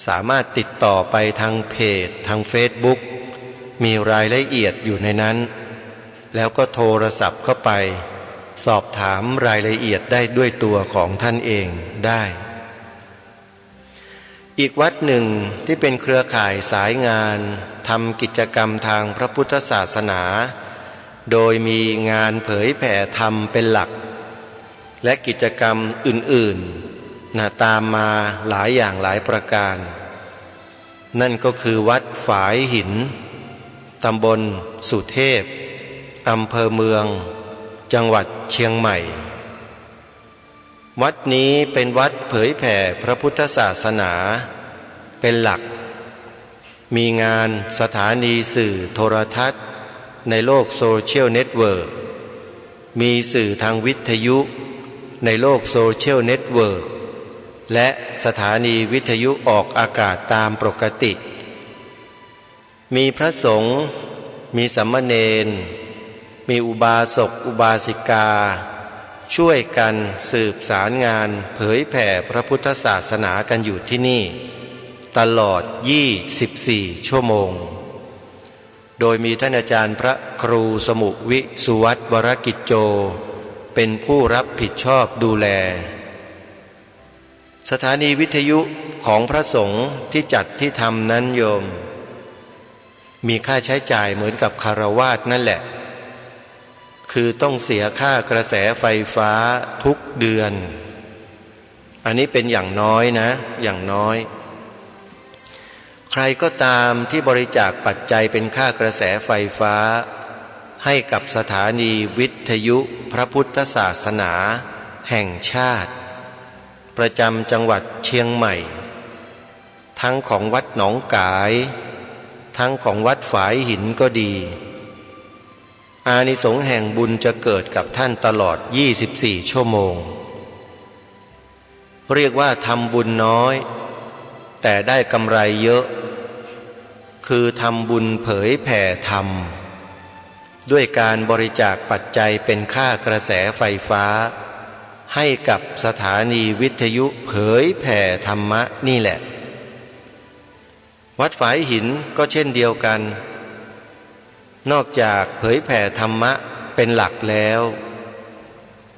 สามารถติดต่อไปทางเพจ ทางเฟซบุ๊ก มีรายละเอียดอยู่ในนั้น แล้วก็โทรศัพท์เข้าไป สอบถามรายละเอียดได้ด้วยตัวของท่านเองได้ อีกวัดหนึ่งที่เป็นเครือข่ายสายงานทำกิจกรรมทางพระพุทธศาสนา โดยมีงานเผยแผ่ธรรมเป็นหลัก และกิจกรรมอื่น นะ ตามมาหลายอย่างหลายประการ นั่นก็คือวัดฝายหิน ตำบลสุเทพ อำเภอเมือง จังหวัดเชียงใหม่ วัดนี้เป็นวัดเผยแผ่พระพุทธศาสนาเป็นหลัก มีงานสถานีสื่อโทรทัศน์ในโลกโซเชียลเน็ตเวิร์ก มีสื่อทางวิทยุในโลกโซเชียลเน็ตเวิร์ก และสถานีวิทยุออกอากาศตามปกติ มีพระสงฆ์ มีสามเณร มีอุบาสกอุบาสิกา ช่วยกันสืบสารงานเผยแผ่พระพุทธศาสนากันอยู่ที่นี่ ตลอดยี่สิบสี่ชั่วโมง โดยมีท่านอาจารย์พระครูสมุวิสุวัตวรกิจโจ เป็นผู้รับผิดชอบดูแล สถานีวิทยุของพระสงฆ์ที่จัดที่ทำนั้นโยม มีค่าใช้จ่ายเหมือนกับฆราวาสนั่นแหละ คือต้องเสียค่ากระแสไฟฟ้าทุกเดือน อันนี้เป็นอย่างน้อยนะ อย่างน้อย ใครก็ตามที่บริจาคปัจจัยเป็นค่ากระแสไฟฟ้า ให้กับสถานีวิทยุพระพุทธศาสนาแห่งชาติ ประจำจังหวัดเชียงใหม่ ทั้งของวัดหนองก๋าย ทั้งของวัดฝายหินก็ดี อานิสงส์แห่งบุญจะเกิดกับท่านตลอดยี่สิบสี่ชั่วโมง เรียกว่าทำบุญน้อย แต่ได้กำไรเยอะ คือทำบุญเผยแผ่ธรรม ด้วยการบริจาคปัจจัยเป็นค่ากระแสไฟฟ้า ให้กับสถานีวิทยุเผยแผ่ธรรมะนี่แหละ วัดฝายหินก็เช่นเดียวกัน นอกจากเผยแผ่ธรรมะเป็นหลักแล้ว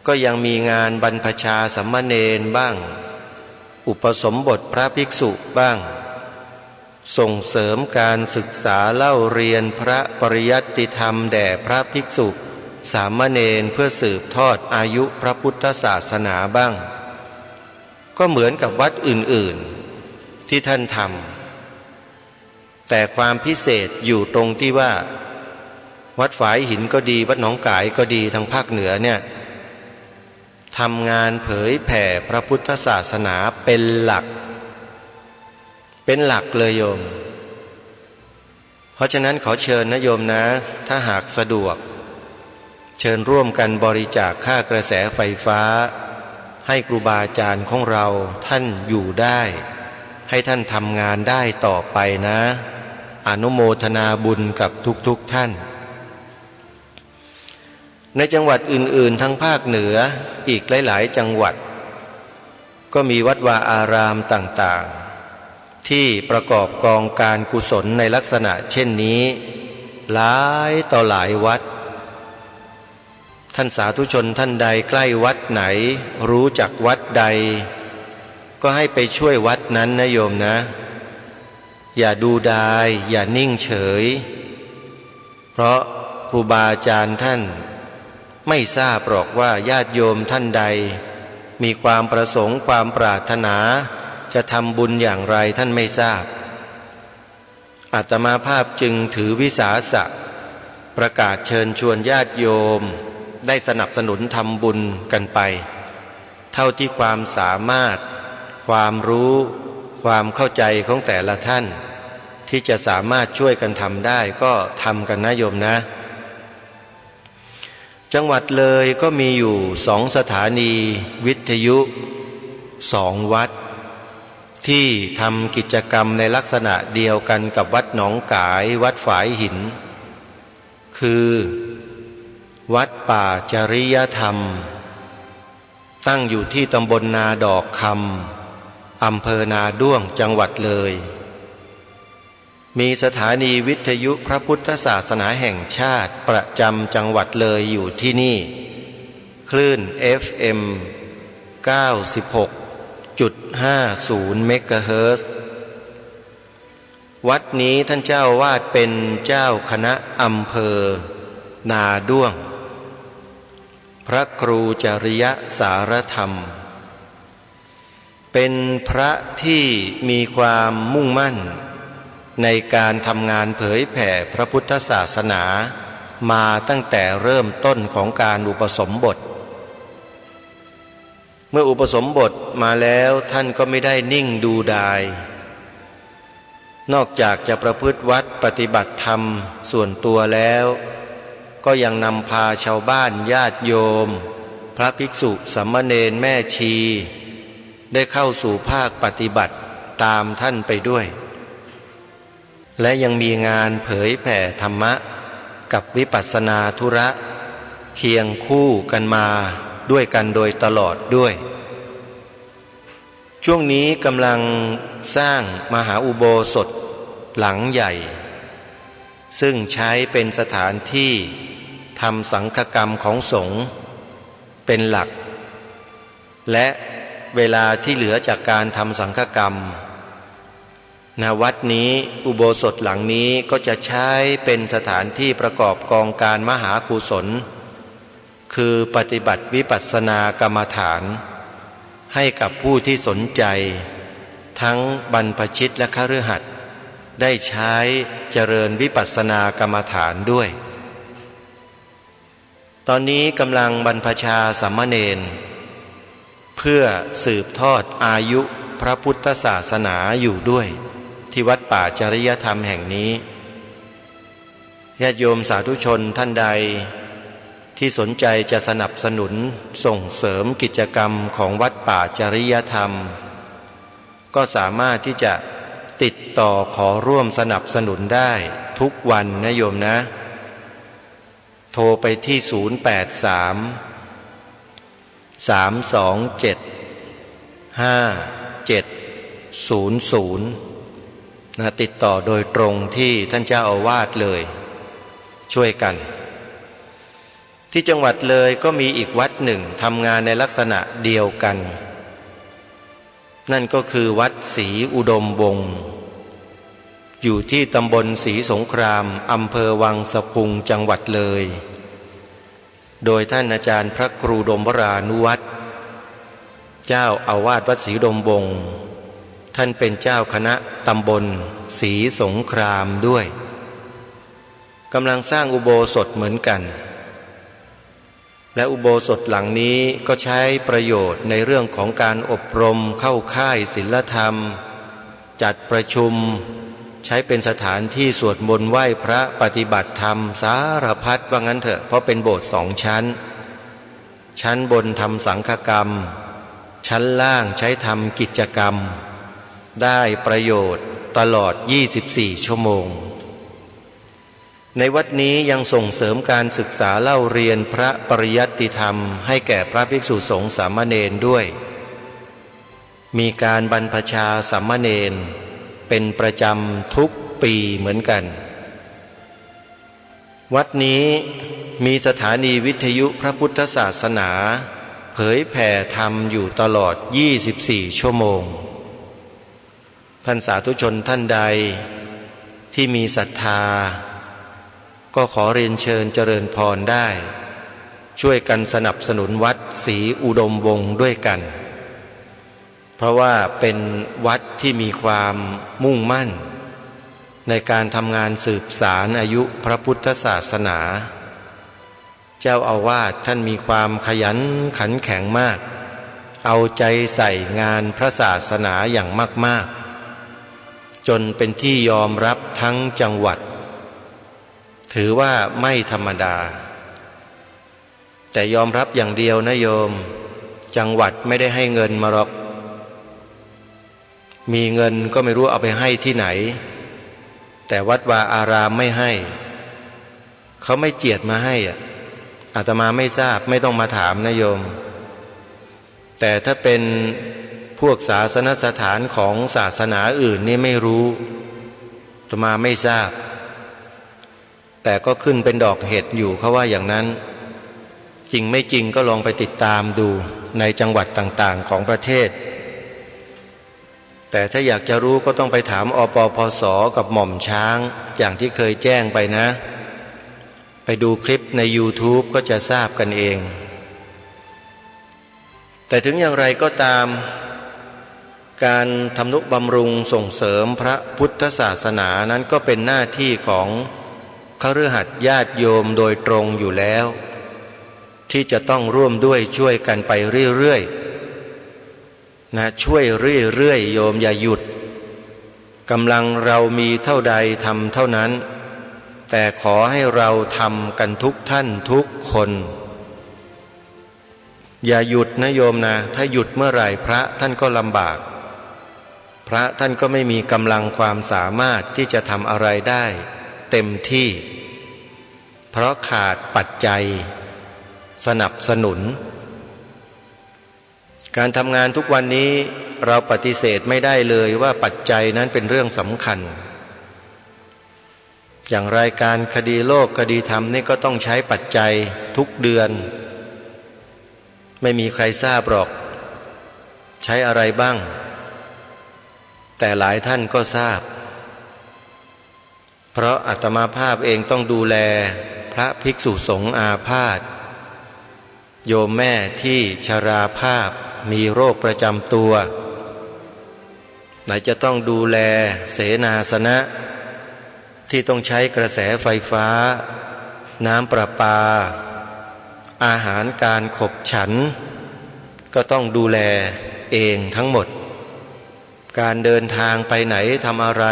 ก็ยังมีงานบรรพชาสามเณรบ้าง อุปสมบทพระภิกษุบ้าง ส่งเสริมการศึกษาเล่าเรียนพระปริยัติธรรมแด่พระภิกษุสามเณร เพื่อสืบทอดอายุพระพุทธศาสนาบ้าง ก็เหมือนกับวัดอื่นๆ ที่ท่านทำ แต่ความพิเศษอยู่ตรงที่ว่า วัดฝายหินก็ดี วัดหนองก๋ายก็ดี ทางภาคเหนือเนี่ย ทำงานเผยแผ่พระพุทธศาสนาเป็นหลัก เป็นหลักเลยโยม เพราะฉะนั้นขอเชิญนะโยมนะ ถ้าหากสะดวก เชิญร่วมกันบริจาคค่ากระแสไฟฟ้า ให้ครูบาอาจารย์ของเราท่านอยู่ได้ ให้ท่านทำงานได้ต่อไปนะ อนุโมทนาบุญกับทุกๆท่าน ในจังหวัดอื่นๆ ทางภาคเหนืออีกหลายๆ จังหวัด ก็มีวัดวาอารามต่างๆ ที่ประกอบกองการกุศลในลักษณะเช่นนี้ หลายต่อหลายวัด ท่านสาธุชนท่านใดใกล้วัดไหน รู้จักวัดใด ก็ให้ไปช่วยวัดนั้นนะโยมนะ อย่าดูดาย อย่านิ่งเฉย เพราะครูบาอาจารย์ท่านไม่ทราบหรอกว่าญาติโยมท่านใดมีความประสงค์ความปรารถนาจะทำบุญอย่างไร ท่านไม่ทราบ อาตมาภาพจึงถือวิสาสะประกาศเชิญชวนญาติโยมได้สนับสนุนทำบุญกันไป เท่าที่ความสามารถ ความรู้ ความเข้าใจของแต่ละท่าน ที่จะสามารถช่วยกันทำได้ก็ทำกันนะโยมนะ จังหวัดเลยก็มีอยู่สองสถานีวิทยุ สองวัด ที่ทำกิจกรรมในลักษณะเดียวกันกับวัดหนองก๋าย วัดฝายหิน คือวัดป่าจริยธรรม ตั้งอยู่ที่ตำบลนาดอกคำ อำเภอนาด้วง จังหวัดเลย มีสถานีวิทยุพระพุทธศาสนาแห่งชาติประจำจังหวัดเลยอยู่ที่นี่ คลื่น เอฟเอ็ม เก้าสิบหกจุดห้าศูนย์ เมกะเฮิรตซ์ วัดนี้ท่านเจ้าอาวาสเป็นเจ้าคณะอำเภอนาด้วง พระครูจริยสารธรรม เป็นพระที่มีความมุ่งมั่นในการทำงานเผยแผ่พระพุทธศาสนามาตั้งแต่เริ่มต้นของการอุปสมบท เมื่ออุปสมบทมาแล้วท่านก็ไม่ได้นิ่งดูดาย นอกจากจะประพฤติวัตรปฏิบัติธรรมส่วนตัวแล้ว ก็ยังนำพาชาวบ้านญาติโยม พระภิกษุสามเณรแม่ชี ได้เข้าสู่ภาคปฏิบัติตามท่านไปด้วย และยังมีงานเผยแผ่ธรรมะกับวิปัสสนาธุระเคียงคู่กันมาด้วยกันโดยตลอดด้วย ช่วงนี้กำลังสร้างมหาอุโบสถหลังใหญ่ ซึ่งใช้เป็นสถานที่ทำสังฆกรรมของสงฆ์เป็นหลัก และเวลาที่เหลือจากการทำสังฆกรรม ณ วัดนี้ อุโบสถหลังนี้ก็จะใช้เป็นสถานที่ประกอบกองการมหากุศล คือปฏิบัติวิปัสสนากรรมฐาน ให้กับผู้ที่สนใจ ทั้งบรรพชิตและคฤหัสถ์ ได้ใช้เจริญวิปัสสนากรรมฐานด้วย ตอนนี้กำลังบรรพชาสามเณร เพื่อสืบทอดอายุพระพุทธศาสนาอยู่ด้วย ที่วัดป่าจริยธรรมแห่งนี้ ญาติโยมสาธุชนท่านใดที่สนใจจะสนับสนุนส่งเสริมกิจกรรมของวัดป่าจริยธรรม ก็สามารถที่จะติดต่อขอร่วมสนับสนุนได้ทุกวันนะโยมนะ โทรไปที่ ศูนย์แปดสาม สามสองเจ็ด ห้าเจ็ดศูนย์ศูนย์ นะ ติดต่อโดยตรงที่ท่านเจ้าอาวาสเลย ช่วยกัน ที่จังหวัดเลยก็มีอีกวัดหนึ่งทำงานในลักษณะเดียวกัน นั่นก็คือวัดศรีอุดมวงศ์ อยู่ที่ตำบลศรีสงคราม อำเภอวังสะพุง จังหวัดเลย โดยท่านอาจารย์พระครูดมวรานุวัฒน์ เจ้าอาวาสวัดศรีอุดมวงศ์ ท่านเป็นเจ้าคณะตำบลศรีสงครามด้วย กำลังสร้างอุโบสถเหมือนกัน และอุโบสถหลังนี้ก็ใช้ประโยชน์ในเรื่องของการอบรมเข้าค่ายศีลธรรม จัดประชุม ใช้เป็นสถานที่สวดมนต์ไหว้พระปฏิบัติธรรมสารพัดว่างั้นเถอะ เพราะเป็นโบสถ์สองชั้น ชั้นบนทำสังฆกรรม ชั้นล่างใช้ทำกิจกรรม ได้ประโยชน์ตลอด ยี่สิบสี่ ชั่วโมง ในวัดนี้ยังส่งเสริมการศึกษาเล่าเรียนพระปริยัติธรรมให้แก่พระภิกษุสงฆ์สามเณรด้วย มีการบรรพชาสามเณรเป็นประจำทุกปีเหมือนกัน วัดนี้มีสถานีวิทยุพระพุทธศาสนาเผยแผ่ธรรมอยู่ตลอด ยี่สิบสี่ ชั่วโมง ท่านสาธุชนท่านใดที่มีศรัทธา ก็ขอเรียนเชิญเจริญพรได้ ช่วยกันสนับสนุนวัดศรีอุดมวงศ์ด้วยกัน เพราะว่าเป็นวัดที่มีความมุ่งมั่นในการทำงานสืบสานอายุพระพุทธศาสนา เจ้าอาวาสท่านมีความขยันขันแข็งมาก เอาใจใส่งานพระศาสนาอย่างมากๆ จนเป็นที่ยอมรับทั้งจังหวัด ถือว่าไม่ธรรมดา แต่ยอมรับอย่างเดียวนะโยม จังหวัดไม่ได้ให้เงินมาหรอก มีเงินก็ไม่รู้เอาไปให้ที่ไหน แต่วัดวาอารามไม่ให้ เขาไม่เจียดมาให้อะ อาตมาไม่ทราบ ไม่ต้องมาถามนะโยม แต่ถ้าเป็นพวกศาสนสถานของศาสนาอื่นนี่ไม่รู้ อาตมาไม่ทราบ แต่ก็ขึ้นเป็นดอกเห็ดอยู่ เขาว่าอย่างนั้น จริงไม่จริงก็ลองไปติดตามดูในจังหวัดต่างๆ ของประเทศ แต่ถ้าอยากจะรู้ก็ต้องไปถาม อปปส กับหม่อมช้าง อย่างที่เคยแจ้งไปนะ ไปดูคลิปในยูทูบก็จะทราบกันเอง แต่ถึงอย่างไรก็ตาม การทำนุบำรุงส่งเสริมพระพุทธศาสนานั้นก็เป็นหน้าที่ของคฤหัสถ์ญาติโยมโดยตรงอยู่แล้ว ที่จะต้องร่วมด้วยช่วยกันไปเรื่อยๆ นะ ช่วยเรื่อยๆ โยมอย่าหยุด กำลังเรามีเท่าใดทำเท่านั้น แต่ขอให้เราทำกันทุกท่านทุกคน อย่าหยุดนะโยมนะ ถ้าหยุดเมื่อไหร่พระท่านก็ลำบาก พระท่านก็ไม่มีกำลังความสามารถที่จะทำอะไรได้เต็มที่ เพราะขาดปัจจัยสนับสนุน การทำงานทุกวันนี้เราปฏิเสธไม่ได้เลยว่าปัจจัยนั้นเป็นเรื่องสำคัญ อย่างรายการคดีโลกคดีธรรมนี่ก็ต้องใช้ปัจจัยทุกเดือน ไม่มีใครทราบหรอก ใช้อะไรบ้าง แต่หลายท่านก็ทราบ เพราะอาตมาภาพเองต้องดูแลพระภิกษุสงฆ์อาพาธ โยมแม่ที่ชราภาพมีโรคประจำตัว ไหนจะต้องดูแลเสนาสนะ ที่ต้องใช้กระแสไฟฟ้า น้ำประปา อาหารการขบฉัน ก็ต้องดูแลเองทั้งหมด การเดินทางไปไหนทำอะไร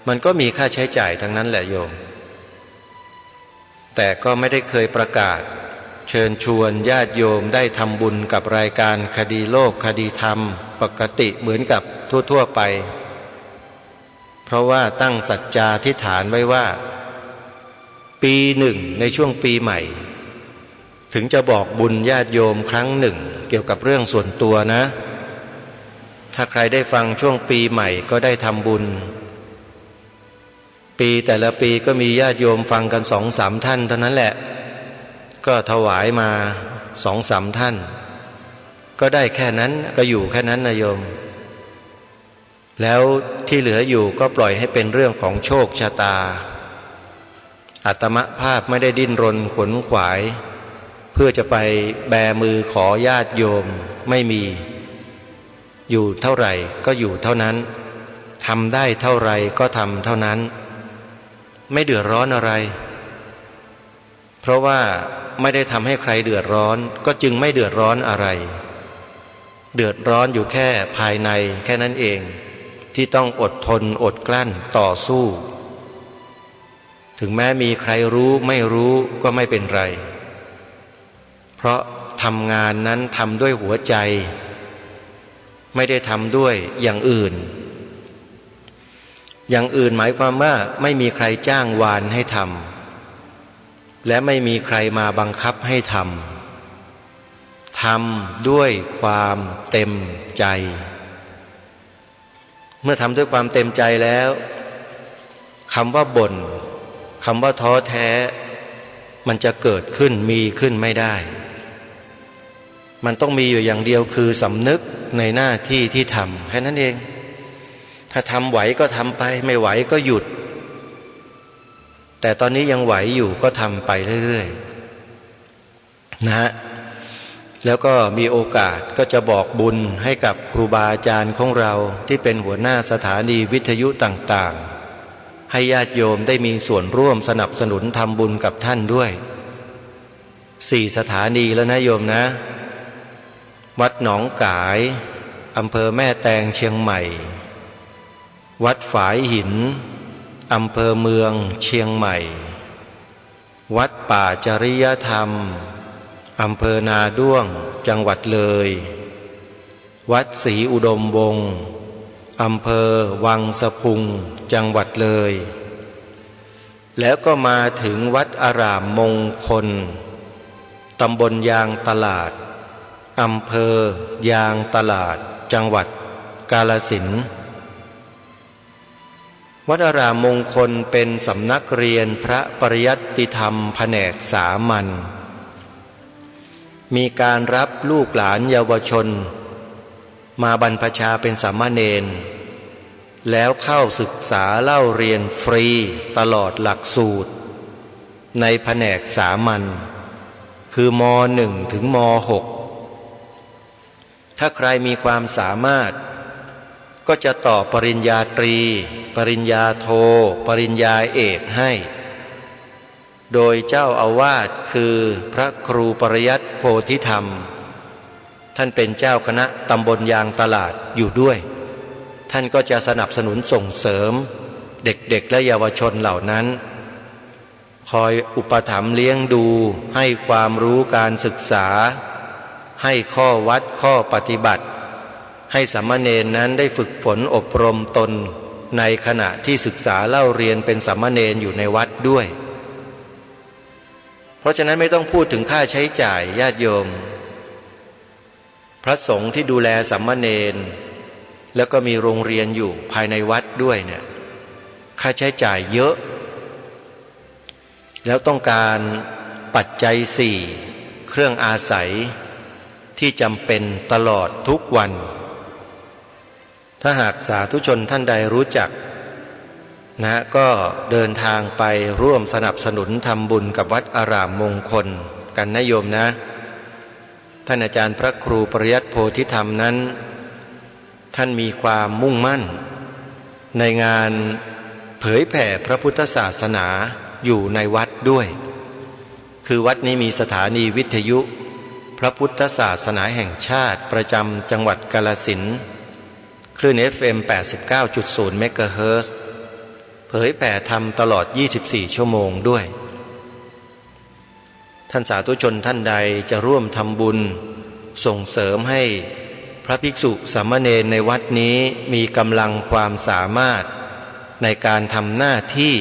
มันก็มีค่าใช้จ่ายทั้งนั้นแหละโยม แต่ก็ไม่ได้เคยประกาศเชิญชวนญาติโยมได้ทำบุญกับรายการคดีโลกคดีธรรมปกติเหมือนกับทั่วๆ ไป เพราะว่าตั้งสัจจาธิษฐานไว้ว่า ปีหนึ่งในช่วงปีใหม่ ถึงจะบอกบุญญาติโยมครั้งหนึ่งเกี่ยวกับเรื่องส่วนตัวนะ ถ้าใครได้ฟังช่วงปีใหม่ก็ได้ทำบุญ ปีแต่ละปีก็มีญาติโยมฟังกันสองสามท่านเท่านั้นแหละ ก็ถวายมาสองสามท่าน ก็ได้แค่นั้น ก็อยู่แค่นั้นนะโยม แล้วที่เหลืออยู่ก็ปล่อยให้เป็นเรื่องของโชคชะตา อาตมาภาพไม่ได้ดิ้นรนขวนขวาย เพื่อจะไปแบมือขอญาติโยม ไม่มี อยู่เท่าไหร่ก็อยู่เท่านั้น ทำได้เท่าไหร่ก็ทำเท่านั้น ไม่เดือดร้อนอะไร เพราะว่าไม่ได้ทำให้ใครเดือดร้อน ก็จึงไม่เดือดร้อนอะไร เดือดร้อนอยู่แค่ภายในแค่นั้นเอง ที่ต้องอดทนอดกลั้นต่อสู้ ถึงแม้มีใครรู้ไม่รู้ก็ไม่เป็นไร เพราะทำงานนั้นทำด้วยหัวใจ ไม่ได้ทำด้วยอย่างอื่น อย่างอื่นหมายความว่าไม่มีใครจ้างวานให้ทำ และไม่มีใครมาบังคับให้ทำ ทำด้วยความเต็มใจ เมื่อทำด้วยความเต็มใจแล้ว คำว่าบ่น คำว่าท้อแท้ มันจะเกิดขึ้นมีขึ้นไม่ได้ มันต้องมีอยู่อย่างเดียวคือสำนึกในหน้าที่ที่ทำ แค่นั้นเอง ถ้าทำไหวก็ทำไป ไม่ไหวก็หยุด แต่ตอนนี้ยังไหวอยู่ก็ทำไปเรื่อยๆ นะฮะ แล้วก็มีโอกาสก็จะบอกบุญให้กับครูบาอาจารย์ของเราที่เป็นหัวหน้าสถานีวิทยุต่างๆ ให้ญาติโยมได้มีส่วนร่วมสนับสนุนทำบุญกับท่านด้วย สี่สถานีแล้วนะโยมนะ วัดหนองก๋าย อำเภอแม่แตง เชียงใหม่ วัดฝายหิน อำเภอเมือง เชียงใหม่ วัดป่าจริยธรรม อำเภอนาด้วง จังหวัดเลย วัดศรีอุดมวงศ์ อำเภอวังสะพุง จังหวัดเลย แล้วก็มาถึงวัดอารามมงคล ตำบลยางตลาด อำเภอยางตลาด จังหวัดกาฬสินธุ์ วัดอารามมงคลเป็นสำนักเรียนพระปริยัติธรรมแผนกสามัญ มีการรับลูกหลานเยาวชนมาบรรพชาเป็นสามเณร แล้วเข้าศึกษาเล่าเรียนฟรีตลอดหลักสูตร ในแผนกสามัญ คือ ม.หนึ่ง ถึง ม.หก ถ้าใครมีความสามารถ ก็จะต่อปริญญาตรี ปริญญาโท ปริญญาเอกให้ โดยเจ้าอาวาสคือพระครูปริยัติโพธิธรรม ท่านเป็นเจ้าคณะตำบลยางตลาดอยู่ด้วย ท่านก็จะสนับสนุนส่งเสริมเด็กๆ และเยาวชนเหล่านั้น คอยอุปถัมภ์เลี้ยงดู ให้ความรู้การศึกษา ให้ข้อวัดข้อปฏิบัติ ให้สามเณรนั้นได้ฝึกฝนอบรมตนในขณะที่ศึกษาเล่าเรียนเป็นสามเณรอยู่ในวัดด้วย เพราะฉะนั้นไม่ต้องพูดถึงค่าใช้จ่ายญาติโยม พระสงฆ์ที่ดูแลสามเณร แล้วก็มีโรงเรียนอยู่ภายในวัดด้วยเนี่ย ค่าใช้จ่ายเยอะ แล้วต้องการปัจจัยสี่ เครื่องอาศัยที่จำเป็นตลอดทุกวัน ถ้าหากสาธุชนท่านใดรู้จักนะ ก็เดินทางไปร่วมสนับสนุนทำบุญกับวัดอารามมงคลกันนะโยมนะ ท่านอาจารย์พระครูปริยัติโพธิธรรมนั้น ท่านมีความมุ่งมั่นในงานเผยแผ่พระพุทธศาสนาอยู่ในวัดด้วย คือวัดนี้มีสถานีวิทยุพระพุทธศาสนาแห่งชาติประจำจังหวัดกาฬสินธุ์ คลื่น เอฟเอ็ม แปดสิบเก้าจุดศูนย์ เมกะเฮิรตซ์ เผยแผ่ธรรมตลอด ยี่สิบสี่ ชั่วโมงด้วย ท่านสาธุชนท่านใดจะร่วมทำบุญส่งเสริมให้พระภิกษุสามเณรในวัดนี้มีกำลังความสามารถในการทำหน้าที่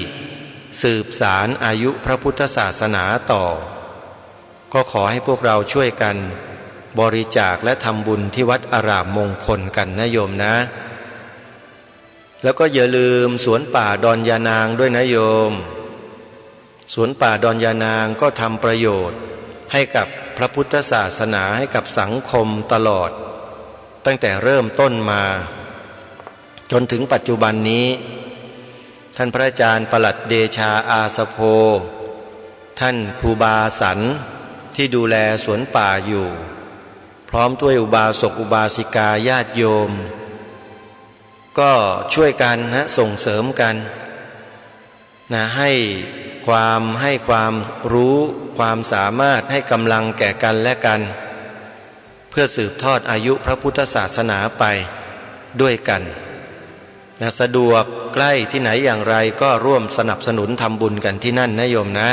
สืบสานอายุพระพุทธศาสนาต่อ ก็ขอให้พวกเราช่วยกันบริจาคและทำบุญที่วัดอารามมงคลกันนะโยมนะ แล้วก็อย่าลืมสวนป่าดอนยานางด้วยนะโยม สวนป่าดอนยานางก็ทำประโยชน์ให้กับพระพุทธศาสนา ให้กับสังคมตลอด ตั้งแต่เริ่มต้นมา จนถึงปัจจุบันนี้ ท่านพระอาจารย์ประหลัดเดชา อาสโภ ท่านครูบาสันที่ดูแลสวนป่าอยู่ พร้อมด้วยอุบาสกอุบาสิกาญาติโยม ก็ช่วยกันนะ ส่งเสริมกันนะ ให้ความ ให้ความรู้ ความสามารถ ให้กำลังแก่กันและกัน เพื่อสืบทอดอายุพระพุทธศาสนาไปด้วยกันนะ สะดวกใกล้ที่ไหนอย่างไรก็ร่วมสนับสนุนทำบุญกันที่นั่นนะโยมนะ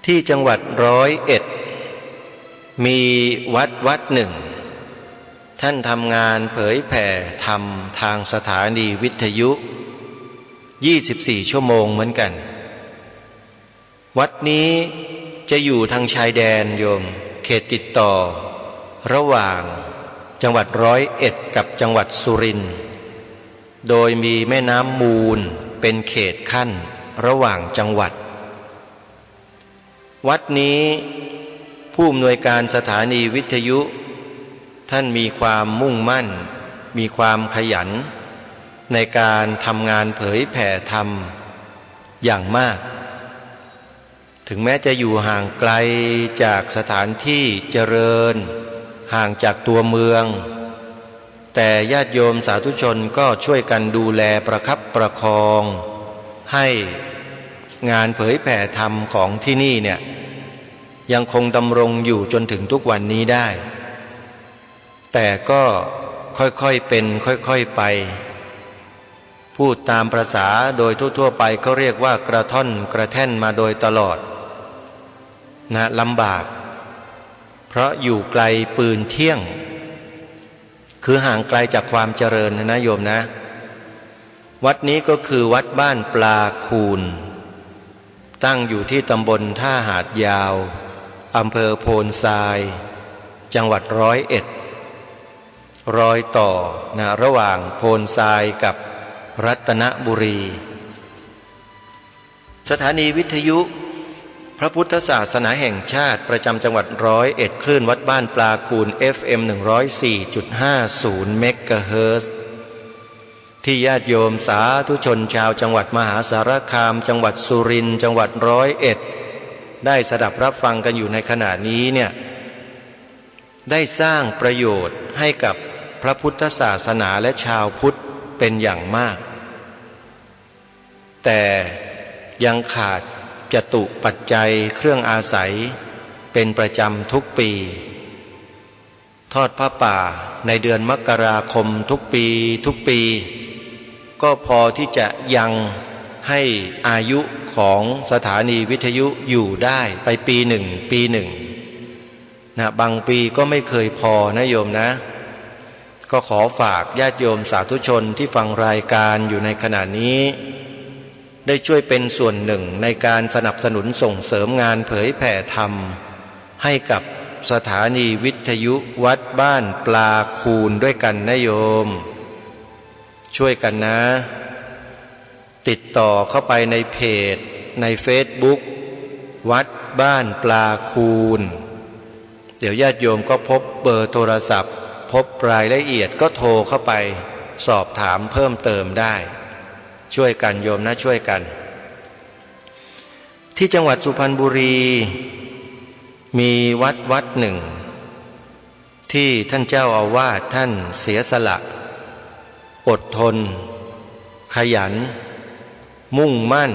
ที่จังหวัดร้อยเอ็ด มีวัดวัดหนึ่ง ท่านทำงานเผยแผ่ธรรมทางสถานีวิทยุ ยี่สิบสี่ ชั่วโมงเหมือนกัน วัดนี้จะอยู่ทางชายแดนโยม เขตติดต่อระหว่างจังหวัดร้อยเอ็ดกับจังหวัดสุรินทร์ โดยมีแม่น้ำมูลเป็นเขตขั้นระหว่างจังหวัด วัดนี้ผู้อำนวยการสถานีวิทยุ ท่านมีความมุ่งมั่น มีความขยันในการทำงานเผยแผ่ธรรมอย่างมาก ถึงแม้จะอยู่ห่างไกลจากสถานที่เจริญ ห่างจากตัวเมือง แต่ญาติโยมสาธุชนก็ช่วยกันดูแลประคับประคอง ให้งานเผยแผ่ธรรมของที่นี่เนี่ย ยังคงดำรงอยู่จนถึงทุกวันนี้ได้ แต่ก็ค่อยๆเป็นค่อยๆไป พูดตามประสาโดยทั่วๆไปเขาเรียกว่ากระท่อนกระแท่นมาโดยตลอดนะ ลำบาก เพราะอยู่ไกลปืนเตี้ยง คือห่างไกลจากความเจริญนะโยมนะ วัดนี้ก็คือวัดบ้านปลาคูน ตั้งอยู่ที่ตำบลท่าหาดยาว อำเภอโพนทราย จังหวัดร้อยเอ็ด รอยต่อนะ ระหว่างโพนทรายกับรัตนบุรี สถานีวิทยุพระพุทธศาสนาแห่งชาติประจำจังหวัดร้อยเอ็ด คลื่นวัดบ้านปลาคูน เอฟเอ็ม หนึ่งร้อยสี่จุดห้าศูนย์ เมกะเฮิรตซ์ ที่ญาติโยมสาธุชนชาวจังหวัดมหาสารคาม จังหวัดสุรินทร์ จังหวัดร้อยเอ็ด ได้สดับรับฟังกันอยู่ในขณะนี้เนี่ย ได้สร้างประโยชน์ให้กับ พระพุทธศาสนาและชาวพุทธเป็นอย่างมาก แต่ยังขาดจตุปัจจัยเครื่องอาศัยเป็นประจำทุกปี ทอดผ้าป่าในเดือนมกราคมทุกปีทุกปี ก็พอที่จะยังให้อายุของสถานีวิทยุอยู่ได้ไปปีหนึ่งปีหนึ่งนะ บางปีก็ไม่เคยพอนะโยมนะ ก็ขอฝากญาติโยมสาธุชนที่ฟังรายการอยู่ในขณะนี้ ได้ช่วยเป็นส่วนหนึ่งในการสนับสนุนส่งเสริมงานเผยแผ่ธรรม ให้กับสถานีวิทยุวัดบ้านปลาคูนด้วยกันนะโยม ช่วยกันนะ ติดต่อเข้าไปในเพจในเฟซบุ๊ก วัดบ้านปลาคูน เดี๋ยวญาติโยมก็พบเบอร์โทรศัพท์ พบรายละเอียดก็โทรเข้าไปสอบถามเพิ่มเติมได้ ช่วยกันโยมนะ ช่วยกัน ที่จังหวัดสุพรรณบุรี มีวัดวัดหนึ่ง ที่ท่านเจ้าอาวาสท่านเสียสละ อดทน ขยัน มุ่งมั่น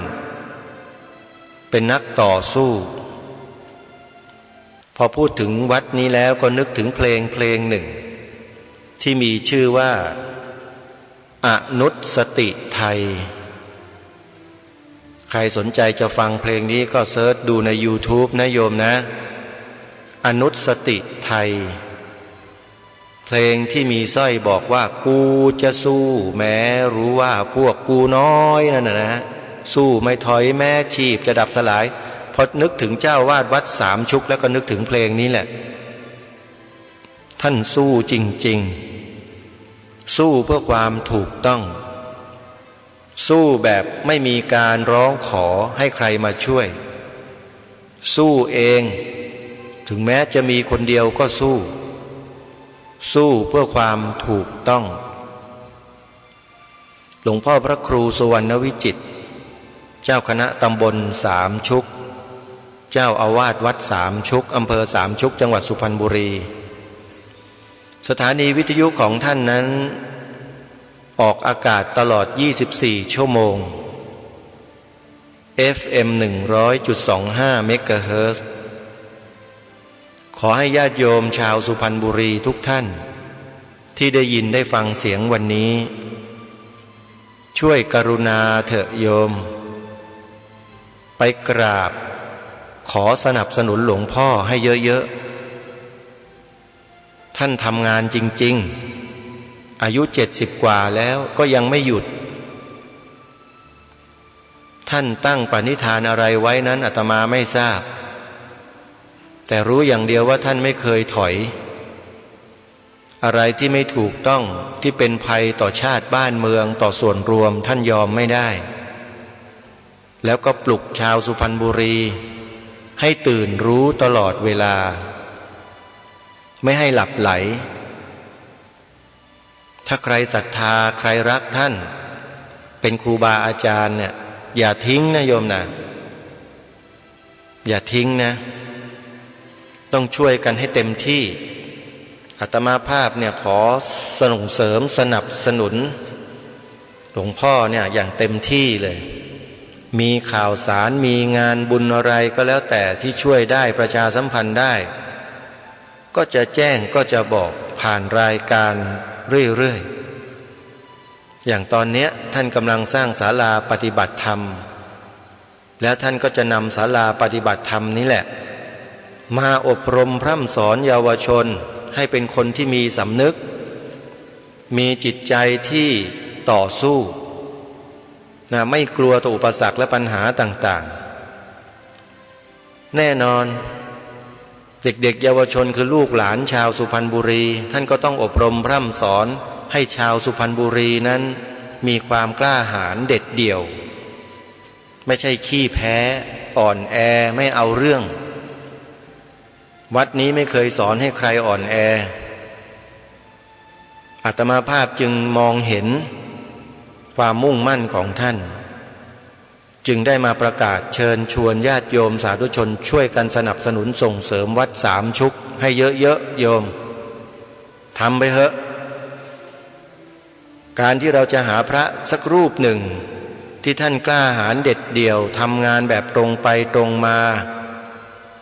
เป็นนักต่อสู้ พอพูดถึงวัดนี้แล้วก็นึกถึงเพลงเพลงหนึ่ง ที่มีชื่อว่า อนุสติไทย ใครสนใจจะฟังเพลงนี้ก็เสิร์ชดูในยูทูบนะโยมนะ อนุสติไทย เพลงที่มีสร้อยบอกว่า กูจะสู้ แม้รู้ว่าพวกกูน้อย นั่นน่ะนะ สู้ไม่ถอยแม้ชีพจะดับสลาย พอนึกถึงเจ้าอาวาสวัดสามชุกแล้วก็นึกถึงเพลงนี้แหละ ท่านสู้จริงๆ สู้เพื่อความถูกต้อง สู้แบบไม่มีการร้องขอให้ใครมาช่วย สู้เอง ถึงแม้จะมีคนเดียวก็สู้ สู้เพื่อความถูกต้อง หลวงพ่อพระครูสุวรรณวิจิตร เจ้าคณะตำบลสามชุก เจ้าอาวาสวัดสามชุก อำเภอสามชุก จังหวัดสุพรรณบุรี สถานีวิทยุของท่านนั้น ออกอากาศตลอดยี่สิบสี่ชั่วโมง เอฟเอ็ม หนึ่งร้อยจุดสองห้า เมกะเฮิรตซ์ ขอให้ญาติโยมชาวสุพรรณบุรีทุกท่าน ที่ได้ยินได้ฟังเสียงวันนี้ ช่วยกรุณาเถอะโยม ไปกราบขอสนับสนุนหลวงพ่อให้เยอะๆ ท่านทำงานจริงๆ อายุเจ็ดสิบกว่าแล้วก็ยังไม่หยุด ท่านตั้งปณิธานอะไรไว้นั้นอาตมาไม่ทราบ แต่รู้อย่างเดียวว่าท่านไม่เคยถอย อะไรที่ไม่ถูกต้อง ที่เป็นภัยต่อชาติบ้านเมือง ต่อส่วนรวม ท่านยอมไม่ได้ แล้วก็ปลุกชาวสุพรรณบุรีให้ตื่นรู้ตลอดเวลา ไม่ให้หลับไหล ถ้าใครศรัทธา ใครรักท่าน เป็นครูบาอาจารย์เนี่ย อย่าทิ้งนะโยมนะ อย่าทิ้งนะ ต้องช่วยกันให้เต็มที่ อาตมาภาพเนี่ยขอส่งเสริมสนับสนุนหลวงพ่อเนี่ยอย่างเต็มที่เลย มีข่าวสาร มีงานบุญอะไรก็แล้วแต่ที่ช่วยได้ ประชาสัมพันธ์ได้ ก็จะแจ้ง ก็จะบอกผ่านรายการเรื่อยๆ อย่างตอนเนี้ยท่านกำลังสร้างศาลาปฏิบัติธรรม แล้วท่านก็จะนำศาลาปฏิบัติธรรมนี้แหละ มาอบรมพร่ำสอนเยาวชนให้เป็นคนที่มีสำนึก มีจิตใจที่ต่อสู้นะ ไม่กลัวต่ออุปสรรคและปัญหาต่างๆ แน่นอน เด็กๆ เยาวชนคือลูกหลานชาวสุพรรณบุรี ท่านก็ต้องอบรมพร่ำสอนให้ชาวสุพรรณบุรีนั้นมีความกล้าหาญเด็ดเดี่ยว ไม่ใช่ขี้แพ้ อ่อนแอ ไม่เอาเรื่อง วัดนี้ไม่เคยสอนให้ใครอ่อนแอ อาตมาภาพจึงมองเห็นความมุ่งมั่นของท่าน จึงได้มาประกาศเชิญชวนญาติโยมสาธุชนช่วยกันสนับสนุนส่งเสริมวัดสามชุกให้เยอะๆ โยม ทำไปเถอะ การที่เราจะหาพระสักรูปหนึ่ง ที่ท่านกล้าหาญเด็ดเดี่ยว ทำงานแบบตรงไปตรงมา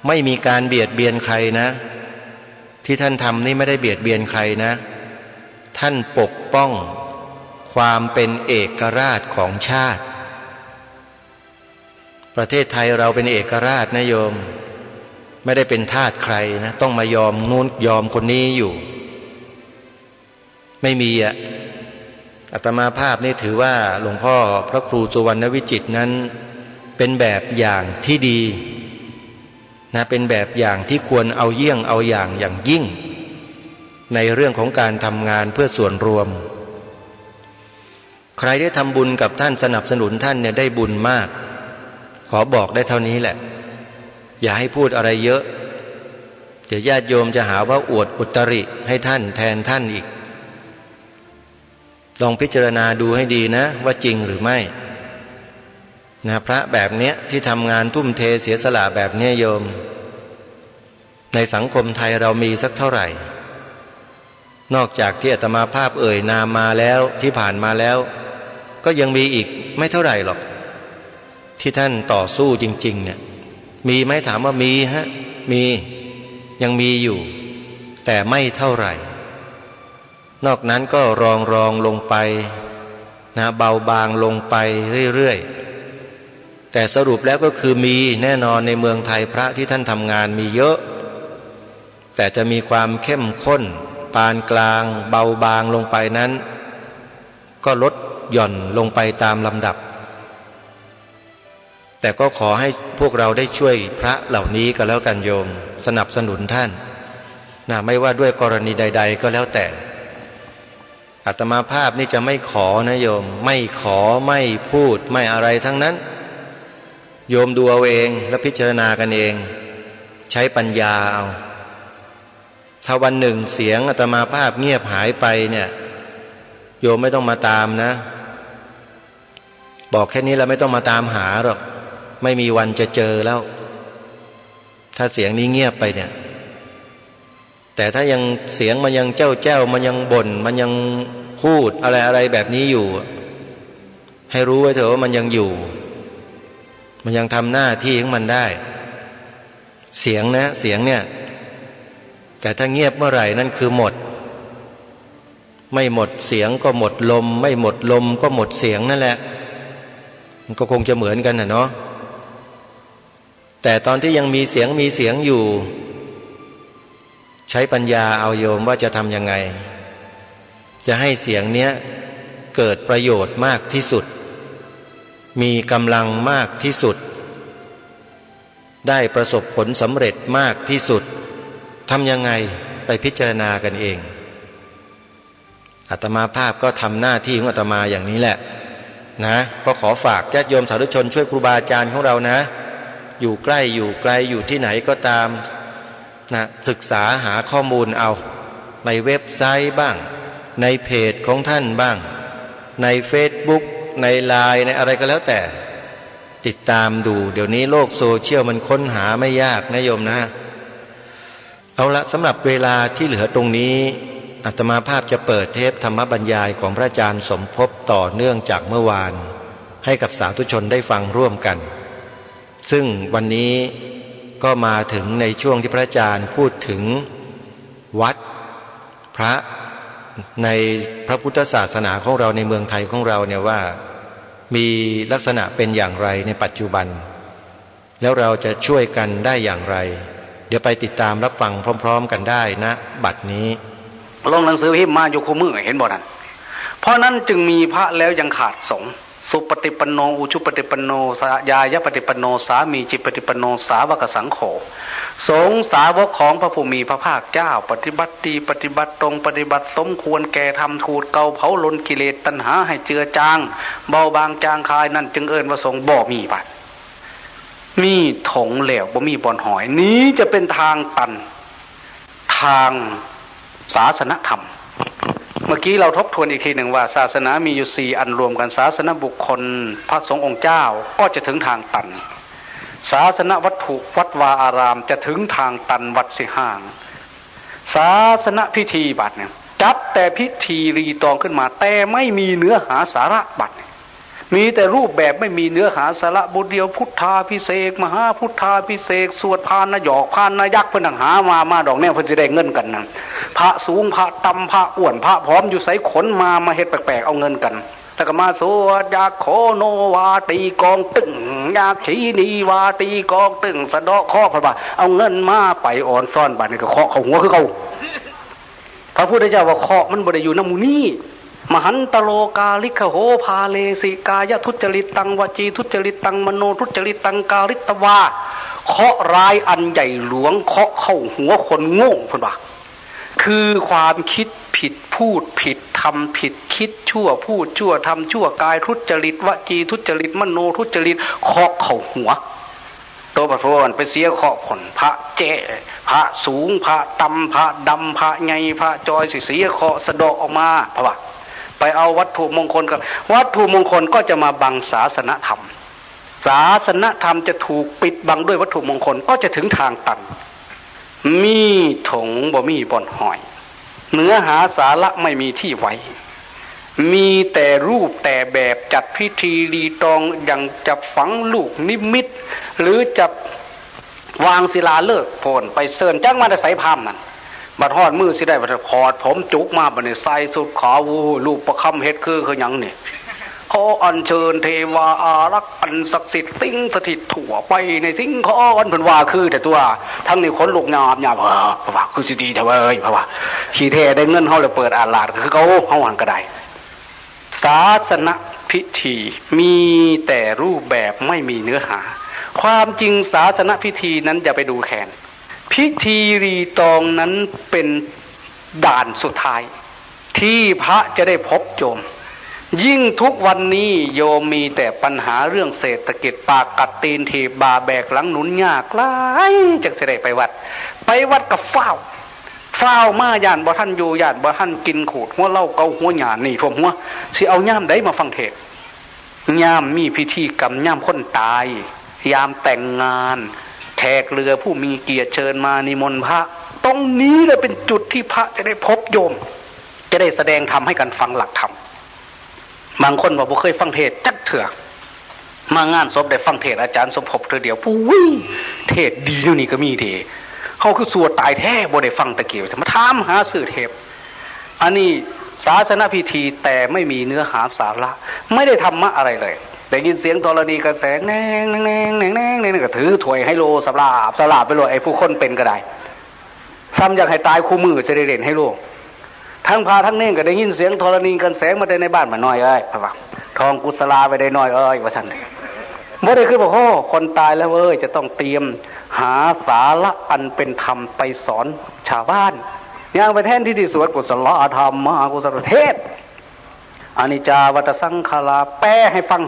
ไม่มีการเบียดเบียนใครนะ ที่ท่านทำนี่ไม่ได้เบียดเบียนใครนะ ท่านปกป้องความเป็นเอกราชของชาติ ประเทศไทยเราเป็นเอกราชนะโยม ไม่ได้เป็นทาสใครนะ ต้องมายอมนู้นยอมคนนี้อยู่ ไม่มีอะ อาตมาภาพนี่ถือว่าหลวงพ่อพระครูสุวรรณวิจิตรนั้น เป็นแบบอย่างที่ดีนะ เป็นแบบอย่างที่ควรเอาเยี่ยงเอาอย่างอย่างยิ่ง ในเรื่องของการทำงานเพื่อส่วนรวม ใครได้ทำบุญกับท่าน สนับสนุนท่านเนี่ย ได้บุญมาก ขอบอกได้เท่านี้แหละ อย่าให้พูดอะไรเยอะ เดี๋ยวญาติโยมจะหาว่าอวดอุตริให้ท่านแทนท่านอีก ลองพิจารณาดูให้ดีนะ ว่าจริงหรือไม่นะ พระแบบเนี้ยที่ทำงานทุ่มเทเสียสละแบบเนี้ยโยม ในสังคมไทยเรามีสักเท่าไหร่ นอกจากที่อาตมาภาพเอ่ยนามมาแล้ว ที่ผ่านมาแล้ว ก็ยังมีอีกไม่เท่าไหร่หรอก ที่ท่านต่อสู้จริงๆ เนี่ย มีไหม ถามว่ามีฮะ มี ยังมีอยู่ แต่ไม่เท่าไหร่ นอกนั้นก็รองรองลงไปนะ เบาบางลงไปเรื่อยๆ แต่สรุปแล้วก็คือมีแน่นอน ในเมืองไทยพระที่ท่านทำงานมีเยอะ แต่จะมีความเข้มข้น ปานกลาง เบาบางลงไปนั้น ก็ลดหย่อนลงไปตามลำดับ แต่ก็ขอให้พวกเราได้ช่วยพระเหล่านี้ก็แล้วกันโยม สนับสนุนท่านนะ ไม่ว่าด้วยกรณีใดๆ ก็แล้วแต่ อาตมาภาพนี่จะไม่ขอนะโยม ไม่ขอ ไม่พูด ไม่อะไรทั้งนั้น โยมดูเอาเอง และพิจารณากันเอง ใช้ปัญญาเอา ถ้าวันหนึ่งเสียงอาตมาภาพเงียบหายไปเนี่ย โยมไม่ต้องมาตามนะ บอกแค่นี้แล้ว ไม่ต้องมาตามหาหรอก ไม่มีวันจะเจอแล้ว ถ้าเสียงนี้เงียบไปเนี่ย แต่ถ้ายัง เสียงมันยังแจ้วแจ้ว มันยังบ่น มันยังพูดอะไรอะไรแบบนี้อยู่ ให้รู้ไว้เถอะว่ามันยังอยู่ มันยังทำหน้าที่ของมันได้ เสียงนะ เสียงเนี่ย แต่ถ้าเงียบเมื่อไหร่นั่นคือหมด ไม่หมดเสียงก็หมดลม ไม่หมดลมก็หมดเสียงนั่นแหละ มันก็คงจะเหมือนกันน่ะเนาะ แต่ตอนที่ยังมีเสียง มีเสียงอยู่ ใช้ปัญญาเอาโยมว่าจะทำยังไง จะให้เสียงเนี้ยเกิดประโยชน์มากที่สุด มีกำลังมากที่สุด ได้ประสบผลสำเร็จมากที่สุด ทำยังไง ไปพิจารณากันเอง อาตมาภาพก็ทำหน้าที่ของอาตมาอย่างนี้แหละนะ ก็ขอฝากญาติโยมสาธุชนช่วยครูบาอาจารย์ของเรานะ อยู่ใกล้อยู่ไกล อยู่ที่ไหนก็ตามนะ ศึกษาหาข้อมูลเอา ในเว็บไซต์บ้าง ในเพจของท่านบ้าง ในเฟซบุ๊ก ในไลน์ ในอะไรก็แล้วแต่ ติดตามดู เดี๋ยวนี้โลกโซเชียลมันค้นหาไม่ยากนะโยมนะ เอาละ สำหรับเวลาที่เหลือตรงนี้ อาตมาภาพจะเปิดเทปธรรมบรรยายของพระอาจารย์สมภพต่อเนื่องจากเมื่อวาน ให้กับสาธุชนได้ฟังร่วมกัน ซึ่งวันนี้ก็มาถึงในช่วงที่พระอาจารย์พูดถึงวัดพระในพระพุทธศาสนาของเรา ในเมืองไทยของเราเนี่ยว่า มีลักษณะเป็นอย่างไรในปัจจุบัน แล้วเราจะช่วยกันได้อย่างไร เดี๋ยวไปติดตามรับฟังพร้อมๆ กันได้นะ บัดนี้ ลงหนังสือพิมพ์มาอยู่คู่มื้อ เห็นบ่นั่น เพราะนั้นจึงมีพระแล้วยังขาดสงฆ์ สุปฏิปันโน อุชุปฏิปันโน สายายปฏิปันโน สามีจิปฏิปันโน สาวกสังโฆ สงฆ์สาวกของพระผู้มีพระภาคเจ้า ปฏิบัติดี ปฏิบัติตรง ปฏิบัติสมควรแก่ธรรม ขูดเกลาเผาลนกิเลสตัณหาให้เจือจาง เบาบางจางคาย นั่นจึงเอิ้นว่าสงฆ์ บ่มีบัด มีถงแล้วบ่มีบ่อนหอย นี้จะเป็นทางตัน ทางศาสนธรรม เมื่อกี้เราทบทวนอีกทีหนึ่งว่า ศาสนามีอยู่สี่อันรวมกัน ศาสนบุคคล พระสงฆ์องค์เจ้า ก็จะถึงทางตัน ศาสนวัตถุ วัดวาอาราม จะถึงทางตัน วัดสิห้าง ศาสนพิธีบัดเนี่ย จ จัดแต่พิธีรีตองขึ้นมา แต่ไม่มีเนื้อหาสาระบัดนี้ มีแต่รูปแบบไม่มีเนื้อหาสาระ บทเดียวพุทธาภิเษก มหาพุทธาภิเษก สวดพานยักษ์ พานยักษ์ เปิ้นตังหามา มาดอกแนวเปิ้นสิได้เงินกั๋นนะ พระสูง พระต่ำ พระอ้วน พระผอม อยู่ไสขนมา มาเฮ็ดแปลกๆ เอาเงินกั๋น แล้วก็มาสวด ยักขโนวา ตีกลองตึ้ง ยักขีนีวา ตีกลองตึ้ง สะเดาะเคราะห์ เปิ้นว่า เอาเงินมา ไปอ่อนซ้อน บัดนี้ก็เคราะห์เข้าหัวคือเก่า พระพุทธเจ้าว่าเคราะห์มันบ่ได้อยู่นำหมู่นี้ มหันตโร กาลิกขโห พาเลสิ กายทุจริตตัง วจีทุจริตตัง มโนทุจริตตัง กาลิตวา เคราะห์ร้ายอันใหญ่หลวง เคราะห์เข้าหัวคนโง่ เปิ้นว่า คือความคิดผิด พูดผิด ทำผิด คิดชั่ว พูดชั่ว ทำชั่ว กายทุจริต วจีทุจริต มโนทุจริต เคราะห์เข้าหัว โตปะโทนไปเสียเคราะห์พ่น พระแจ้ พระสูง พระต่ำ พระดำ พระใหญ่ พระจอย สิเสียเคราะห์ สะเดาะออกมา เพราะว่าไปเอาวัตถุมงคลก็ วัตถุมงคลก็จะมาบังศาสนธรรม ศาสนธรรมจะถูกปิดบังด้วยวัตถุมงคล ก็จะถึงทางตัน มีถงบ่มีบ่อนห้อย เนื้อหาสาระไม่มีที่ไว้ มีแต่รูปแต่แบบ จัดพิธีรีตอง อย่างจะฝังลูกนิมิต หรือจะวางศิลาฤกษ์ โพ่นไปเซิ้นจักมาแต่ไสพราหมณ์นั่น บัดฮอดมื้อสิได้ บัดถอดผมจุกมา บัดนี้ใส่สุดขาว โอ้ รูปประคำเฮ็ดคือ คือหยังนี่ ขออัญเชิญเทวาอารักษ์อันศักดิ์สิทธิ์ สิงสถิตทั่วไปในสิงคอน เพิ่นว่าคือแต่ตั๊ว ทั้งนี้ขนลุกหยาบหยาบ เออ ว่าคือสิดีแท้เว้ย เพราะว่าขี้แท้ได้เงินเฮาแล้วเปิดอาลาดคือเขา เฮาหั้นก็ได้ ศาสนพิธีมีแต่รูปแบบไม่มีเนื้อหา ความจริงศาสนพิธีนั้นอย่าไปดูแคลน พิธีรีตองนั้นเป็นด่านสุดท้าย ที่พระจะได้พบโยม ยิ่งทุกวันนี้โยมมีแต่ปัญหาเรื่องเศรษฐกิจ ปากกัดตีนถีบบ่าแบกหลังหนุนยากหลาย จักสิได้ไปวัด ไปวัดก็ฟ้าว ฟ้าวมา ย้านบ่ทันอยู่ ย้านบ่ทันกิน ขูดหัวเหล้า เกาหัวหญ้า หนี้ท่วมหัว สิเอายามใดมาฟังเทศน์ ยามมีพิธีกรรม ยามคนตาย ยามแต่งงาน แขกเหลือผู้มีเกียรติเชิญมานิมนต์พระ ตรงนี้แหละเป็นจุดที่พระจะได้พบโยม จะได้แสดงธรรมให้กันฟังหลักธรรม บางคนว่าบ่เคยฟังเทศน์จักเทื่อ มางานศพได้ฟังเทศน์อาจารย์สมภพเทื่อเดียว ปุ้ย เทศน์ดีแนวนี้ก็มีเด้ เฮาคือซั่วต๋ายแท้ บ่ได้ฟังตะกี้ มาถามหาซื้อเทป อันนี้ศาสนพิธีแต่ไม่มีเนื้อหาสาระ ไม่ได้ธรรมะอะไรเลย ได้ยินเสียงธรณีกันแสง แนง แนง แนง แนง แนง แนง ก็ถือถ้วยไฮโลสำราบสำราบไปโลด ไอ้ผู้คนเป๋นก็ได้ ซ้ำอยากหื้อต๋ายคู่มื้อจะได้เล่นไฮโล ทั้งพระทั้งเณรก็ได้ยินเสียงธรณีกันแสงมาแต่ในบ้าน บ่าน้อยเอ้ย เพิ่นว่า ท่องกุศลาไว้เด้อน้อยเอ้ย ว่าซั่น บ่ได้คือว่า โอ้ คนต๋ายแล้วเว้ย จะต้องเตรียมหาสาระอันเป็นธรรมไปสอนชาวบ้าน ย่างไปแทนที่สิสวดกุศลธรรม มหากุศลเทศน์ อนิจจาวัตตสังขารา แปลให้ฟัง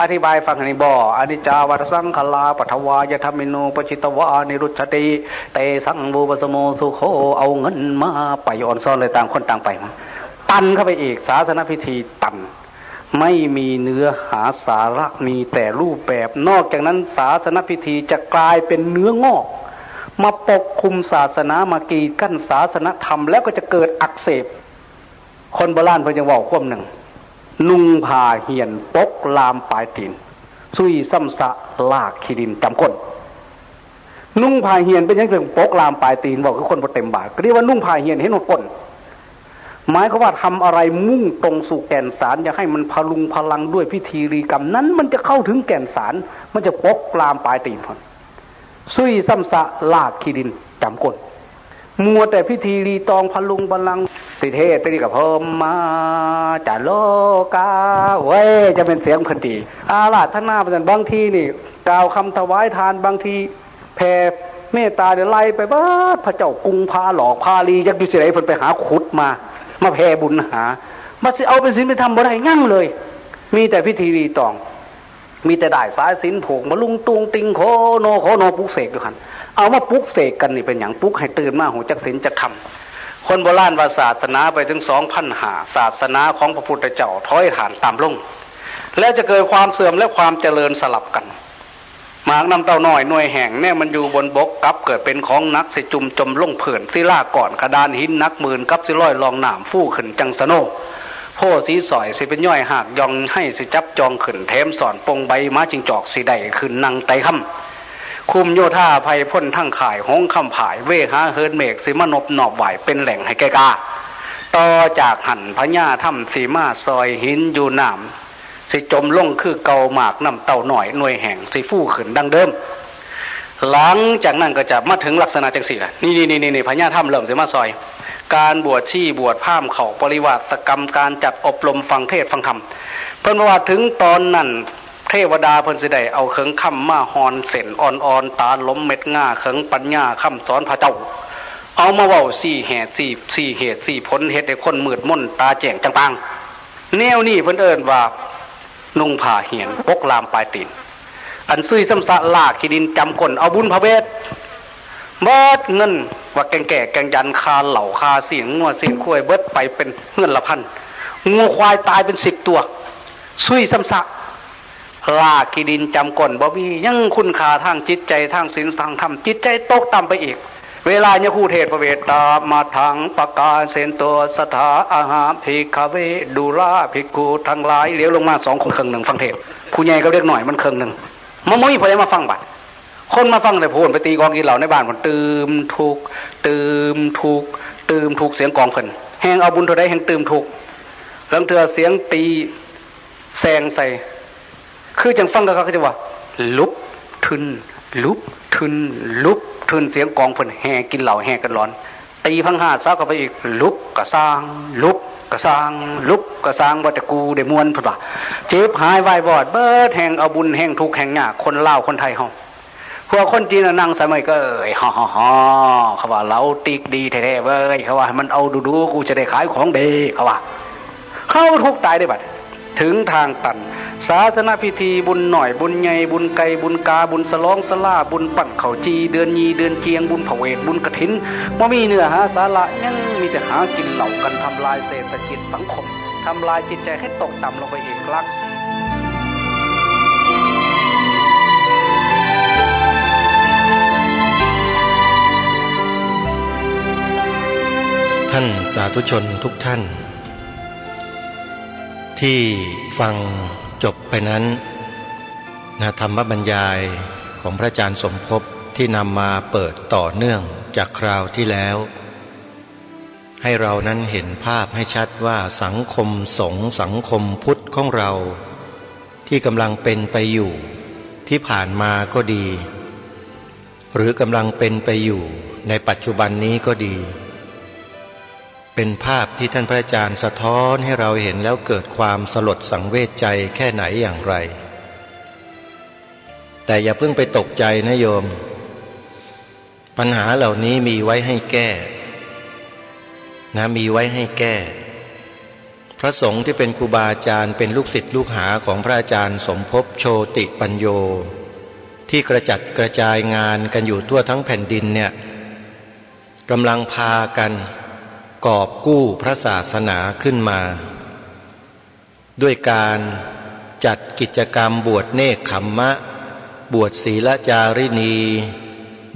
อธิบายฟัง อันนี้บ่ อนิจจาวัตตสังขารา ปัทวายธรรมมิโน ปะจิตตวานิรุจฉติ เตสัง โวปะสโมสุโข เอาเงินมา ไปอ่อนซ้อนเลย ต่างคนต่างไป ตันเข้าไปอีก ศาสนพิธีตัน ไม่มีเนื้อหาสาระ มีแต่รูปแบบ นอกจากนั้นศาสนพิธีจะกลายเป็นเนื้องอก มาปกคลุมศาสนา มากีดกั้นศาสนธรรม แล้วก็จะเกิดอักเสบ คนโบราณเพิ่นยังเว้าความหนึ่ง นุ่งผ้าเหี่ยนปกลามปลายตี๋น สุยซ้ำซะลากขี้ดินจ๋ำก้น นุ่งผ้าเหี่ยนเป๋นหยังจึงปกลามปลายตี๋น เว้าคือคนบ่เต็มบาท ก็เรียกว่านุ่งผ้าเหี่ยนเห็นฮอดก้น หมายความว่าทำอะไรมุ่งตรงสู่แก่นสาร อย่าให้มันพะรุงพะรังด้วยพิธีรีกรรม นั้นมันจะเข้าถึงแก่นสาร มันจะปกลามปลายตี๋นพุ้น สุยซ้ำซะลากขี้ดินจ๋ำก้น มัวแต่พิธีรีตองพะรุงพะรัง สิเทศน์ไปนี่ก็เพิ่มมา จะโลกา เว้ย จะแม่นเสียงเพิ่นดี อาราธนาไปซั่น บางทีนี่กล่าวคำถวายทาน บางทีแผ่เมตตาเดี๋ยวไล่ไปเบิด พระเจ้ากรุง พระหลอก พระลี จักอยู่สิใด เพิ่นไปหาขุดมา มาแผ่บุญหา มาสิเอาเป็นศีลเป็นธรรมบ่ได้หยังเลย มีแต่พิธีรีตอง มีแต่ด้ายสายสิญจน์ผูกมาลุงตุงติง โขโนโขโน ปลุกเสกอยู่หั่น เอามาปลุกเสกกันนี่เป๋นหยัง ปลุกให้ตื่นมาฮู้จักศีลจักธรรม คนโบราณว่าศาสนาไปถึงสองพันห้า ศาสนาของพระพุทธเจ้าถอยฐานต่ำลง แล้วจะเกิดความเสื่อมและความเจริญสลับกัน หมากน้ำเต้าน้อยหน่วยแห่ง แน่มันอยู่บนบก กับเกิดเป๋นของหนัก สิจุ่มจ่มลงพื้น ศิลาก้อนกระดานหินหนักหมื่น กับสิลอยล่องน้ำ ฟูขึ้นจั่งสโนว์ โพธิ์สีสร้อยสิเป๋นย้อยฮากหย่อง ไฮสิจับจองขึ้น แถมซ้อนป่งใบ หมาจิ้งจอกสิได้ขึ้นนั่งไต่คำ คุมโยธาไพร่พลทั้งค่าย หงส์คำพ่าย เวหาเหินเมฆ สิมานบนอบไหว้ เป๋นแหล่งไห้แก่กา ต่อจากหั้นพญาธรรมสิมาซอย หินอยู่น้ำสิจ่มลงคือเก่า หมากน้ำเต้าน้อยหน่วยแห่ง สิฟูขึ้นดังเดิม หลังจากนั้นก็จะมาเถิงลักษณะจั่งซี้ล่ะ นี่ๆๆๆ พญาธรรมเริ่มสิมาซอย การบวชชีบวชพราหมณ์เข้าปริวาสกรรม การจัดอบรมฟังเทศน์ฟังธรรม เปิ้นว่าเถิงต๋อนนั้น เทวดาเปิ้นสิได้เอาเขิงคำมาฮอนเส้นอ่อนๆ ต๋าหลมเม็ดงา เขิงปัญญาคำสอนพระเจ้า เอามาเว้าซี้เหตุซี้ ซี้เหตุซี้ผล เฮ็ดหื้อคนมืดมนต๋าแจ้งจั่งป่าง แนวนี้เปิ้นเอิ้นว่า นุ่งผ้าเหียน ปกล่ามปลายตี๋น อันสุยซ้ำซะ ล่าขี้ดินจ๋ำก้น เอาบุญพระเวท เบิดเงิน ว่าแก่งแก้แก่งยัน ค่าเหล้า ค่าซี้นงัวซี้นควาย เบิดไปเป๋นเฮือนละพัน งัวควายต๋ายเป๋นสิบตั๋ว สุยซ้ำซะ ล่าขี้ดินจ๋ำก้น บ่มีหยังคุณค่าตางจิตใจ๋ ตางศีล ตางธรรม จิตใจ๋ตกต่ำไปอีก เวลาเยียะครูเทศน์ พระเวท ตะมะทัง ปะกาเสโต สะถา อะหะ ภิกขะเว ดูราภิกขุตังหลาย เหลียวลงมาสองคนเคิ่งนึ่งฟังเทศน์ ผู้ใหญ่กับเด็กน้อยมันเคิ่งนึ่ง มันบ่มีผู้ใดมาฟังบัด คนมาฟังแต่ผู้ไปตี๋กองกิ๋นเหล้าในบ้าน มันตื่มทุกข์ ตื่มทุกข์ ตื่มทุกข์ เสียงกองเปิ้น แฮ่งเอาบุญเท่าใดแฮ่งตื่มทุกข์ ลางเทื่อเสียงตี๋แซงใส่ คือจั่งฟังคักๆ ก็จะว่า ลุบ ทึน ลุบ ทึน ลุบ ทึน เสียงกองเปิ้นแห่กิ๋นเหล้าแห่กั๋นหลอน ตี๋พังหาดเซาเข้าไปอีก ลุบกะซ่าง ลุบกะซ่าง ลุบกะซ่าง ว่าแต่กูได้ม่วน เปิ้นว่า จิบหายวายวอดเบิด แฮ่งเอาบุญแฮ่งทุกข์แฮ่งยาก คนลาวคนไทยเฮา พวกคนจีนน่ะนั่งใส่ไม้เก้ย ฮ่อๆๆ เขาว่า เฮาติ๊กดีแท้ๆ เว้ย เขาว่า มันเอาดูๆ กูจะได้ขายของดี เขาว่า เฮาทุกข์ต๋ายเด้บัด เถิงตางตัน ศาสนพิธี บุญน้อยบุญใหญ่ บุญไก่บุญกา บุญสะหลองสะหลา บุญปั้นข้าวจี่ เดือนยี่เดือนเจียง บุญพระเวท บุญกฐิน บ่มีเนื้อหาสาระหยัง มีแต่หากิ๋นเหล้ากั๋น ทำลายเศรษฐกิจสังคม ทำลายจิตใจ๋หื้อตกต่ำลงไปอีกครั้ง ท่านสาธุชนทุกท่าน ที่ฟังจบไปนั้นนะ ธรรมบรรยายของพระอาจารย์สมภพที่นำมาเปิดต่อเนื่องจากคราวที่แล้ว ให้เรานั้นเห็นภาพให้ชัดว่าสังคมสงฆ์สังคมพุทธของเรา ที่กำลังเป็นไปอยู่ ที่ผ่านมาก็ดี หรือกำลังเป็นไปอยู่ในปัจจุบันนี้ก็ดี เป็นภาพที่ท่านพระอาจารย์สะท้อนให้เราเห็นแล้วเกิดความสลดสังเวชใจแค่ไหนอย่างไร แต่อย่าเพิ่งไปตกใจนะโยม ปัญหาเหล่านี้มีไว้ให้แก้นะ มีไว้ให้แก้ พระสงฆ์ที่เป็นครูบาอาจารย์ เป็นลูกศิษย์ลูกหาของพระอาจารย์สมภพโชติปัญโญ ที่กระจัดกระจายงานกันอยู่ทั่วทั้งแผ่นดินเนี่ย กำลังพากันกอบกู้พระศาสนาขึ้นมา ด้วยการจัดกิจกรรมบวชเณกขัมมะ บวชศีลจารินี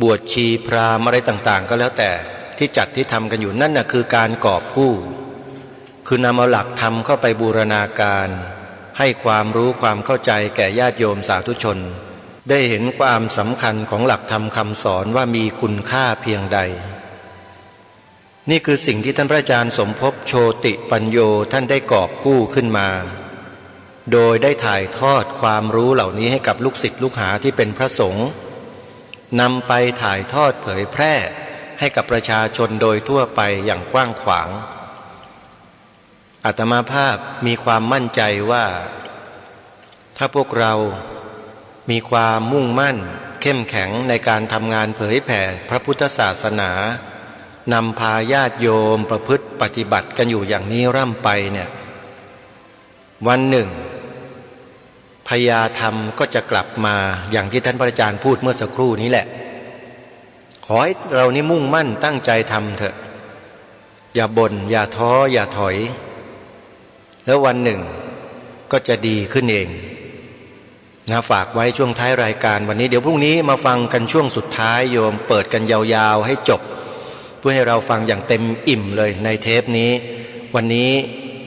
บวชชีพราหมณ์อะไรต่างๆ ก็แล้วแต่ ที่จัดที่ทำกันอยู่นั่นน่ะ คือการกอบกู้ คือนำเอาหลักธรรมเข้าไปบูรณาการ ให้ความรู้ความเข้าใจแก่ญาติโยมสาธุชน ได้เห็นความสำคัญของหลักธรรมคำสอนว่ามีคุณค่าเพียงใด นี่คือสิ่งที่ท่านพระอาจารย์สมภพโชติปัญโญท่านได้กอบกู้ขึ้นมา โดยได้ถ่ายทอดความรู้เหล่านี้ให้กับลูกศิษย์ลูกหาที่เป็นพระสงฆ์ นำไปถ่ายทอดเผยแพร่ให้กับประชาชนโดยทั่วไปอย่างกว้างขวาง อาตมาภาพมีความมั่นใจว่า ถ้าพวกเรามีความมุ่งมั่นเข้มแข็งในการทำงานเผยแผ่พระพุทธศาสนา นำพาญาติโยมประพฤติปฏิบัติกันอยู่อย่างนี้ร่ำไปเนี่ย วันหนึ่ง พญาธรรมก็จะกลับมาอย่างที่ท่านพระอาจารย์พูดเมื่อสักครู่นี้แหละ ขอให้เรานี่มุ่งมั่นตั้งใจทำเถอะ อย่าบ่น อย่าท้อ อย่าถอย แล้ววันหนึ่งก็จะดีขึ้นเอง นะ ฝากไว้ช่วงท้ายรายการวันนี้ เดี๋ยวพรุ่งนี้มาฟังกันช่วงสุดท้าย โยมเปิดกันยาวๆ ให้จบ เพื่อให้เราฟังอย่างเต็มอิ่มเลยในเทปนี้ วันนี้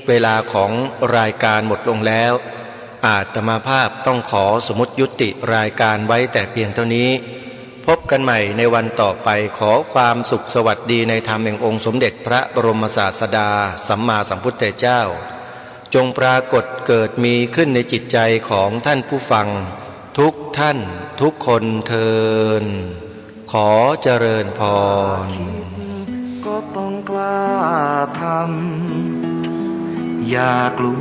เวลาของรายการหมดลงแล้ว อาตมาภาพต้องขอสมมุติยุติรายการไว้แต่เพียงเท่านี้ พบกันใหม่ในวันต่อไป ขอความสุขสวัสดีในธรรมแห่งองค์สมเด็จพระบรมศาสดาสัมมาสัมพุทธเจ้า จงปรากฏเกิดมีขึ้นในจิตใจของท่านผู้ฟังทุกท่านทุกคนเทอญ ขอเจริญพร ก็ต้องกล้าทำ อย่ากลั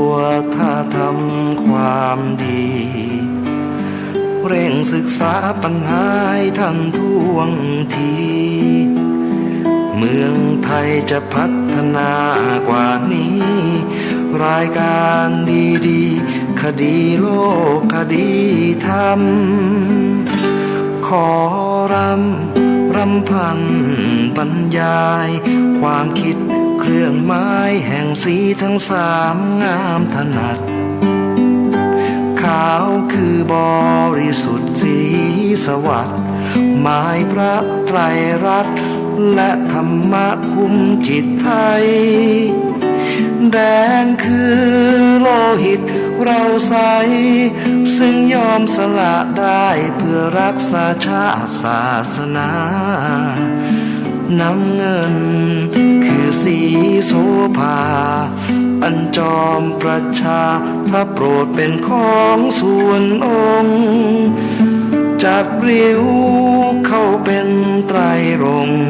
วถ้าทำความดี เร่งศึกษาปัญหาให้ทันท่วงที เมืองไทยจะพัฒนากว่านี้ รายการดีๆ คดีโลกคดีธรรม ขอรำ รำพันบรรยาย ความคิดเคลื่อนไหวแห่งสีทั้งสามงามถนัด ขาวคือบริสุทธิ์สีสวัสดิ์ หมายพระไตรรัตน์ และธรรมะคุ้มจิตไทย แดงคือโลหิตเราใส ซึ่งยอมสละได้เพื่อรักษาชาติศาสนา น้ำเงินคือสีโสภา อันจอมประชาถ้าโปรดเป็นของส่วนองค์ จากริ้วเข้าเป็นไตรรงค์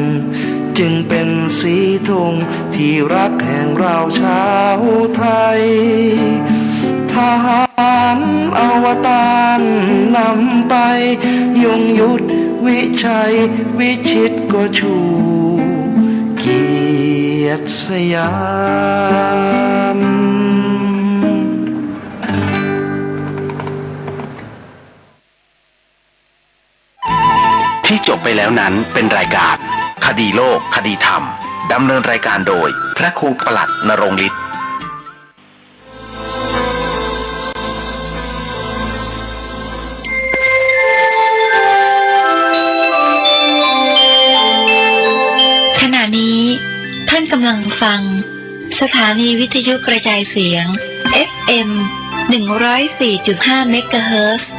จึงเป็นสีธงที่รักแห่งเราชาวไทย ทหารอวตารนำไป ยงยุทธวิชัยวิชิตก็ชูเกียรติสยาม ที่จบไปแล้วนั้นเป็นรายการคดีโลกคดีธรรม ดำเนินรายการโดยพระครูประหลัดณรงค์ฤทธิ์ ขณะนี้ท่านกำลังฟังสถานีวิทยุกระจายเสียง เอฟเอ็ม หนึ่งร้อยสี่จุดห้า เมกะเฮิรตซ์